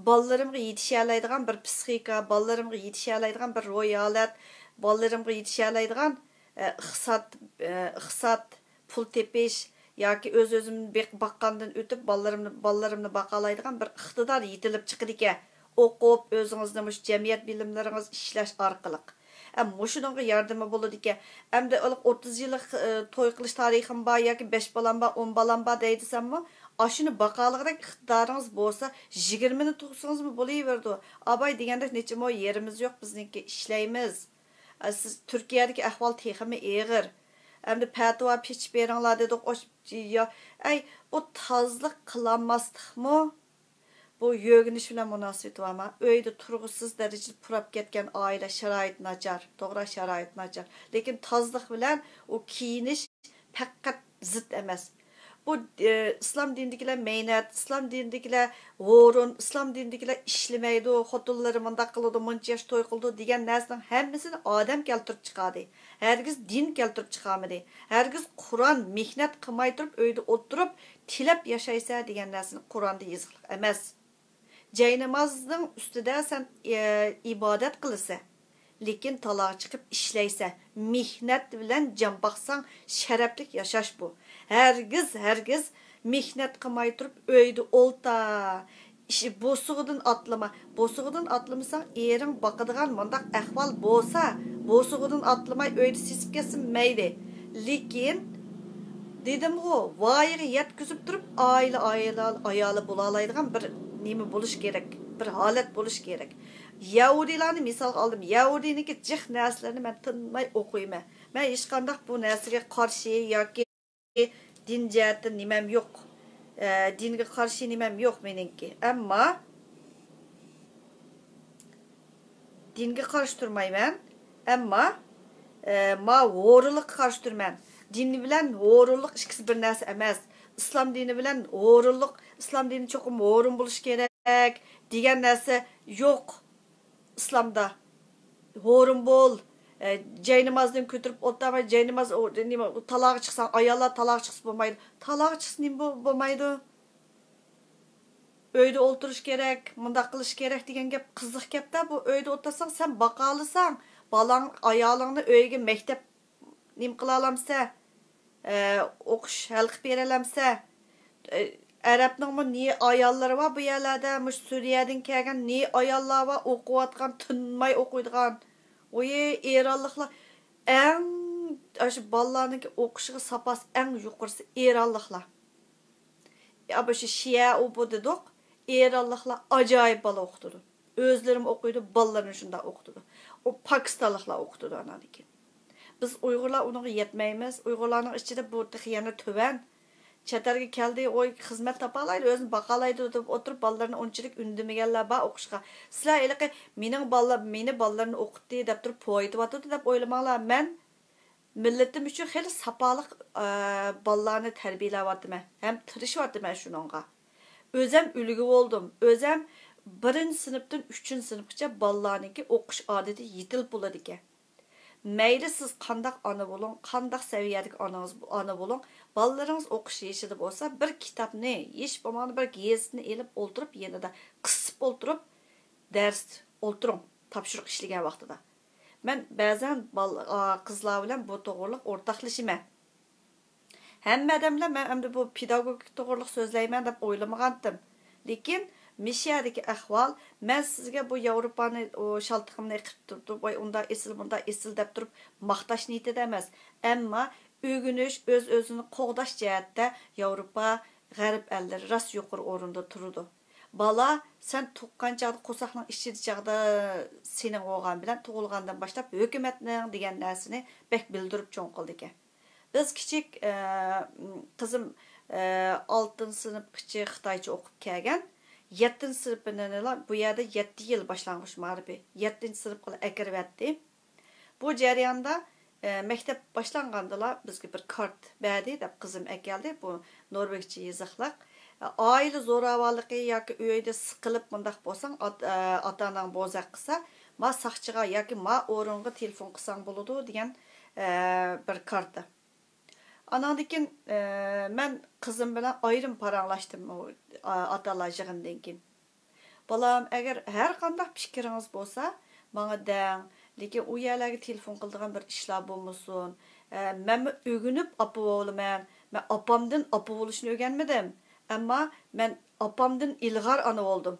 بالىلىرىمغا يېتىشەلەيدىغان بىر پسىخىكا، بالىلىرىمغا يېتىشەلەيدىغان بىر روھىي ھالەت، بالىلىرىمغا يېتىشەلەيدىغان، ئە، ئىقتىساد، ئە، ئىقتىساد، پۇل تېپىش ياكى ئۆز-ئۆزۈمنى بېقىپ باققاندىن ئۆتۈپ بالىلىرىمنى، بالىلىرىمنى باقالايدىغان بىر ئىقتىدار يېتىلىپ چىقىدىكەن. ئوقۇپ، ئۆزىڭىزنى مۇشۇ جەمئىيەت بىلىملىرىڭىز ئىشلەش ئارقىلىق. ئە، مۇشۇنىڭغا ياردىمى بولىدىكەن. ئەمدى ئوتتۇز يىللىق، ئە، توي قىلىش تارىخىم بار ياكى بەش بالام بار، ئون بالام بار دەي دېسەممۇ، ئاشۇنى باقالىغۇدەك ئىقتىدارىڭىز بولسا، يىگىرمىنى تۇغسىڭىزمۇ بولۇۋېرىدۇ. ئاباي دېگەندەك نېچە مو يېرىمىز يوق بىزنىڭكى، ئىشلەيمىز. ئە، سىز تۈركىيەدىكى ئەھۋال تېخىمۇ ئېغىر. ئەمدى پەتىۋا پېچىپ بېرىڭلار دېدۇق. ئوش-، يا، ئەي، بۇ تازىلىق قىلالماسلىقمۇ؟ بۇ يۆگىنىش بىلەن مۇناسىۋىتى بارمۇ؟ ئۆيدە تۇرغۇسىز دەرىجىدە پۇراپ كەتكەن ئائىلە، شارائىت ناچار، توغرا، شارائىت ناچار. لېكىن تازىلىق بىلەن ئۇ كىيىنىش پەقەت زىت ئەمەس. بۇ، ئى، ئىسلام دىنىدىكىلەر مەينەت، ئىسلام دىنىدىكىلەر ھورۇن، ئىسلام دىنىدىكىلەر ئىشلىمەيدۇ، خوتۇنلىرى مۇنداق قىلىدۇ، مۇنچە ياش توي قىلىدۇ دېگەن نەرسىنىڭ ھەممىسىنى ئادەم كەلتۈرۈپ چىقاردى. ھەرگىز دىن كەلتۈرۈپ چىقارمىدى. ھەرگىز قۇرئان، مېھنەت قىلماي تۇرۇپ، ئۆيدە ئولتۇرۇپ، تىلەپ ياشايسەن دېگەن نەرسىنى قۇرئاندا يېزىقلىق ئەمەس. جاينامازنىڭ ئۈستىدە سەن، ئە، ئىبادەت قىلىسەن، لېكىن تالاغا چىقىپ ئىشلەيسەن. مېھنەت بىلەن جان باقساڭ، شەرەپلىك ياشاش بۇ. ھەرگىز، ھەرگىز مېھنەت قىلماي تۇرۇپ ئۆيدە ئولتا. ئىش، بوسۇغىدىن ئاتلىما. بوسۇغىدىن ئاتلىمىساڭ، ئېرىڭ باقىدىغان مۇنداق ئەھۋال بولسا، بوسۇغىدىن ئاتلىماي ئۆيدە سېسىپ كەتسە مەيلى. لېكىن، دېدىمغۇ، ۋايىغا يەتكۈزۈپ تۇرۇپ، ئائىلە، ئائىلە ئايالى بولالايدىغان بىر نېمە بولۇش كېرەك، بىر ھالەت بولۇش كېرەك. يەھۇدىيلارنى مىسالغا ئالدىم. يەھۇدىينىڭكى جىق نەرسىلىرىنى مەن تىنماي ئوقۇيمەن. مەن ھېچقانداق بۇ نەرسىگە قارشى ياكى دىن جەھەتتىن نېمەم يوق. ئە، دىنگە قارشى نېمەم يوق مېنىڭكى. ئەمما دىنگە قارشى تۇرمايمەن. ئەمما، ئە، ما ھورۇنلۇققا قارشى تۇرىمەن. دىن بىلەن ھورۇنلۇق ئىككىسى بىر نەرسە ئەمەس. ئىسلام دىنى بىلەن ھورۇنلۇق، ئىسلام دىنى چوقۇم ھورۇن بولۇش كېرەك دېگەن نەرسە يوق ئىسلامدا. ھورۇن بول، ئە، جاينامازدىن كۆتۈرۈپ ئولتۇرماي، جايناماز، ئۇ، نېمە، تالاغا چىقساڭ، ئاياللار تالاغا چىقسا بولمايدۇ. تالاغا چىقسا نېمە بو-، بولمايدۇ؟ ئۆيدە ئولتۇرۇش كېرەك، مۇنداق قىلىش كېرەك دېگەن گەپ قىزىق گەپتە. بۇ ئۆيدە ئولتۇرساڭ، سەن باقالىساڭ، بالاڭ، ئايالىڭنى ئۆيگە مەكتەپ نېمە قىلالامسەن؟ ئە، ئوقۇش ھەل قىلىپ بېرەلەمسەن؟ ئە، ئەرەبنىڭمۇ نى ئاياللىرى بار بۇ يەرلەردە، مۇشۇ سۈرىيەدىن كەلگەن نى ئاياللار بار، ئوقۇۋاتقان، تىنماي ئوقۇيدىغان. ئۇيى ئىرانلىقلار ئەڭ، ئاشۇ بالىلارنىڭكى ئوقۇشىغا ساپاسى ئەڭ يۇقىرىسى ئىرانلىقلار. يا بۇ شۇ شىئە ئۇ بۇ دېدۇق، ئىرانلىقلار ئاجايىپ بالا ئوقۇتىدۇ. ئۆزلىرىمۇ ئوقۇيدۇ، بالىلىرىنى شۇنداق ئوقۇتىدۇ. ئۇ پاكىستانلىقلار ئوقۇتىدۇ ئانان كېيىن. بىز ئۇيغۇرلار ئۇنىڭغا يەتمەيمىز. ئۇيغۇرلارنىڭ ئىچىدە بۇ تېخى يەنە تۆۋەن. چەت ئەلگە كەلدى، ئۇ خىزمەت تاپالايدۇ، ئۆزىنى باقالايدۇ دەپ ئولتۇرۇپ، بالىلىرىنى ئۇنچىلىك ئۈندىمىگەنلەر بار ئوقۇشقا. سىلەر ھېلىقى مېنىڭ بالىلار، مېنى بالىلىرىنى ئوقۇتتى دەپ تۇرۇپ، پويىتىۋاتىدۇ دەپ ئويلىماڭلار. مەن مىللىتىم ئۈچۈن خېلى ساپالىق، ئە، بالىلارنى تەربىيەلەۋاتىمەن ھەم تىرىشىۋاتىمەن شۇنىڭغا. ئۆزەم ئۈلگە بولدۇم. ئۆزەم بىرىنچى سىنىپتىن ئۈچىنچى سىنىپقىچە بالىلارنىڭكى ئوقۇش ئادىتى يېتىلىپ بولىدىكەن. مەيلى سىز قانداق ئانا بولۇڭ، قانداق سەۋىيەدىكى ئانىڭىز، ئانا بولۇڭ، بالىلىرىڭىز ئوقۇش يېشىدا بولسا، بىر كىتابنى، ھېچ بولمىغاندا بىر گېزىتنى ئېلىپ ئولتۇرۇپ، يېنىدا قىسىپ ئولتۇرۇپ، دەرس ئولتۇرۇڭ، تاپشۇرۇق ئىشلىگەن ۋاقتىدا. مەن بەزەن بال-، ئا، قىزلار بىلەن بۇ توغرىلىق ئورتاقلىشىمەن. ھەممە ئادەملەر مەن ئەمدى بۇ پېداگوگىك توغرىلىق سۆزلەيمەن دەپ ئويلىمىغانتىم. لېكىن مىشىيەدىكى ئەھۋال، مەن سىزگە بۇ ياۋروپانى، ئۇ شالتىقىمنى ئېقىپ تۇرۇپ، ۋاي، ئۇنداق ئېسىل، مۇنداق ئېسىل دەپ تۇرۇپ ماختاش نىيىتىدە ئەمەس. ئەمما ئۆگىنىش، ئۆز-ئۆزىنى قوغداش جەھەتتە ياۋروپا، غەرب ئەللىرى راست يۇقىرى ئورۇندا تۇرىدۇ. بالا، سەن تۇغقان چاغدا، قورساقنىڭ ئىچىدە چاغدا سېنىڭ بولغان بىلەن تۇغۇلغاندىن باشلاپ ھۆكۈمەتنىڭ دېگەن نەرسىنى بەك بىلدۈرۈپ چوڭ قىلىدىكەن. بىز كىچىك، ئە، قىزىم، ئە، ئالتىنچى سىنىپقىچە خىتايچە ئوقۇپ كەلگەن. يەتتىنچى سىنىپىنىلا بۇ يەردە يەتتە يىل باشلانغۇچ مائارىپى، يەتتىنچى سىنىپقىلا ئەكىرىۋەتتى. بۇ جەرياندا ئە، مەكتەپ باشلانغاندىلا بىزگە بىر كارت بەردى دەپ قىزىم ئەكەلدى. بۇ نورۋېگچە يېزىقلىق. ئە، ئائىلە زوراۋانلىقى ياكى ئۆيدە سىقىلىپ مۇنداق بولساڭ، ئات-، ئە، ئاتا-ئاناڭ بوزەك قىلسا، ما ساقچىغا ياكى ما ئورۇنغا تېلېفون قىلساڭ بولىدۇ دېگەن، ئە، بىر كارتا. ئاناندىن كېيىن، ئە، مەن قىزىم بىلەن ئايرىم پاراڭلاشتىم ئۇ، ئا-، ئاتالار يىغىنىدىن كېيىن. «بالام، ئەگەر ھەر قانداق پىكرىڭىز بولسا، ماڭا دەڭ، لېكىن ئۇ يەرلەرگە تېلېفون قىلىدىغان بىر ئىشلار بولمىسۇن. ئە، مەنمۇ ئۆگىنىپ ئاپا بولىمەن. مەن ئاپامدىن ئاپا بولۇشنى ئۆگەنمىدىم. ئەمما مەن ئاپامدىن ئىلغار ئانا بولدۇم.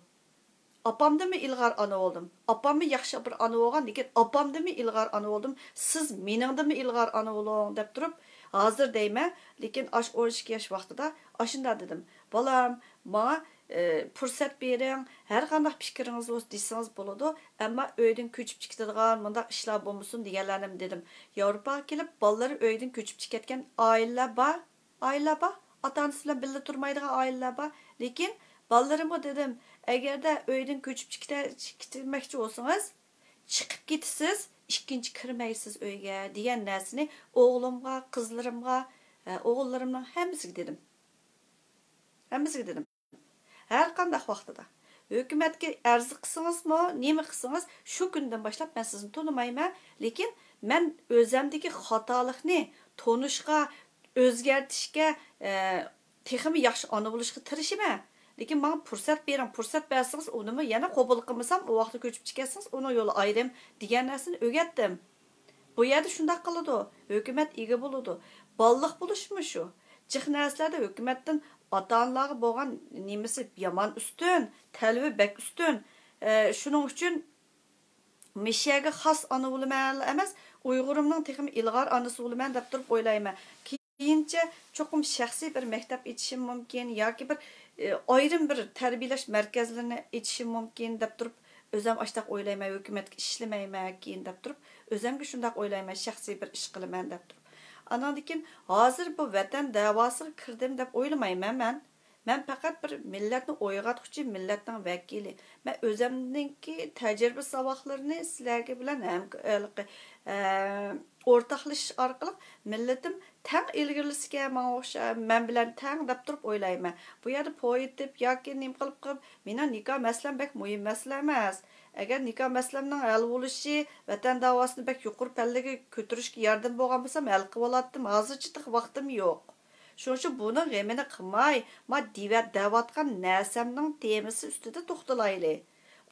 ئاپامدىنمۇ ئىلغار ئانا بولدۇم. ئاپاممۇ ياخشى بىر ئانا بولغان، لېكىن ئاپامدىنمۇ ئىلغار ئانا بولدۇم. سىز مېنىڭدىنمۇ ئىلغار ئانا بولۇڭ» دەپ تۇرۇپ، ھازىر دەيمەن، لېكىن ئاشۇ ئون ئىككى ياش ۋاقتىدا ئاشۇنداق دېدىم: «بالام، ماڭا، ئى، پۇرسەت بېرىڭ، ھەر قانداق پىكرىڭىز بولسا دېسىڭىز بولىدۇ، ئەمما ئۆيدىن كۆچۈپ چىقىدىغان مۇنداق ئىشلار بولمىسۇن» دېگەنلەرنىمۇ دېدىم. ياۋروپاغا كېلىپ، بالىلىرى ئۆيدىن كۆچۈپ چىقىۋەتكەن ئائىلىلەر بار. ئائىلىلەر بار، ئاتا-ئانىسى بىلەن بىللە تۇرمايدىغان ئائىلىلەر بار. لېكىن بالىلىرىمغا دېدىم، ئەگەردە ئۆيدىن كۆچۈپ چىقىتە-، كېتىمەكچى بولسىڭىز، چىقىپ كېتىسىز، ئىككىنچى كىرمەيسىز ئۆيگە، دېگەن نەرسىنى ئوغلۇمغا، قىزلىرىمغا، ئە، ئوغۇللىرىمنىڭ ھەممىسىگە دېدىم. ھەممىسىگە دېدىم. ھەر قانداق ۋاقتىدا ھۆكۈمەتكە ئەرز قىلسىڭىزمۇ، نېمە قىلسىڭىز، شۇ كۈندىن باشلاپ مەن سىزنى تونۇمايمەن، لېكىن مەن ئۆزەمدىكى خاتالىقنى تونۇشقا، ئۆزگەرتىشكە، ئە، تېخىمۇ ياخشى ئانا بولۇشقا تىرىشىمەن. لېكىن ماڭا پۇرسەت بېرىڭ، پۇرسەت بەرسىڭىز، ئۇنىمۇ يەنە قوبۇل قىلمىسام، ئۇ ۋاقىتتا كۆچۈپ چىقىسىز، ئۇنىڭ يولى ئايرىم، دېگەن نەرسىنى ئۆگەتتىم. بۇ يەردە شۇنداق قىلىدۇ، ھۆكۈمەت ئىگە بولىدۇ. بالىلىق بولۇشمۇ شۇ. جىق نەرسىلەردە ھۆكۈمەتتىن ئاتا-ئانىلارغا بولغان نېمىسى يامان ئۈستۈن، تەلىپى بەك ئۈستۈن. ئە، شۇنىڭ ئۈچۈن مىشەگە خاس ئانا بولىمەنلا ئەمەس، ئۇيغۇرۇمنىڭ تېخىمۇ ئىلغار ئانىسى بولىمەن دەپ تۇرۇپ ئويلايمەن. كېيىنچە چوقۇم شەخسىي بىر مەكتەپ ئېچىشىم مۇمكىن ياكى بىر، ئى، ئايرىم بىر تەربىيەلەش مەركەزلىرىنى ئېچىشىم مۇمكىن دەپ تۇرۇپ، ئۆزەم ئاشتاق ئويلايمەن، ھۆكۈمەتكە ئىشلىمەيمەن كېيىن دەپ تۇرۇپ، ئۆزەمگە شۇنداق ئويلايمەن، شەخسىي بىر ئىش قىلىمەن دەپ تۇرۇپ. ئاناندىن كېيىن ھازىر بۇ ۋەتەن دەۋاسىغا كىردىم دەپ ئويلىمايمەن مەن. مەن پەقەت بىر مىللەتنى ئويغاتقۇچى مىللەتنىڭ ۋەكىلى. مەن ئۆزەمنىڭكى تەجرىبە ساۋاقلىرىنى سىلەرگە بىلەن ھەم، ھېلىقى، ئە، ئورتاقلىشىش ئارقىلىق مىللىتىم تەڭ ئىلگىرىلىسىكەن، ماڭا ئوخشاپ، مەن بىلەن تەڭ دەپ تۇرۇپ ئويلايمەن. بۇ يەردە پوي ئېتىپ ياكى نېمە قىلىپ قىلىپ، مېنىڭ نىكاھ مەسىلەم بەك مۇھىم مەسىلە ئەمەس. ئەگەر نىكاھ مەسىلەمنىڭ ھەل بولۇشى، ۋەتەن داۋاسىنى بەك يۇقىرى پەللىگە كۆتۈرۈشكە ياردىمى بولغان بولسام، ھەل قىلىۋالاتتىم. ھازىرچە تېخى ۋاقتىم يوق. شۇنىڭ ئۈچۈن بۇنىڭ غېمىنى قىلماي، ما دېۋە-، دەۋاتقان نەرسەمنىڭ تېمىسى ئۈستىدە توختىلايلى.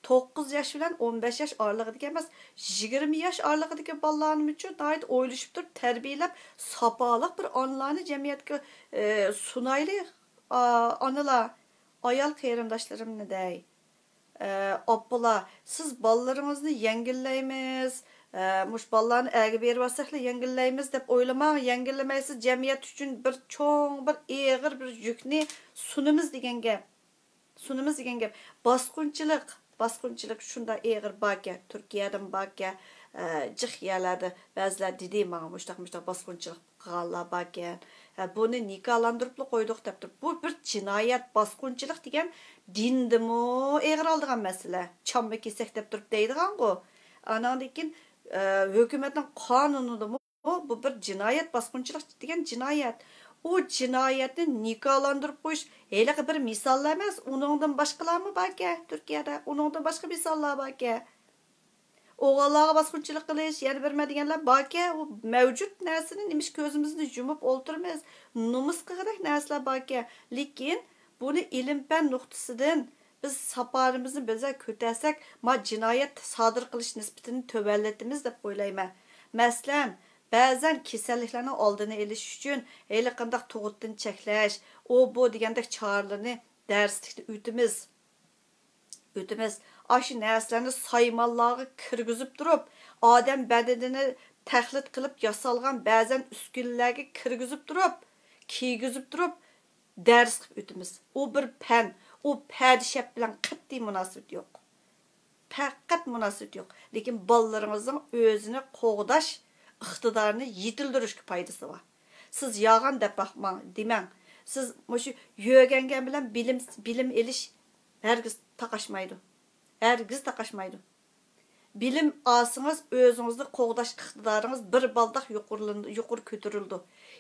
توققۇز ياش بىلەن ئون بەش ياش ئارىلىقىدىكى ئەمەس، يىگىرمە ياش ئارىلىقىدىكى بالىلارنىمۇچۇ ناھايىتى ئويلىشىپ تۇرۇپ تەربىيەلەپ، ساپالىق بىر ئانىلارنى جەمئىيەتكە، ئە، سۇنايلى، ئا-، ئانىلار، ئايال قېرىنداشلىرىمنى دەي. ئە، ئاپىلار، سىز بالىلىرىڭىزنى يەڭگىللەيمىز، ئە، مۇشۇ بالىلارنى ئەرگە بېرىۋەتسەكلا يەڭگىللەيمىز دەپ ئويلىماڭ، يەڭگىللىمەيسىز، جەمئىيەت ئۈچۈن بىر چوڭ، بىر ئېغىر بىر يۈكنى سۇنىمىز دېگەن گەپ. سۇنىمىز دېگەن گەپ. باسقۇنچىلىق، باسقۇنچىلىق شۇنداق ئېغىر باركەن، تۈركىيەدىمۇ باركەن، ئە، جىق يەرلەردە بەزىلەر دېدى ماڭا، مۇشتاق، مۇشتاق باسقۇنچىلىق قىلغانلار باركەن. ھە، بۇنى نىكاھلاندۇرۇپلا قويدۇق دەپ تۇرۇپ، بۇ بىر جىنايەت، باسقۇنچىلىق دېگەن دىندىمۇ ئېغىر ئالىدىغان مەسىلە. چامما كېسەك دەپ تۇرۇپ دەيدىغانغۇ. ئاناندىن كېيىن، ئە، ھۆكۈمەتنىڭ قانۇنىدىمۇ بۇ بىر جىنايەت، باسقۇنچىلىق دېگەن جىنايەت. ئۇ جىنايەتنى نىكاھلاندۇرۇپ قويۇش ھېلىقى بىر مىساللا ئەمەس، ئۇنىڭدىن باشقىلارمۇ باركەن تۈركىيەدە، ئۇنىڭدىن باشقا مىساللار باركەن. ئوغۇللارغا باسقۇنچىلىق قىلىش، يەنە بىرمە دېگەنلەر باركەن، ئۇ مەۋجۇت نەرسىنى نېمىشقا كۆزىمىزنى يۇمۇپ ئولتۇرىمىز؟ نومۇس قىلغۇدەك نەرسىلەر باركەن. لېكىن بۇنى ئىلىم-پەن نۇقتىسىدىن بىز ساپالىمىزنى بىزە كۆتەرسەك، ما جىنايەت سادىر قىلىش نىسبىتىنى تۆۋەنلىتىمىز دەپ ئويلايمەن. مەسىلەن، بەزەن كېسەللىكلەرنىڭ ئالدىنى ئېلىش ئۈچۈن ھېلىقانداق تۇغۇتتىن چەكلەش، ئۇ بۇ دېگەندەك چارىلەرنى دەرسلىكتە ئۆتىمىز. ئۆتىمىز. ئاشۇ نەرسىلەرنى سايمانلارغا كىرگۈزۈپ تۇرۇپ، ئادەم بەدىنىنى تەقلىد قىلىپ ياسالغان بەزەن ئۈسكۈنىلەرگە كىرگۈزۈپ تۇرۇپ، كىيگۈزۈپ تۇرۇپ، دەرس قىلىپ ئۆتىمىز. ئۇ بىر پەن، ئۇ پەدىشەپ بىلەن قەتئىي مۇناسىۋىتى يوق. پەقەت مۇناسىۋىتى يوق. لېكىن بالىلىرىڭىزنىڭ ئۆزىنى قوغداش ئىقتىدارىنى يېتىلدۈرۈشكە پايدىسى بار. سىز يالغان دەپ باقماڭ، دېمەڭ. سىز مۇشۇ يۆگەنگەن بىلەن بىلىم، بىلىم ئېلىش ھەرگىز تاقاشمايدۇ. ھەرگىز تاقاشمايدۇ. بىلىم ئالسىڭىز، ئۆزىڭىزنى قوغداش ئىقتىدارىڭىز بىر بالداق يۇقىرىلىنىدۇ، يۇقىرى كۆتۈرۈلىدۇ.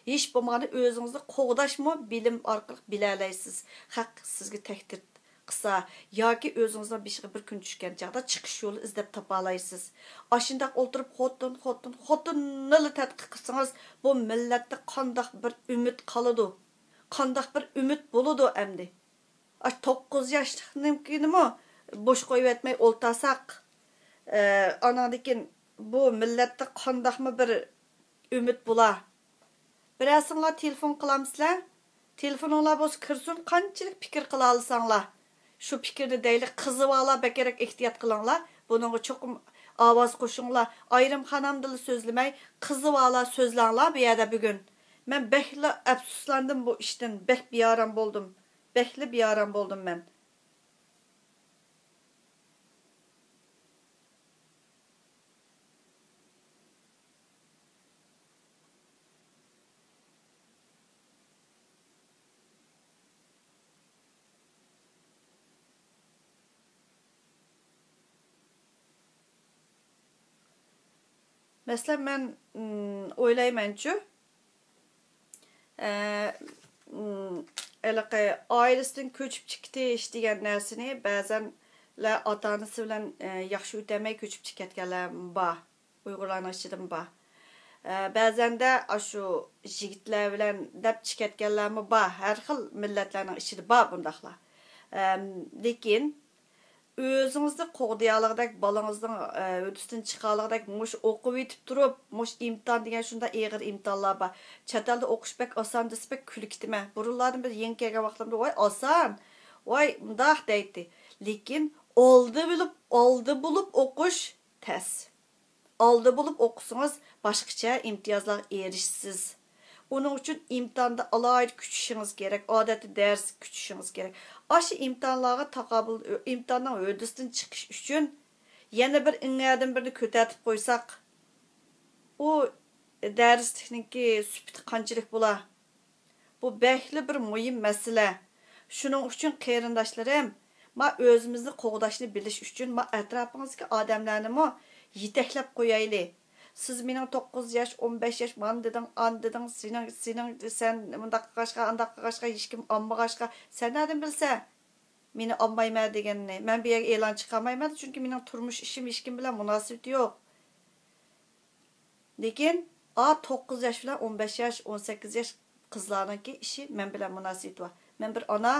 ھېچ بولمىغاندا ئۆزىڭىزنى قوغداشمۇ بىلىم ئارقىلىق بىلەلەيسىز. خەق سىزگە تەھدىت قىلسا ياكى ئۆزىڭىزنىڭ بېشىغا بىر كۈن چۈشكەن چاغدا چىقىش يولى ئىزدەپ تاپالايسىز. ئاشۇنداق ئولتۇرۇپ خوتۇن، خوتۇن، خوتۇننىلا تەتقىق قىلسىڭىز، بۇ مىللەتتە قانداق بىر ئۈمىد قالىدۇ؟ قانداق بىر ئۈمىد بولىدۇ ئەمدى؟ ئاش توققۇز ياشلىقنىڭكىنىمۇ بوش قويۇۋەتمەي ئولتۇرساق، ئە، ئاناندىن كېيىن بۇ مىللەتتە قانداقمۇ بىر ئۈمىد بولا؟ بىرەرسىڭلار تېلېفون قىلامسىلەر؟ تېلېفونۇڭلار بولسا كىرسۇن، قانچىلىك پىكىر قىلالىساڭلار. شۇ پىكىرنى دەيلى، قىزىۋالا بەكرەك ئېھتىيات قىلىڭلار. بۇنىڭغا چوقۇم ئاۋاز قوشۇڭلار. ئايرىم خانامدىلا سۆزلىمەي، قىزىۋالا سۆزلەڭلار بۇ يەردە بۈگۈن. مەن بەكلا ئەپسۇسلاندىم بۇ ئىشتىن، بەك بىئارام بولدۇم. بەكلا بىئارام بولدۇم مەن. مەسىلەن، مەن، ئىم، ئويلايمەنچۇ، ئە، ئىم، ھېلىقى ئائىلىسىدىن كۆچۈپ چىقىش دېگەن نەرسىنى بەزەنلەر ئاتا-ئانىسى بىلەن، ئە، ياخشى ئۆتەلمەي كۆچۈپ چىقىپ كەتكەنلەر بار. ئۇيغۇرلارنىڭ ئىچىدىمۇ بار. ئە، بەزەندە ئاشۇ يىگىتلەر بىلەن دەپ چىقىپ كەتكەنلەرمۇ بار. ھەر خىل مىللەتلەرنىڭ ئىچىدە بار بۇنداقلار. ئەم، لېكىن ئۆزىڭىزنى قوغدىيالىغۇدەك، بالىڭىزنىڭ، ئە، ھۆددىسىدىن چىقالىغۇدەك، مۇشۇ ئوقۇۋېتىپ تۇرۇپ، مۇشۇ ئىمتىھان دېگەن شۇنداق ئېغىر ئىمتىھانلار بار. چەت ئەلدە ئوقۇش بەك ئاسان دېسە، بەك كۈلۈپ كېتىمەن. بۇرۇنلاردىن بىر يېڭى كەلگەن ۋاقتىمدا، ۋاي ئاسان، ۋاي مۇنداق دەيتتى. لېكىن ئالدى بولۇپ، ئالدى بولۇپ ئوقۇش تەس. ئالدى بولۇپ ئوقۇسىڭىز، باشقىچە ئىمتىيازلارغا ئېرىشىسىز. ئۇنىڭ ئۈچۈن ئىمتىھاندا ئالاھىدە كۈچىشىڭىز كېرەك، ئادەتتە دەرس كۈچىشىڭىز كېرەك. ئاشۇ ئىمتىھانلارغا تاقابىل، ئىمتىھاننىڭ ھۆددىسىدىن چىقىش ئۈچۈن يەنە بىر ئىڭەردىن بىرنى كۆتەرتىپ قويساق، ئۇ دەرسلىكنىڭكى سۈپىتى قانچىلىك بولا؟ بۇ بەكلا بىر مۇھىم مەسىلە. شۇنىڭ ئۈچۈن قېرىنداشلىرىم، ما ئۆزىمىزنى قوغداشنى بىلىش ئۈچۈن ما ئەتراپىڭىزدىكى ئادەملەرنىمۇ يېتەكلەپ قويايلى. سىز مېنىڭ توققۇز ياش، ئون بەش ياش، مانا دېدىڭ، ئانا دېدىڭ، سېنىڭ، سېنىڭ، سەن مۇنداق قىلغاچقا، ئانداق قىلغاچقا، ھېچكىم ئالمىغاچقا، سەن نەدىن بىلسەن مېنى ئالمايمەن دېگىنىنى؟ مەن بۇ يەرگە ئېلان چىقارمايمەن، چۈنكى مېنىڭ تۇرمۇش ئىشىم ھېچكىم بىلەن مۇناسىۋىتى يوق. لېكىن، ئا، توققۇز ياش بىلەن ئون بەش ياش، ئون سەككىز ياش قىزلارنىڭكى ئىشى مەن بىلەن مۇناسىۋىتى بار. مەن بىر ئانا،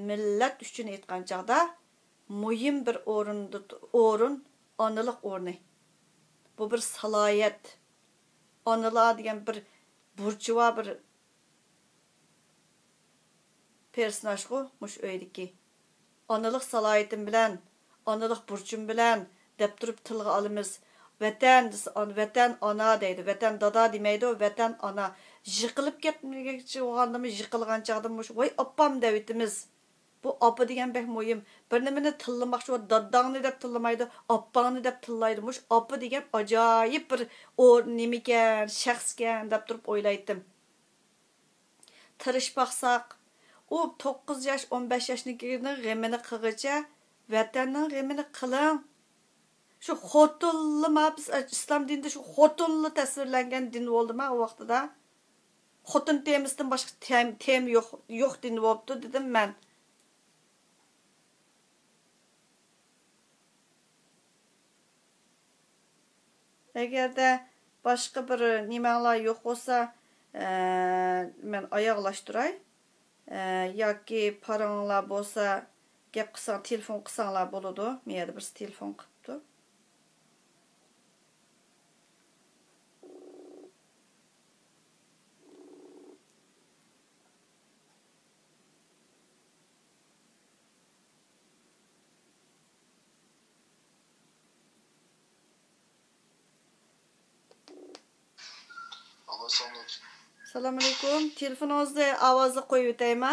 مىللەت ئۈچۈن ئېيتقان چاغدا، مۇھىم بىر ئورۇندا، ئورۇن ئانىلىق ئورنى. بۇ بىر سالاھىيەت. ئانىلار دېگەن بىر بۇرچى بار، بىر پېرسوناژغۇ مۇشۇ ئۆيدىكى. ئانىلىق سالاھىيىتىم بىلەن، ئانىلىق بۇرچۇم بىلەن دەپ تۇرۇپ تىلغا ئالىمىز. ۋەتەن دېسە، ئان-، ۋەتەن ئانا دەيدۇ. ۋەتەن دادا دېمەيدۇ، ۋەتەن ئانا. يىقىلىپ كەتمىگۈچى بولغاندىمۇ، يىقىلغان چاغدا مۇشۇ، ۋاي ئاپام دەۋېتىمىز. بۇ ئاپا دېگەن بەك مۇھىم. بىر نېمىنى تىللىماقچى بولسا، داداڭنى دەپ تىللىمايدۇ، ئاپاڭنى دەپ تىللايدۇ. مۇشۇ ئاپا دېگەن ئاجايىپ بىر ئور-، نېمىكەن، شەخسكەن دەپ تۇرۇپ ئويلايتتىم. تىرىشىپ باقساق، ئۇ توققۇز ياش، ئون بەش ياشنىڭكىنىڭ غېمىنى قىلغىچە، ۋەتەننىڭ غېمىنى قىلىڭ. شۇ خوتۇنلىما، بىز ئىسلام دىنىدا شۇ خوتۇنلا تەسۋىرلەنگەن دىن بولدىما ئۇ ۋاقتىدا؟ خوتۇن تېمىسىدىن باشقا تېم-، تېما يوق، يوق دىن بوپتۇ، دېدىم مەن. ئەگەردە باشقا بىر نېمەڭلار يوق بولسا، ئە، مەن ئاياغلاشتۇراي. ئە، ياكى پاراڭلار بولسا، گەپ قىلساڭ، تېلېفون قىلساڭلار بولىدۇ. مەيەردە بىرسى تېلېفون قىپتۇ. ئاللو، ئەسسالامۇئەلەيكۇم. سالامئەلەيكۇم. تېلېفونىڭىزنى ئاۋازلىق قويۇۋېتەيما؟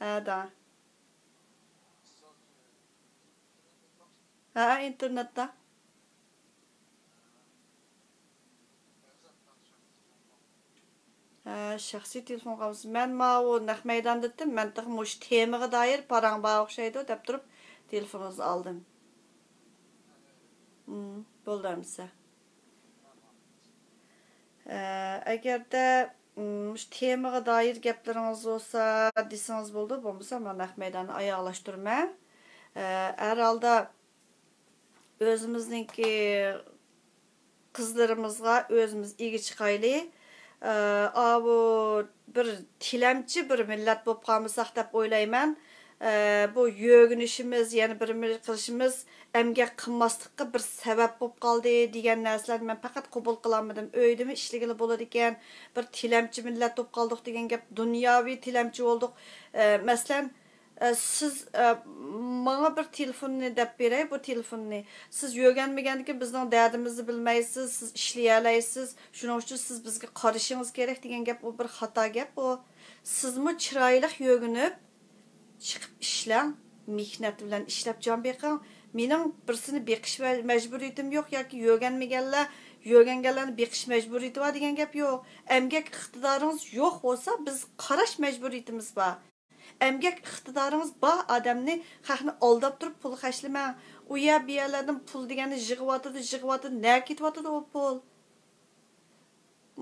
ھەدە. ھە، ئىنتېرنېتتا. ھە، شەخسىي تېلېفون قالمىسۇن. مەن ماۋۇ نەق مەيداندا دېدىم، مەن تېخى مۇشۇ تېمىغا دائىر پاراڭ بار ئوخشايدۇ دەپ تۇرۇپ، تېلېفونىڭىزنى ئالدىم. مم، بولدى ئەمىسە. ئە، ئەگەردە، مم، مۇشۇ تېمىغا دائىر گەپلىرىڭىز بولسا دېسىڭىز بولىدۇ، بولمىسا مانا نەق مەيداننى ئاياغلاشتۇرىمەن. ئە، ھەر ھالدا ئۆزىمىزنىڭكى قىزلىرىمىزغا ئۆزىمىز ئىگە چىقايلى. ئە، ئاۋۇ بىر تىلەمچى بىر مىللەت بولۇپ قالمىساق دەپ ئويلايمەن. ئە، بۇ يۆگىنىشىمىز، يەنە بىر نېمە قىلىشىمىز ئەمگەك قىلماسلىققا بىر سەۋەب بولۇپ قالدى دېگەن نەرسىلەرنى مەن پەقەت قوبۇل قىلالمىدىم. ئۆيدىمۇ ئىشلىگىلى بولىدىكەن، بىر تىلەمچى مىللەت بولۇپ قالدۇق دېگەن گەپ، دۇنياۋى تىلەمچى بولدۇق. ئە، مەسىلەن، ئە، سىز، ئە، ماڭا بىر تېلېفوننى دەپ بېرەي، بۇ تېلېفوننى. سىز يۆگەنمىگەندىكىن بىزنىڭ دەردىمىزنى بىلمەيسىز، سىز ئىشلىيەلەيسىز، شۇنىڭ ئۈچۈن سىز بىزگە قارىشىڭىز كېرەك دېگەن گەپ، ئۇ بىر خاتا گەپ ئۇ. سىزمۇ چىرايلىق يۆگىنىپ، چىقىپ ئىشلەڭ، مېھنەت بىلەن ئىشلەپ جان بېقىڭ. مېنىڭ بىرسىنى بېقىش مە-، مەجبۇرىيىتىم يوق ياكى يۆگەنمىگەنلەر، يۆگەنگەنلەرنى بېقىش مەجبۇرىيىتى بار دېگەن گەپ يوق. ئەمگەك ئىقتىدارىڭىز يوق بولسا، بىز قاراش مەجبۇرىيىتىمىز بار. ئەمگەك ئىقتىدارىڭىز بار ئادەمنى، خەقنى ئالداپ تۇرۇپ پۇل خەجلىمەڭ. ئۇ يەر بۇ يەرلەردىن پۇل دېگەننى يىغىۋاتىدۇ، يىغىۋاتىدۇ، نەگە كېتىۋاتىدۇ ئۇ پۇل؟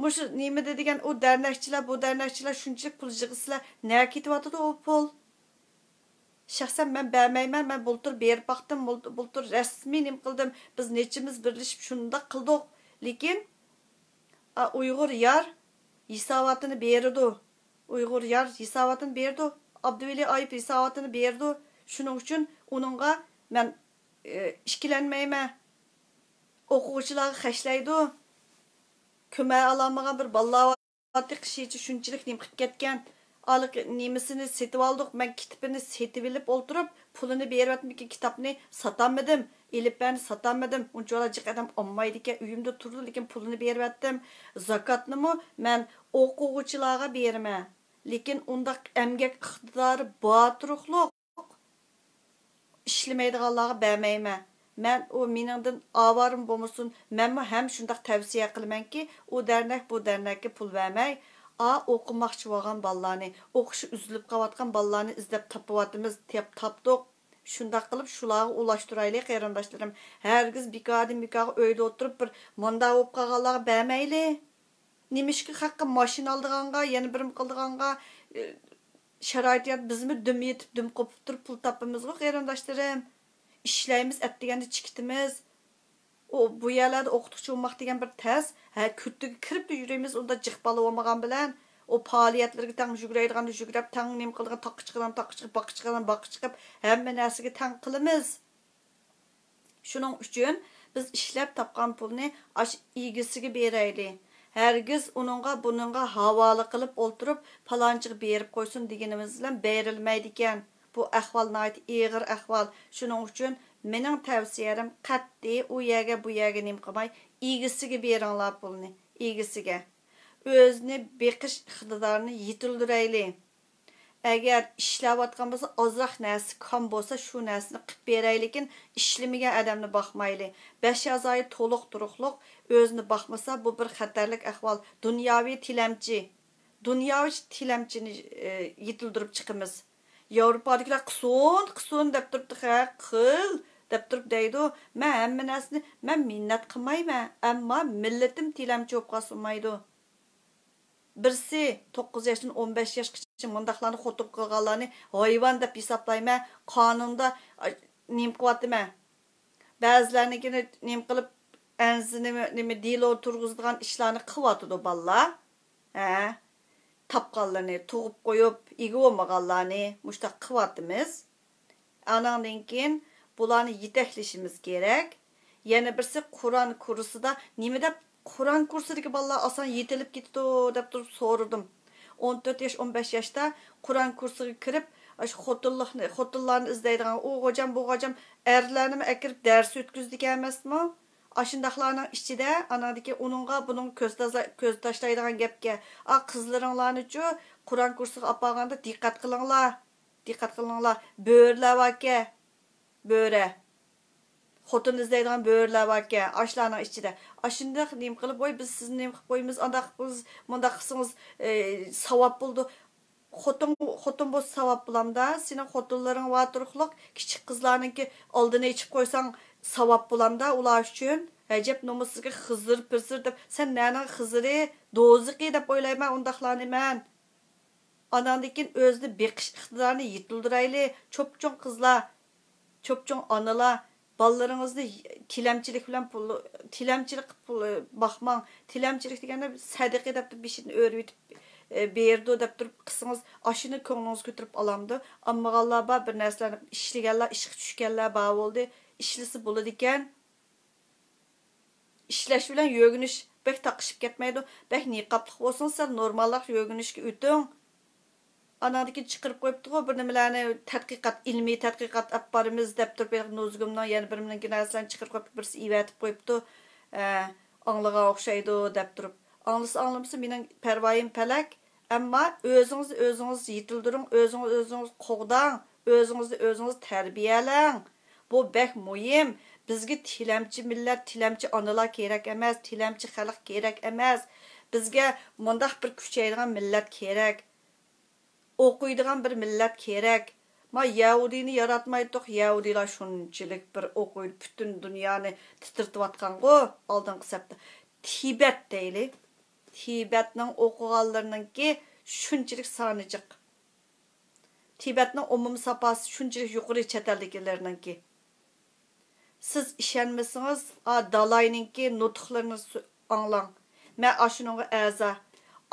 مۇشۇ نېمىدە دېگەن ئۇ دەرنەكچىلەر، بۇ دەرنەكچىلەر شۇنچىلىك پۇل يىغىسىلەر، نەگە كېتىۋاتىدۇ ئۇ پۇل؟ شەخسەن مەن بەرمەيمەن، مەن بۇلتۇر بېرىپ باقتىم، بۇلتۇر، بۇلتۇر رەسمىي نېمە قىلدىم، بىز نەچچىمىز بىرلىشىپ شۇنداق قىلدۇق. لېكىن، ئا، ئۇيغۇر يار ھېساباتىنى بېرىدۇ. ئۇيغۇر يار ھېساباتىنى بېرىدۇ. ئابدۇۋەلى ئايۇپ ھېساباتىنى بېرىدۇ. شۇنىڭ ئۈچۈن ئۇنىڭغا مەن، ئى، ئىككىلەنمەيمەن. ئوقۇغۇچىلارغا خەجلەيدۇ. كۆمەي ئالالمىغان بىر بالىلار بار. تېخىچە شۇنچىلىك نېمە قىلىپ كەتكەن. ئالىق نېمىسىنى سېتىۋالدۇق. مەن كىتىپىنى سېتىۋېلىپ ئولتۇرۇپ، پۇلىنى بېرىۋەتمىكىن، كىتابنى ساتالمىدىم. ئېلىپبەنى ساتالمىدىم. ئۇنچىۋالا جىق ئادەم ئالمايدىكەن. ئۆيۈمدە تۇرىدۇ، لېكىن پۇلىنى بېرىۋەتتىم. زاكاتنىمۇ مەن ئوقۇغۇچىلارغا بېرىمەن. لېكىن ئۇنداق ئەمگەك ئىقتىدارى بار تۇرۇقلۇق ئىشلىمەيدىغانلارغا بەرمەيمەن. مەن ئۇ مېنىڭدىن ئاۋارىمۇ بولمىسۇن، مەنمۇ ھەم شۇنداق تەۋسىيە قىلىمەنكى، ئۇ دەرنەك، بۇ دەرنەككە پۇل بەرمەي، ئا، ئوقۇماقچى بولغان بالىلارنى، ئوقۇشى ئۈزۈلۈپ قاۋاتقان بالىلارنى ئىزدەپ تاپىۋاتىمىز، تېپ-، تاپتۇق. شۇنداق قىلىپ شۇلارغا ئۇلاشتۇرايلى، قېرىنداشلىرىم. ھەرگىز بىكاردىن بىكارغا ئۆيدە ئولتۇرۇپ بىر مۇنداق بولۇپ قالغانلارغا بەرمەيلى. نېمىشقا خەققە ماشىنا ئالىدىغانغا، يەنە بىر نېمە قىلىدىغانغا، ئى، شارائىت يار-، بىزمۇ دۈم يېتىپ، دۈم قوپۇپ تۇرۇپ پۇل تاپىمىزغۇ، قېرىنداشلىرىم. ئىشلەيمىز، ئەتىگەندە چىقىتىمىز. ئۇ، بۇ يەرلەردە ئوقۇتقۇچى بولماق دېگەن بىر تەس. ھە، كۈتۈگە كىرىپلا يۈرىمىز، ئۇنداق جىق بالا بولمىغان بىلەن. ئۇ پائالىيەتلىرىگە تەڭ يۈگۈرەيدىغاندا يۈگۈرۈپ، تەڭ نېمە قىلىدىغان، تاغقا چىقىدىغان تاغقا چىقىپ، باغقا چىقىدىغان باغقا چىقىپ، ھەممە نەرسىگە تەڭ قىلىمىز. شۇنىڭ ئۈچۈن بىز ئىشلەپ تاپقان پۇلنى ئاشۇ ئىگىسىگە بېرەيلى. ھەرگىز ئۇنىڭغا، بۇنىڭغا ھاۋالە قىلىپ ئولتۇرۇپ، پالانچىغا بېرىپ قويسۇن دېگىنىمىز بىلەن بېرىلمەيدىكەن. بۇ ئەھۋال ناھايىتى ئېغىر ئەھۋال. شۇنىڭ ئۈچۈن مېنىڭ تەۋسىيەم، قەتئىي ئۇ يەرگە، بۇ يەرگە نېمە قىلماي، ئىگىسىگە بېرىڭلار پۇلنى، ئىگىسىگە. ئۆزىنى بېقىش ئىقتىدارىنى يېتىلدۈرەيلى. ئەگەر ئىشلەۋاتقان بولسا، ئازراق نەرسە كام بولسا، شۇ نەرسىنى قىلىپ بېرەيلىكىن، ئىشلىمىگەن ئادەمنى باقمايلى. بەش ئاز ئاي تولۇق تۇرۇقلۇق ئۆزىنى باقمىسا، بۇ بىر خەتەرلىك ئەھۋال. دۇنياۋى تىلەمچى، دۇنياۋى تىلەمچىنى، ئى، يېتىلدۈرۈپ چىقىمىز. ياۋروپادىكىلەر قىسۇن، قىسۇن دەپ تۇرۇپتۇ، ھە، قىل دەپ تۇرۇپ دەيدۇ. مەن ھەممە نەرسىنى، مەن مىننەت قىلمايمەن، ئەمما مىللىتىم تىلەمچى بولۇپ قالسا بولمايدۇ. بىرسى توققۇز ياشتىن ئون بەش ياشقىچە مۇنداقلارنى خوتۇن قىلغانلارنى ھايۋان دەپ ھېسابلايمەن. قانۇندا، ئاي، نېمە قىلىۋاتىمەن؟ بەزىلەرنىڭكىنى نېمە قىلىپ، ئەنزىنى نېمە دېلو تۇرغۇزىدىغان ئىشلارنى قىلىۋاتىدۇ بالىلار. ھە؟ تاپقانلىرىنى تۇغۇپ قويۇپ، ئىگە بولمىغانلارنى مۇشۇنداق قىلىۋاتىمىز. ئاناندىن كېيىن بۇلارنى يېتەكلىشىمىز كېرەك. يەنە بىرسى قۇرئان كۇرسىدا نېمە دەپ قۇرئان كۇرسىدىكى بالىلار ئاسان يېتىلىپ كېتىدۇ دەپ تۇرۇپ سورىدىم. ئون تۆت ياش، ئون بەش ياشتا قۇرئان كۇرسىغا كىرىپ، ئاشۇ خوتۇنلۇقنى، خوتۇنلارنى ئىزدەيدىغان، ئۇ غوجام، بۇ غوجام ئەرلەرنىمۇ ئەكىرىپ دەرس ئۆتكۈزىدىكەن ئەمەسمۇ؟ ئاشۇنداقلارنىڭ ئىچىدە ئاناندىكى ئۇنىڭغا، بۇنىڭغا كۆز تازا-، كۆز تاشلايدىغان گەپكە، ئا، قىزلىرىڭلارنىچۇ قۇرئان كۇرسىغا ئاپارغاندا دىققەت قىلىڭلار. دىققەت قىلىڭلار، بۆرىلەر باركەن، بۆرە. خوتۇن ئىزدەيدىغان بۆرىلەر باركەن، ئاشۇلارنىڭ ئىچىدە. ئاشۇنداق نېمە قىلىپ، ۋاي، بىز سىزنى نېمە قىلىپ قويىمىز، ئانداق قىلىپ، مۇنداق قىلسىڭىز، ئى، ساۋاب بولىدۇ. خوتۇن، خوتۇن بولسا ساۋاب بولامدا، سېنىڭ خوتۇنلىرىڭ بار تۇرۇقلۇق، كىچىك قىزلارنىڭكى ئالدىنى ئېچىپ قويساڭ ساۋاب بولامدا ئۇلار ئۈچۈن. ئەجەب نومۇسسىزغا خىزىر پىزىر دەپ، سەن نەنىڭ خىزىرى، دوزىخى دەپ ئويلايمەن ئۇنداقلارنى مەن. ئاناندىن كېيىن ئۆزىنى بېقىش ئىقتىدارىنى يېتىلدۈرەيلى، چوپچوڭ قىزلار، چوپچوڭ ئانىلار، بالىلىرىڭىزنى تىلەمچىلىك بىلەن پۇل، تىلەمچىلىك قىلىپ پۇل باقماڭ. تىلەمچىلىك دېگەندە سەدىقە دەپ تۇرۇپ بېشىدىن ئۆرۈۋېتىپ، ئە، بېرىدۇ دەپ تۇرۇپ قىلسىڭىز، ئاشۇنى كۆڭلىڭىز كۆتۈرۈپ ئالامدۇ؟ ئالمىغانلار بار، بىر نەرسىلەرنى ئىشلىگەنلەر، ئىشقا چۈشكەنلەر بار بولدى. ئىشلىسا بولىدىكەن. ئىشلەش بىلەن يۆگىنىش بەك تاقىشىپ كەتمەيدۇ. بەك نىقابلىق بولسىڭىز، سەل نورمالراق يۆگىنىشكە ئۆتۈڭ. ئاناندىن كېيىن چىقىرىپ قويۇپتىغۇ بىر نېمىلەرنى، تەتقىقات، ئىلمىي تەتقىقات ئەپ بارىمىز دەپ تۇرۇپ، ھېلىقى نۇزۇگۇمنىڭ يەنە بىر نېمىلىكى نەرسىلەرنى چىقىرىپ قويۇپتۇ، بىرسى ئېۋەتىپ قويۇپتۇ. ئە، ئاڭلىغان ئوخشايدۇ دەپ تۇرۇپ. ئاڭلىسا ئاڭلىمىسا مېنىڭ پەرۋايىم پەلەك. ئەمما ئۆزىڭىزنى ئۆزىڭىز يېتىلدۈرۈڭ، ئۆزىڭىز ئۆزىڭىز قوغداڭ، ئۆزىڭىزنى ئۆزىڭىز تەربىيەلەڭ. بۇ بەك مۇھىم. بىزگە تىلەمچى مىللەت، تىلەمچى ئانىلار كېرەك ئەمەس، تىلەمچى خەلق كېرەك ئەمەس. بىزگە مۇنداق بىر كۈچەيدىغان مىللەت كېرەك. ئوقۇيدىغان بىر مىللەت كېرەك. ما يەھۇدىينى ياراتمايتتۇق، يەھۇدىيلار شۇنچىلىك بىر ئوقۇيدۇ، پۈتۈن دۇنيانى تىترىتىۋاتقانغۇ ئالدىنقى سەپتە. تىبەت دەيلى. تىبەتنىڭ ئوقۇغانلىرىنىڭكى شۇنچىلىك سانى جىق. تىبەتنىڭ ئومۇمىي ساپاسى شۇنچىلىك يۇقىرى چەت ئەلدىكىلەرنىڭكى. سىز ئىشەنمىسىڭىز، ئا، دالاينىڭكى نۇتۇقلىرىنى سو-، ئاڭلاڭ. مەن ئاشۇنىڭغا ئەزا.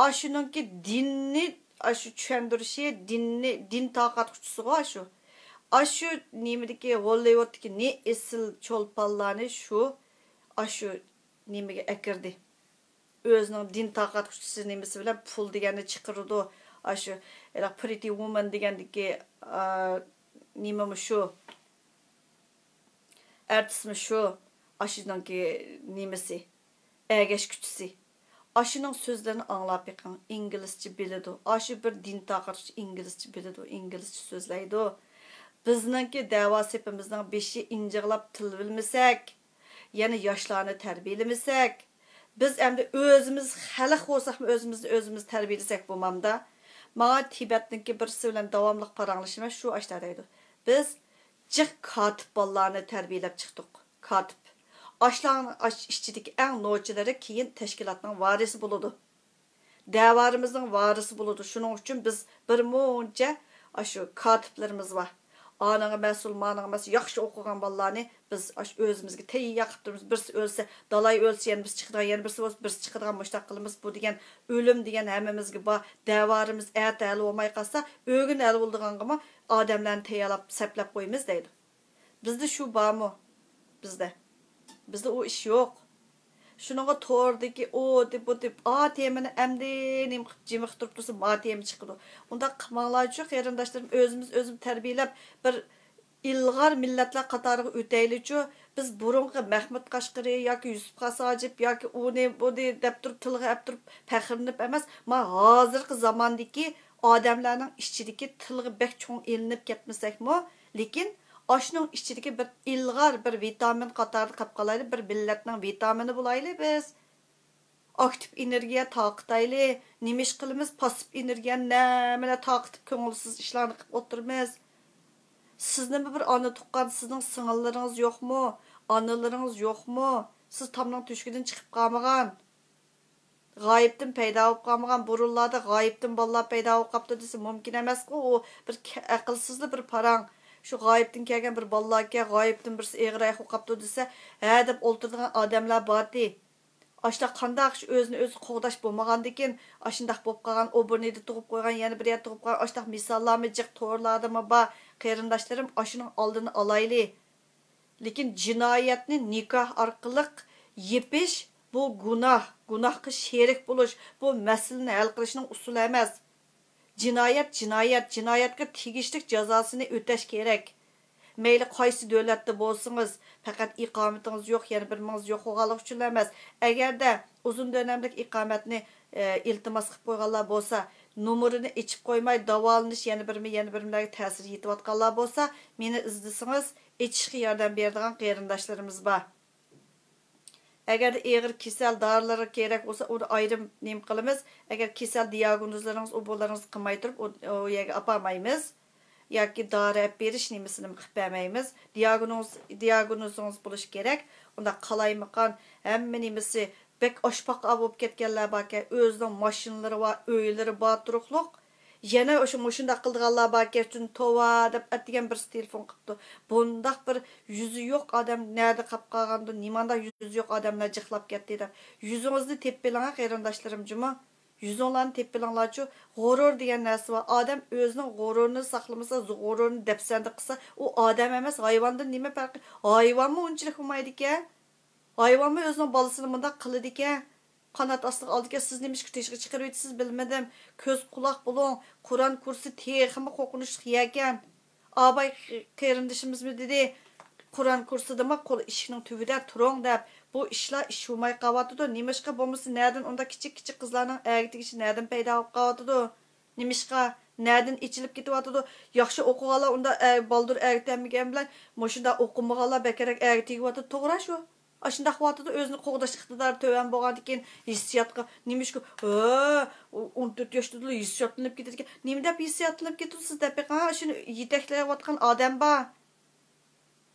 ئاشۇنىڭكى دىننى، ئاشۇ چۈشەندۈرۈشى، دىننى، دىن تارقاتقۇچىسىغۇ ئاشۇ. ئاشۇ نېمىدىكى، ھوللىۋۇدتىكى نى ئېسىل چولپانلارنى شۇ، ئاشۇ نېمىگە ئەكىردى. ئۆزىنىڭ دىن تارقاتقۇچىسى نېمىسى بىلەن پۇل دېگەننى چىقىرىدۇ. ئاشۇ، ھېلىقى پرىتى ۋۇمەن دېگەندىكى، ئا، نېمىمۇ شۇ، ئارتىسمۇ شۇ، ئاشۇنىڭكى نېمىسى، ئەگەشكۈچىسى. ئاشۇنىڭ سۆزلىرىنى ئاڭلاپ بېقىڭ، ئىنگلىزچە بىلىدۇ. ئاشۇ بىر دىن تارقاتقۇچى ئىنگلىزچە بىلىدۇ، ئىنگلىزچە سۆزلەيدۇ. بىزنىڭكى دەۋا سېپىمىزنىڭ بېشى ئىنجىغلاپ تىل بىلمىسەك، يەنە ياشلارنى تەربىيەلىمىسەك، بىز ئەمدى ئۆزىمىز خەلق بولساقمۇ ئۆزىمىزنى ئۆزىمىز تەربىيەلىسەك بولمامدا؟ ماڭا تىبەتنىڭكى بىرسى بىلەن داۋاملىق پاراڭلىشىمەن، شۇ ئاشتا دەيدۇ. بىز جىق كاتىپ بالىلارنى تەربىيەلەپ چىقتۇق. كاتىپ. ئاشلارنىڭ ئاش-، ئىچىدىكى ئەڭ نوچىلىرى كېيىن تەشكىلاتنىڭ ۋارىسى بولىدۇ. دەۋرىمىزنىڭ ۋارىسى بولىدۇ. شۇنىڭ ئۈچۈن بىز بىر مۇنچە ئاشۇ كاتىپلىرىمىز بار. ئانىڭغا مەسئۇل، مانىڭغا مەسئۇل، ياخشى ئوقۇغان بالىلارنى بىز ئاشۇ ئۆزىمىزگە تەييار قىلىپ تۇرىمىز. بىرسى ئۆلسە، دالاي ئۆلسە، يەنە بىرسى چىقىدىغان، يەنە بىرسى بولسا، بىرسى چىقىدىغان، مۇشۇنداق قىلىمىز. بۇ دېگەن ئۆلۈم دېگەن ھەممىمىزگە بار. دەۋرىمىز ئەتە ھەل بولماي قالسا، ئۆگۈن ھەل بولىدىغانغىمۇ ئادەملەرنى تەييارلاپ، سەپلەپ قويىمىز دەيدۇ. بىزدە شۇ بارمۇ؟ بىزدە. بىزدە ئۇ ئىش يوق. شۇنىڭغا توردىكى ئۇ دېپ، بۇ دېپ، ئا تېمىنى ئەمدى نېمە قىلىپ جىمىق تۇرۇپ تۇرسا، ما تېما چىقىدۇ. ئۇنداق قىلماڭلارچۇ، قېرىنداشلىرىم، ئۆزىمىز ئۆزىمىز تەربىيەلەپ، بىر ئىلغار مىللەتلەر قاتارىغا ئۆتەيلىچۇ. بىز بۇرۇنقى مەھمۇد قەشقىرى ياكى يۈسۈپ خاس ھاجىپ ياكى ئۇنى، بۇنى دەپ تۇرۇپ، تىلغا ئەپ تۇرۇپ پەخىرلىنىپ ئەمەس، ما ھازىرقى زاماندىكى ئادەملەرنىڭ ئىچىدىكى تىلغا بەك چوڭ ئېلىنىپ كەتمىسەكمۇ، لېكىن ئاشۇنىڭ ئىچىدىكى بىر ئىلغار، بىر ۋىتامىن قاتارىدا قاپ قالايلى، بىر مىللەتنىڭ ۋىتامىنى بولايلى بىز. ئاكتىپ ئېنېرگىيە تارقىتايلى. نېمە ئىش قىلىمىز؟ پاسسىپ ئېنېرگىيەنى نەمىلا تارقىتىپ، كۆڭۈلسىز ئىشلارنى قىلىپ ئولتۇرىمىز. سىزنىمۇ بىر ئانا تۇغقان، سىزنىڭ سىڭىللىرىڭىز يوقمۇ؟ ئانىلىرىڭىز يوقمۇ؟ سىز تامنىڭ تۆشۈكىدىن چىقىپ قالمىغان، غايىبتىن پەيدا بولۇپ قالمىغان. بۇرۇنلاردا غايىبتىن بالىلار پەيدا بولۇپ قاپتۇ دېسە مۇمكىن ئەمەسقۇ. ئۇ بىر كە-، ئەقىلسىزلا بىر پاراڭ. شۇ غايىبتىن كەلگەن بىر بالىلاركەن، غايىبتىن بىرسى ئېغىر ئاياق بولۇپ قاپتۇ دېسە، ھە دەپ ئولتۇرىدىغان ئادەملەر بارتى. ئاشۇنداق قانداق شۇ ئۆزىنى ئۆزى قوغداش بولمىغاندىكىن، ئاشۇنداق بولۇپ قالغان، ئوبورنىدا تۇغۇپ قويغان، يەنە بىر يەردە تۇغۇپ قالغان، ئاشۇنداق مىساللارمۇ جىق تورلاردىمۇ بار. قېرىنداشلىرىم، ئاشۇنىڭ ئالدىنى ئالايلى. لېكىن جىنايەتنى نىكاھ ئارقىلىق يېپىش، بۇ گۇناھ، گۇناھقا شېرىك بولۇش، بۇ مەسىلىنى ھەل قىلىشنىڭ ئۇسۇلى ئەمەس. جىنايەت، جىنايەت، جىنايەتكە تېگىشلىك جازاسىنى ئۆتەش كېرەك. مەيلى قايسى دۆلەتتە بولسىڭىز، پەقەت ئىقامىتىڭىز يوق، يەنە بىر نېمىڭىز يوق بولغانلىقى ئۈچۈن ئەمەس. ئەگەردە ئۇزۇن دۆلەملىك ئىقامەتنى، ئە، ئىلتىماس قىلىپ قويغانلار بولسا، نومۇرىنى ئېچىپ قويماي، داۋالىنىش يەنە بىرمۇ، يەنە بىرمىلەرگە تەسىر يېتىۋاتقانلار بولسا، مېنى ئىزدىسىڭىز، ئېچىشقا ياردەم بېرىدىغان قېرىنداشلىرىمىز بار. ئەگەردە ئېغىر كېسەل دارىلىرىغا كېرەك بولسا، ئۇنى ئايرىم نېمە قىلىمىز. ئەگەر كېسەل دىياگنوزلىرىڭىز ئۇ بولارىڭىز قىلماي تۇرۇپ، ئۇ، ئۇ يەرگە ئاپارمايمىز. ياكى دارى ئەپ بېرىش نېمىسىنى قىلىپ بەرمەيمىز. دىياگنوز، دىياگنوزىڭىز بولۇشى كېرەك. ئۇنداق قالايمىقان، ھەممە نېمىسى بەك ئاشپاقا بولۇپ كەتكەنلەر باركەن، ئۆزىنىڭ ماشىنىلىرى بار، ئۆيلىرى بار تۇرۇقلۇق. يەنە ئاشۇ مۇشۇنداق قىلىدىغانلار باركەن، توۋا دەپ ئەتىگەن بىرسى تېلېفون قىپتۇ. بۇنداق بىر يۈزى يوق ئادەم نەدە قاپ قالغاندۇ، نېمانداق يۈزى يوق ئادەملەر جىقلاپ كەتتى دەپ. يۈزىڭىزنى تېپىپ بېلىڭە قېرىنداشلىرىم جۇمۇ. يۈزۈڭلارنى تېپىپ بېلىڭلارچۇ. غۇرۇر دېگەن نەرسە بار. ئادەم ئۆزىنىڭ غۇرۇرىنى ساقلىمىسا، غۇرۇرىنى دەپسەندە قىلسا، ئۇ ئادەم ئەمەس، ھايۋاندىن نېمە پەرقى؟ ھايۋانمۇ ئۇنچىلىك ئۇمايدىكەن. ھايۋانمۇ ئۆزىنىڭ بالىسىنى مۇنداق قىلىدىكەن. قانات ئاستىغا ئالىدىكەن، سىز نېمىشقا تېشىغا چىقىرىۋېتىسىز بىلمىدىم. كۆز قۇلاق بولۇڭ، قۇرئان كۇرسى تېخىمۇ قورقۇنچلۇق يەكەن. ئاباي قېرىندىشىمىزمۇ دېدى، قۇرئان كۇرسىدىمۇ قول ئىشىكنىڭ تۈۋىدە تۇرۇڭ دەپ. بۇ ئىشلار ئىش بولماي قاۋاتىدۇ. نېمىشقا بولمىسا، نەدىن ئۇنداق كىچىك كىچىك قىزلارنىڭ ئەگە تېگىشى نەدىن پەيدا بولۇپ قاۋاتىدۇ؟ نېمىشقا؟ نەدىن ئېچىلىپ كېتىۋاتىدۇ؟ ياخشى ئوقۇغانلار ئۇنداق ئە، بالدۇر ئەگە تەگمىگەن بىلەن، مۇشۇنداق ئوقۇمىغانلار بەكرەك ئەگە تېگىۋاتىدۇ. توغرا شۇ. ئاشۇنداق قىلىۋاتىدۇ، ئۆزىنى قوغداش ئىقتىدارى تۆۋەن بولغاندىكىن ھېسسىياتقا، نېمىشقا، ھە، ئون تۆت ياشتىلا ھېسسىياتلىنىپ كېتىدىكەن. نېمە دەپ ھېسسىياتلىنىپ كېتىدۇ سىز دەپ بېقىڭ، شۇنى يېتەكلەۋاتقان ئادەم بار.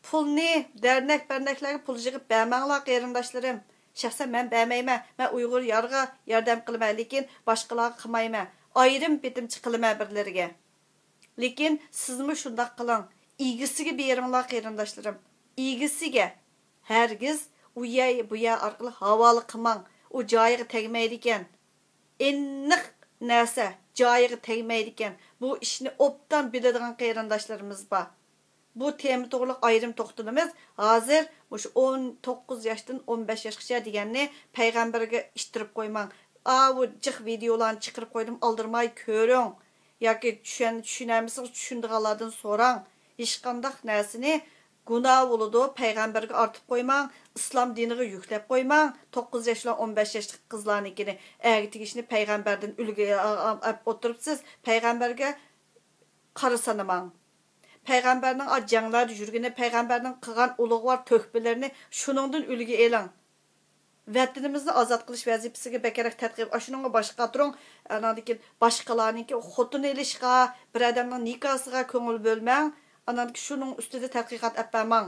پۇلنى دەرنەك-بەرنەكلەرگە پۇل يىغىپ بەرمەڭلار، قېرىنداشلىرىم. شەخسەن مەن بەرمەيمەن. مەن ئۇيغۇر يارغا ياردەم قىلىمەن، لېكىن باشقىلارغا قىلمايمەن. ئايرىم بېتىمچە قىلىمەن بىرلىرىگە. لېكىن سىزمۇ شۇنداق قىلىڭ. ئىگىسىگە بېرىڭلار، قېرىنداشلىرىم. ئىگىسىگە. ھەرگىز ئۇ يەر، بۇ يەر ئارقىلىق ھاۋالە قىلماڭ. ئۇ جايىغا تەگمەيدىكەن. ئېنىق نەرسە جايىغا تەگمەيدىكەن. بۇ ئىشنى ئوبدان بىلىدىغان قېرىنداشلىرىمىز بار. بۇ تېما توغرىلىق ئايرىم توختىلىمىز. ھازىر مۇشۇ ئون توققۇز ياشتىن ئون بەش ياشقىچە دېگەننى پەيغەمبەرگە ئىتتىرىپ قويماڭ. ئاۋۇ جىق ۋىدېئولارنى چىقىرىپ قويدۇم، ئالدىرىماي كۆرۈڭ. ياكى چۈشەن-، چۈشىنەلمىسىڭىز، چۈشىنىدىغانلاردىن سوراڭ. ھېچقانداق نەرسىنى گۇناھ بولىدۇ، پەيغەمبەرگە ئارتىپ قويماڭ، ئىسلام دىنىغا يۈكلەپ قويماڭ. توققۇز ياش بىلەن ئون بەش ياشلىق قىزلارنىڭكىنى ئەگە تېگىشنى پەيغەمبەردىن ئۈلگە ئاپ ئولتۇرۇپسىز. پەيغەمبەرگە قارا سانىماڭ. پەيغەمبەرنىڭ ئا جەڭلەردە يۈرگىنى، پەيغەمبەرنىڭ قىلغان ئۇلۇغۋار تۆھپىلىرىنى شۇنىڭدىن ئۈلگە ئېلىڭ. ۋەتىنىمىزنى ئازاد قىلىش ۋەزىپىسىگە بەكرەك تەتقىق، ئاشۇنىڭغا باش قاتۇرۇڭ. ئاناندىن كېيىن باشقىلارنىڭكى خوتۇن ئېلىشقا، بىر ئادەمنىڭ نىكاسىغا كۆڭۈل بۆلمەڭ. ئاناندىن كېيىن شۇنىڭ ئۈستىدە تەتقىقات ئەپ بەرمەڭ.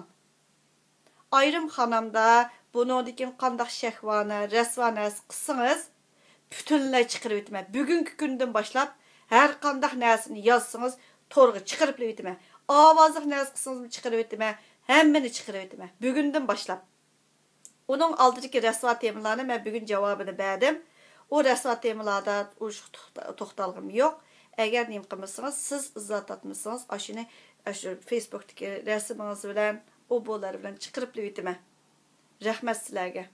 ئايرىم خانامدا بۇنىڭدىن كېيىن قانداق شەھۋانە، رەسۋا نەرسە قىلسىڭىز، پۈتۈنلەي چىقىرىۋېتىمەن. بۈگۈنكى كۈندىن باشلاپ ھەر قانداق نەرسىنى يازسىڭىز، تورغا چىقىرىپلىۋېتىمەن. ئاۋازلىق نەرسە قىلسىڭىزمۇ چىقىرىۋېتىمەن. ھەممىنى چىقىرىۋېتىمەن. بۈگۈندىن باشلاپ. ئۇنىڭ ئالدىدىكى رەسۋا تېمىلارنى مەن بۈگۈن جاۋابىنى بەردىم. ئۇ رەسۋا تېمىلاردا ئۇ توختا-، توختالغۇم يوق. ئەگەر نېمە قىلمىسىڭىز، سىز ئىزا تارتمىسىڭىز، ئاشۇنى، ئاشۇ فېيسبۇكتىكى رەسىمىڭىز بىلەن، ئۇ بۇلار بىلەن چىقىرىپلىۋېتىمەن. رەھمەت سىلەرگە.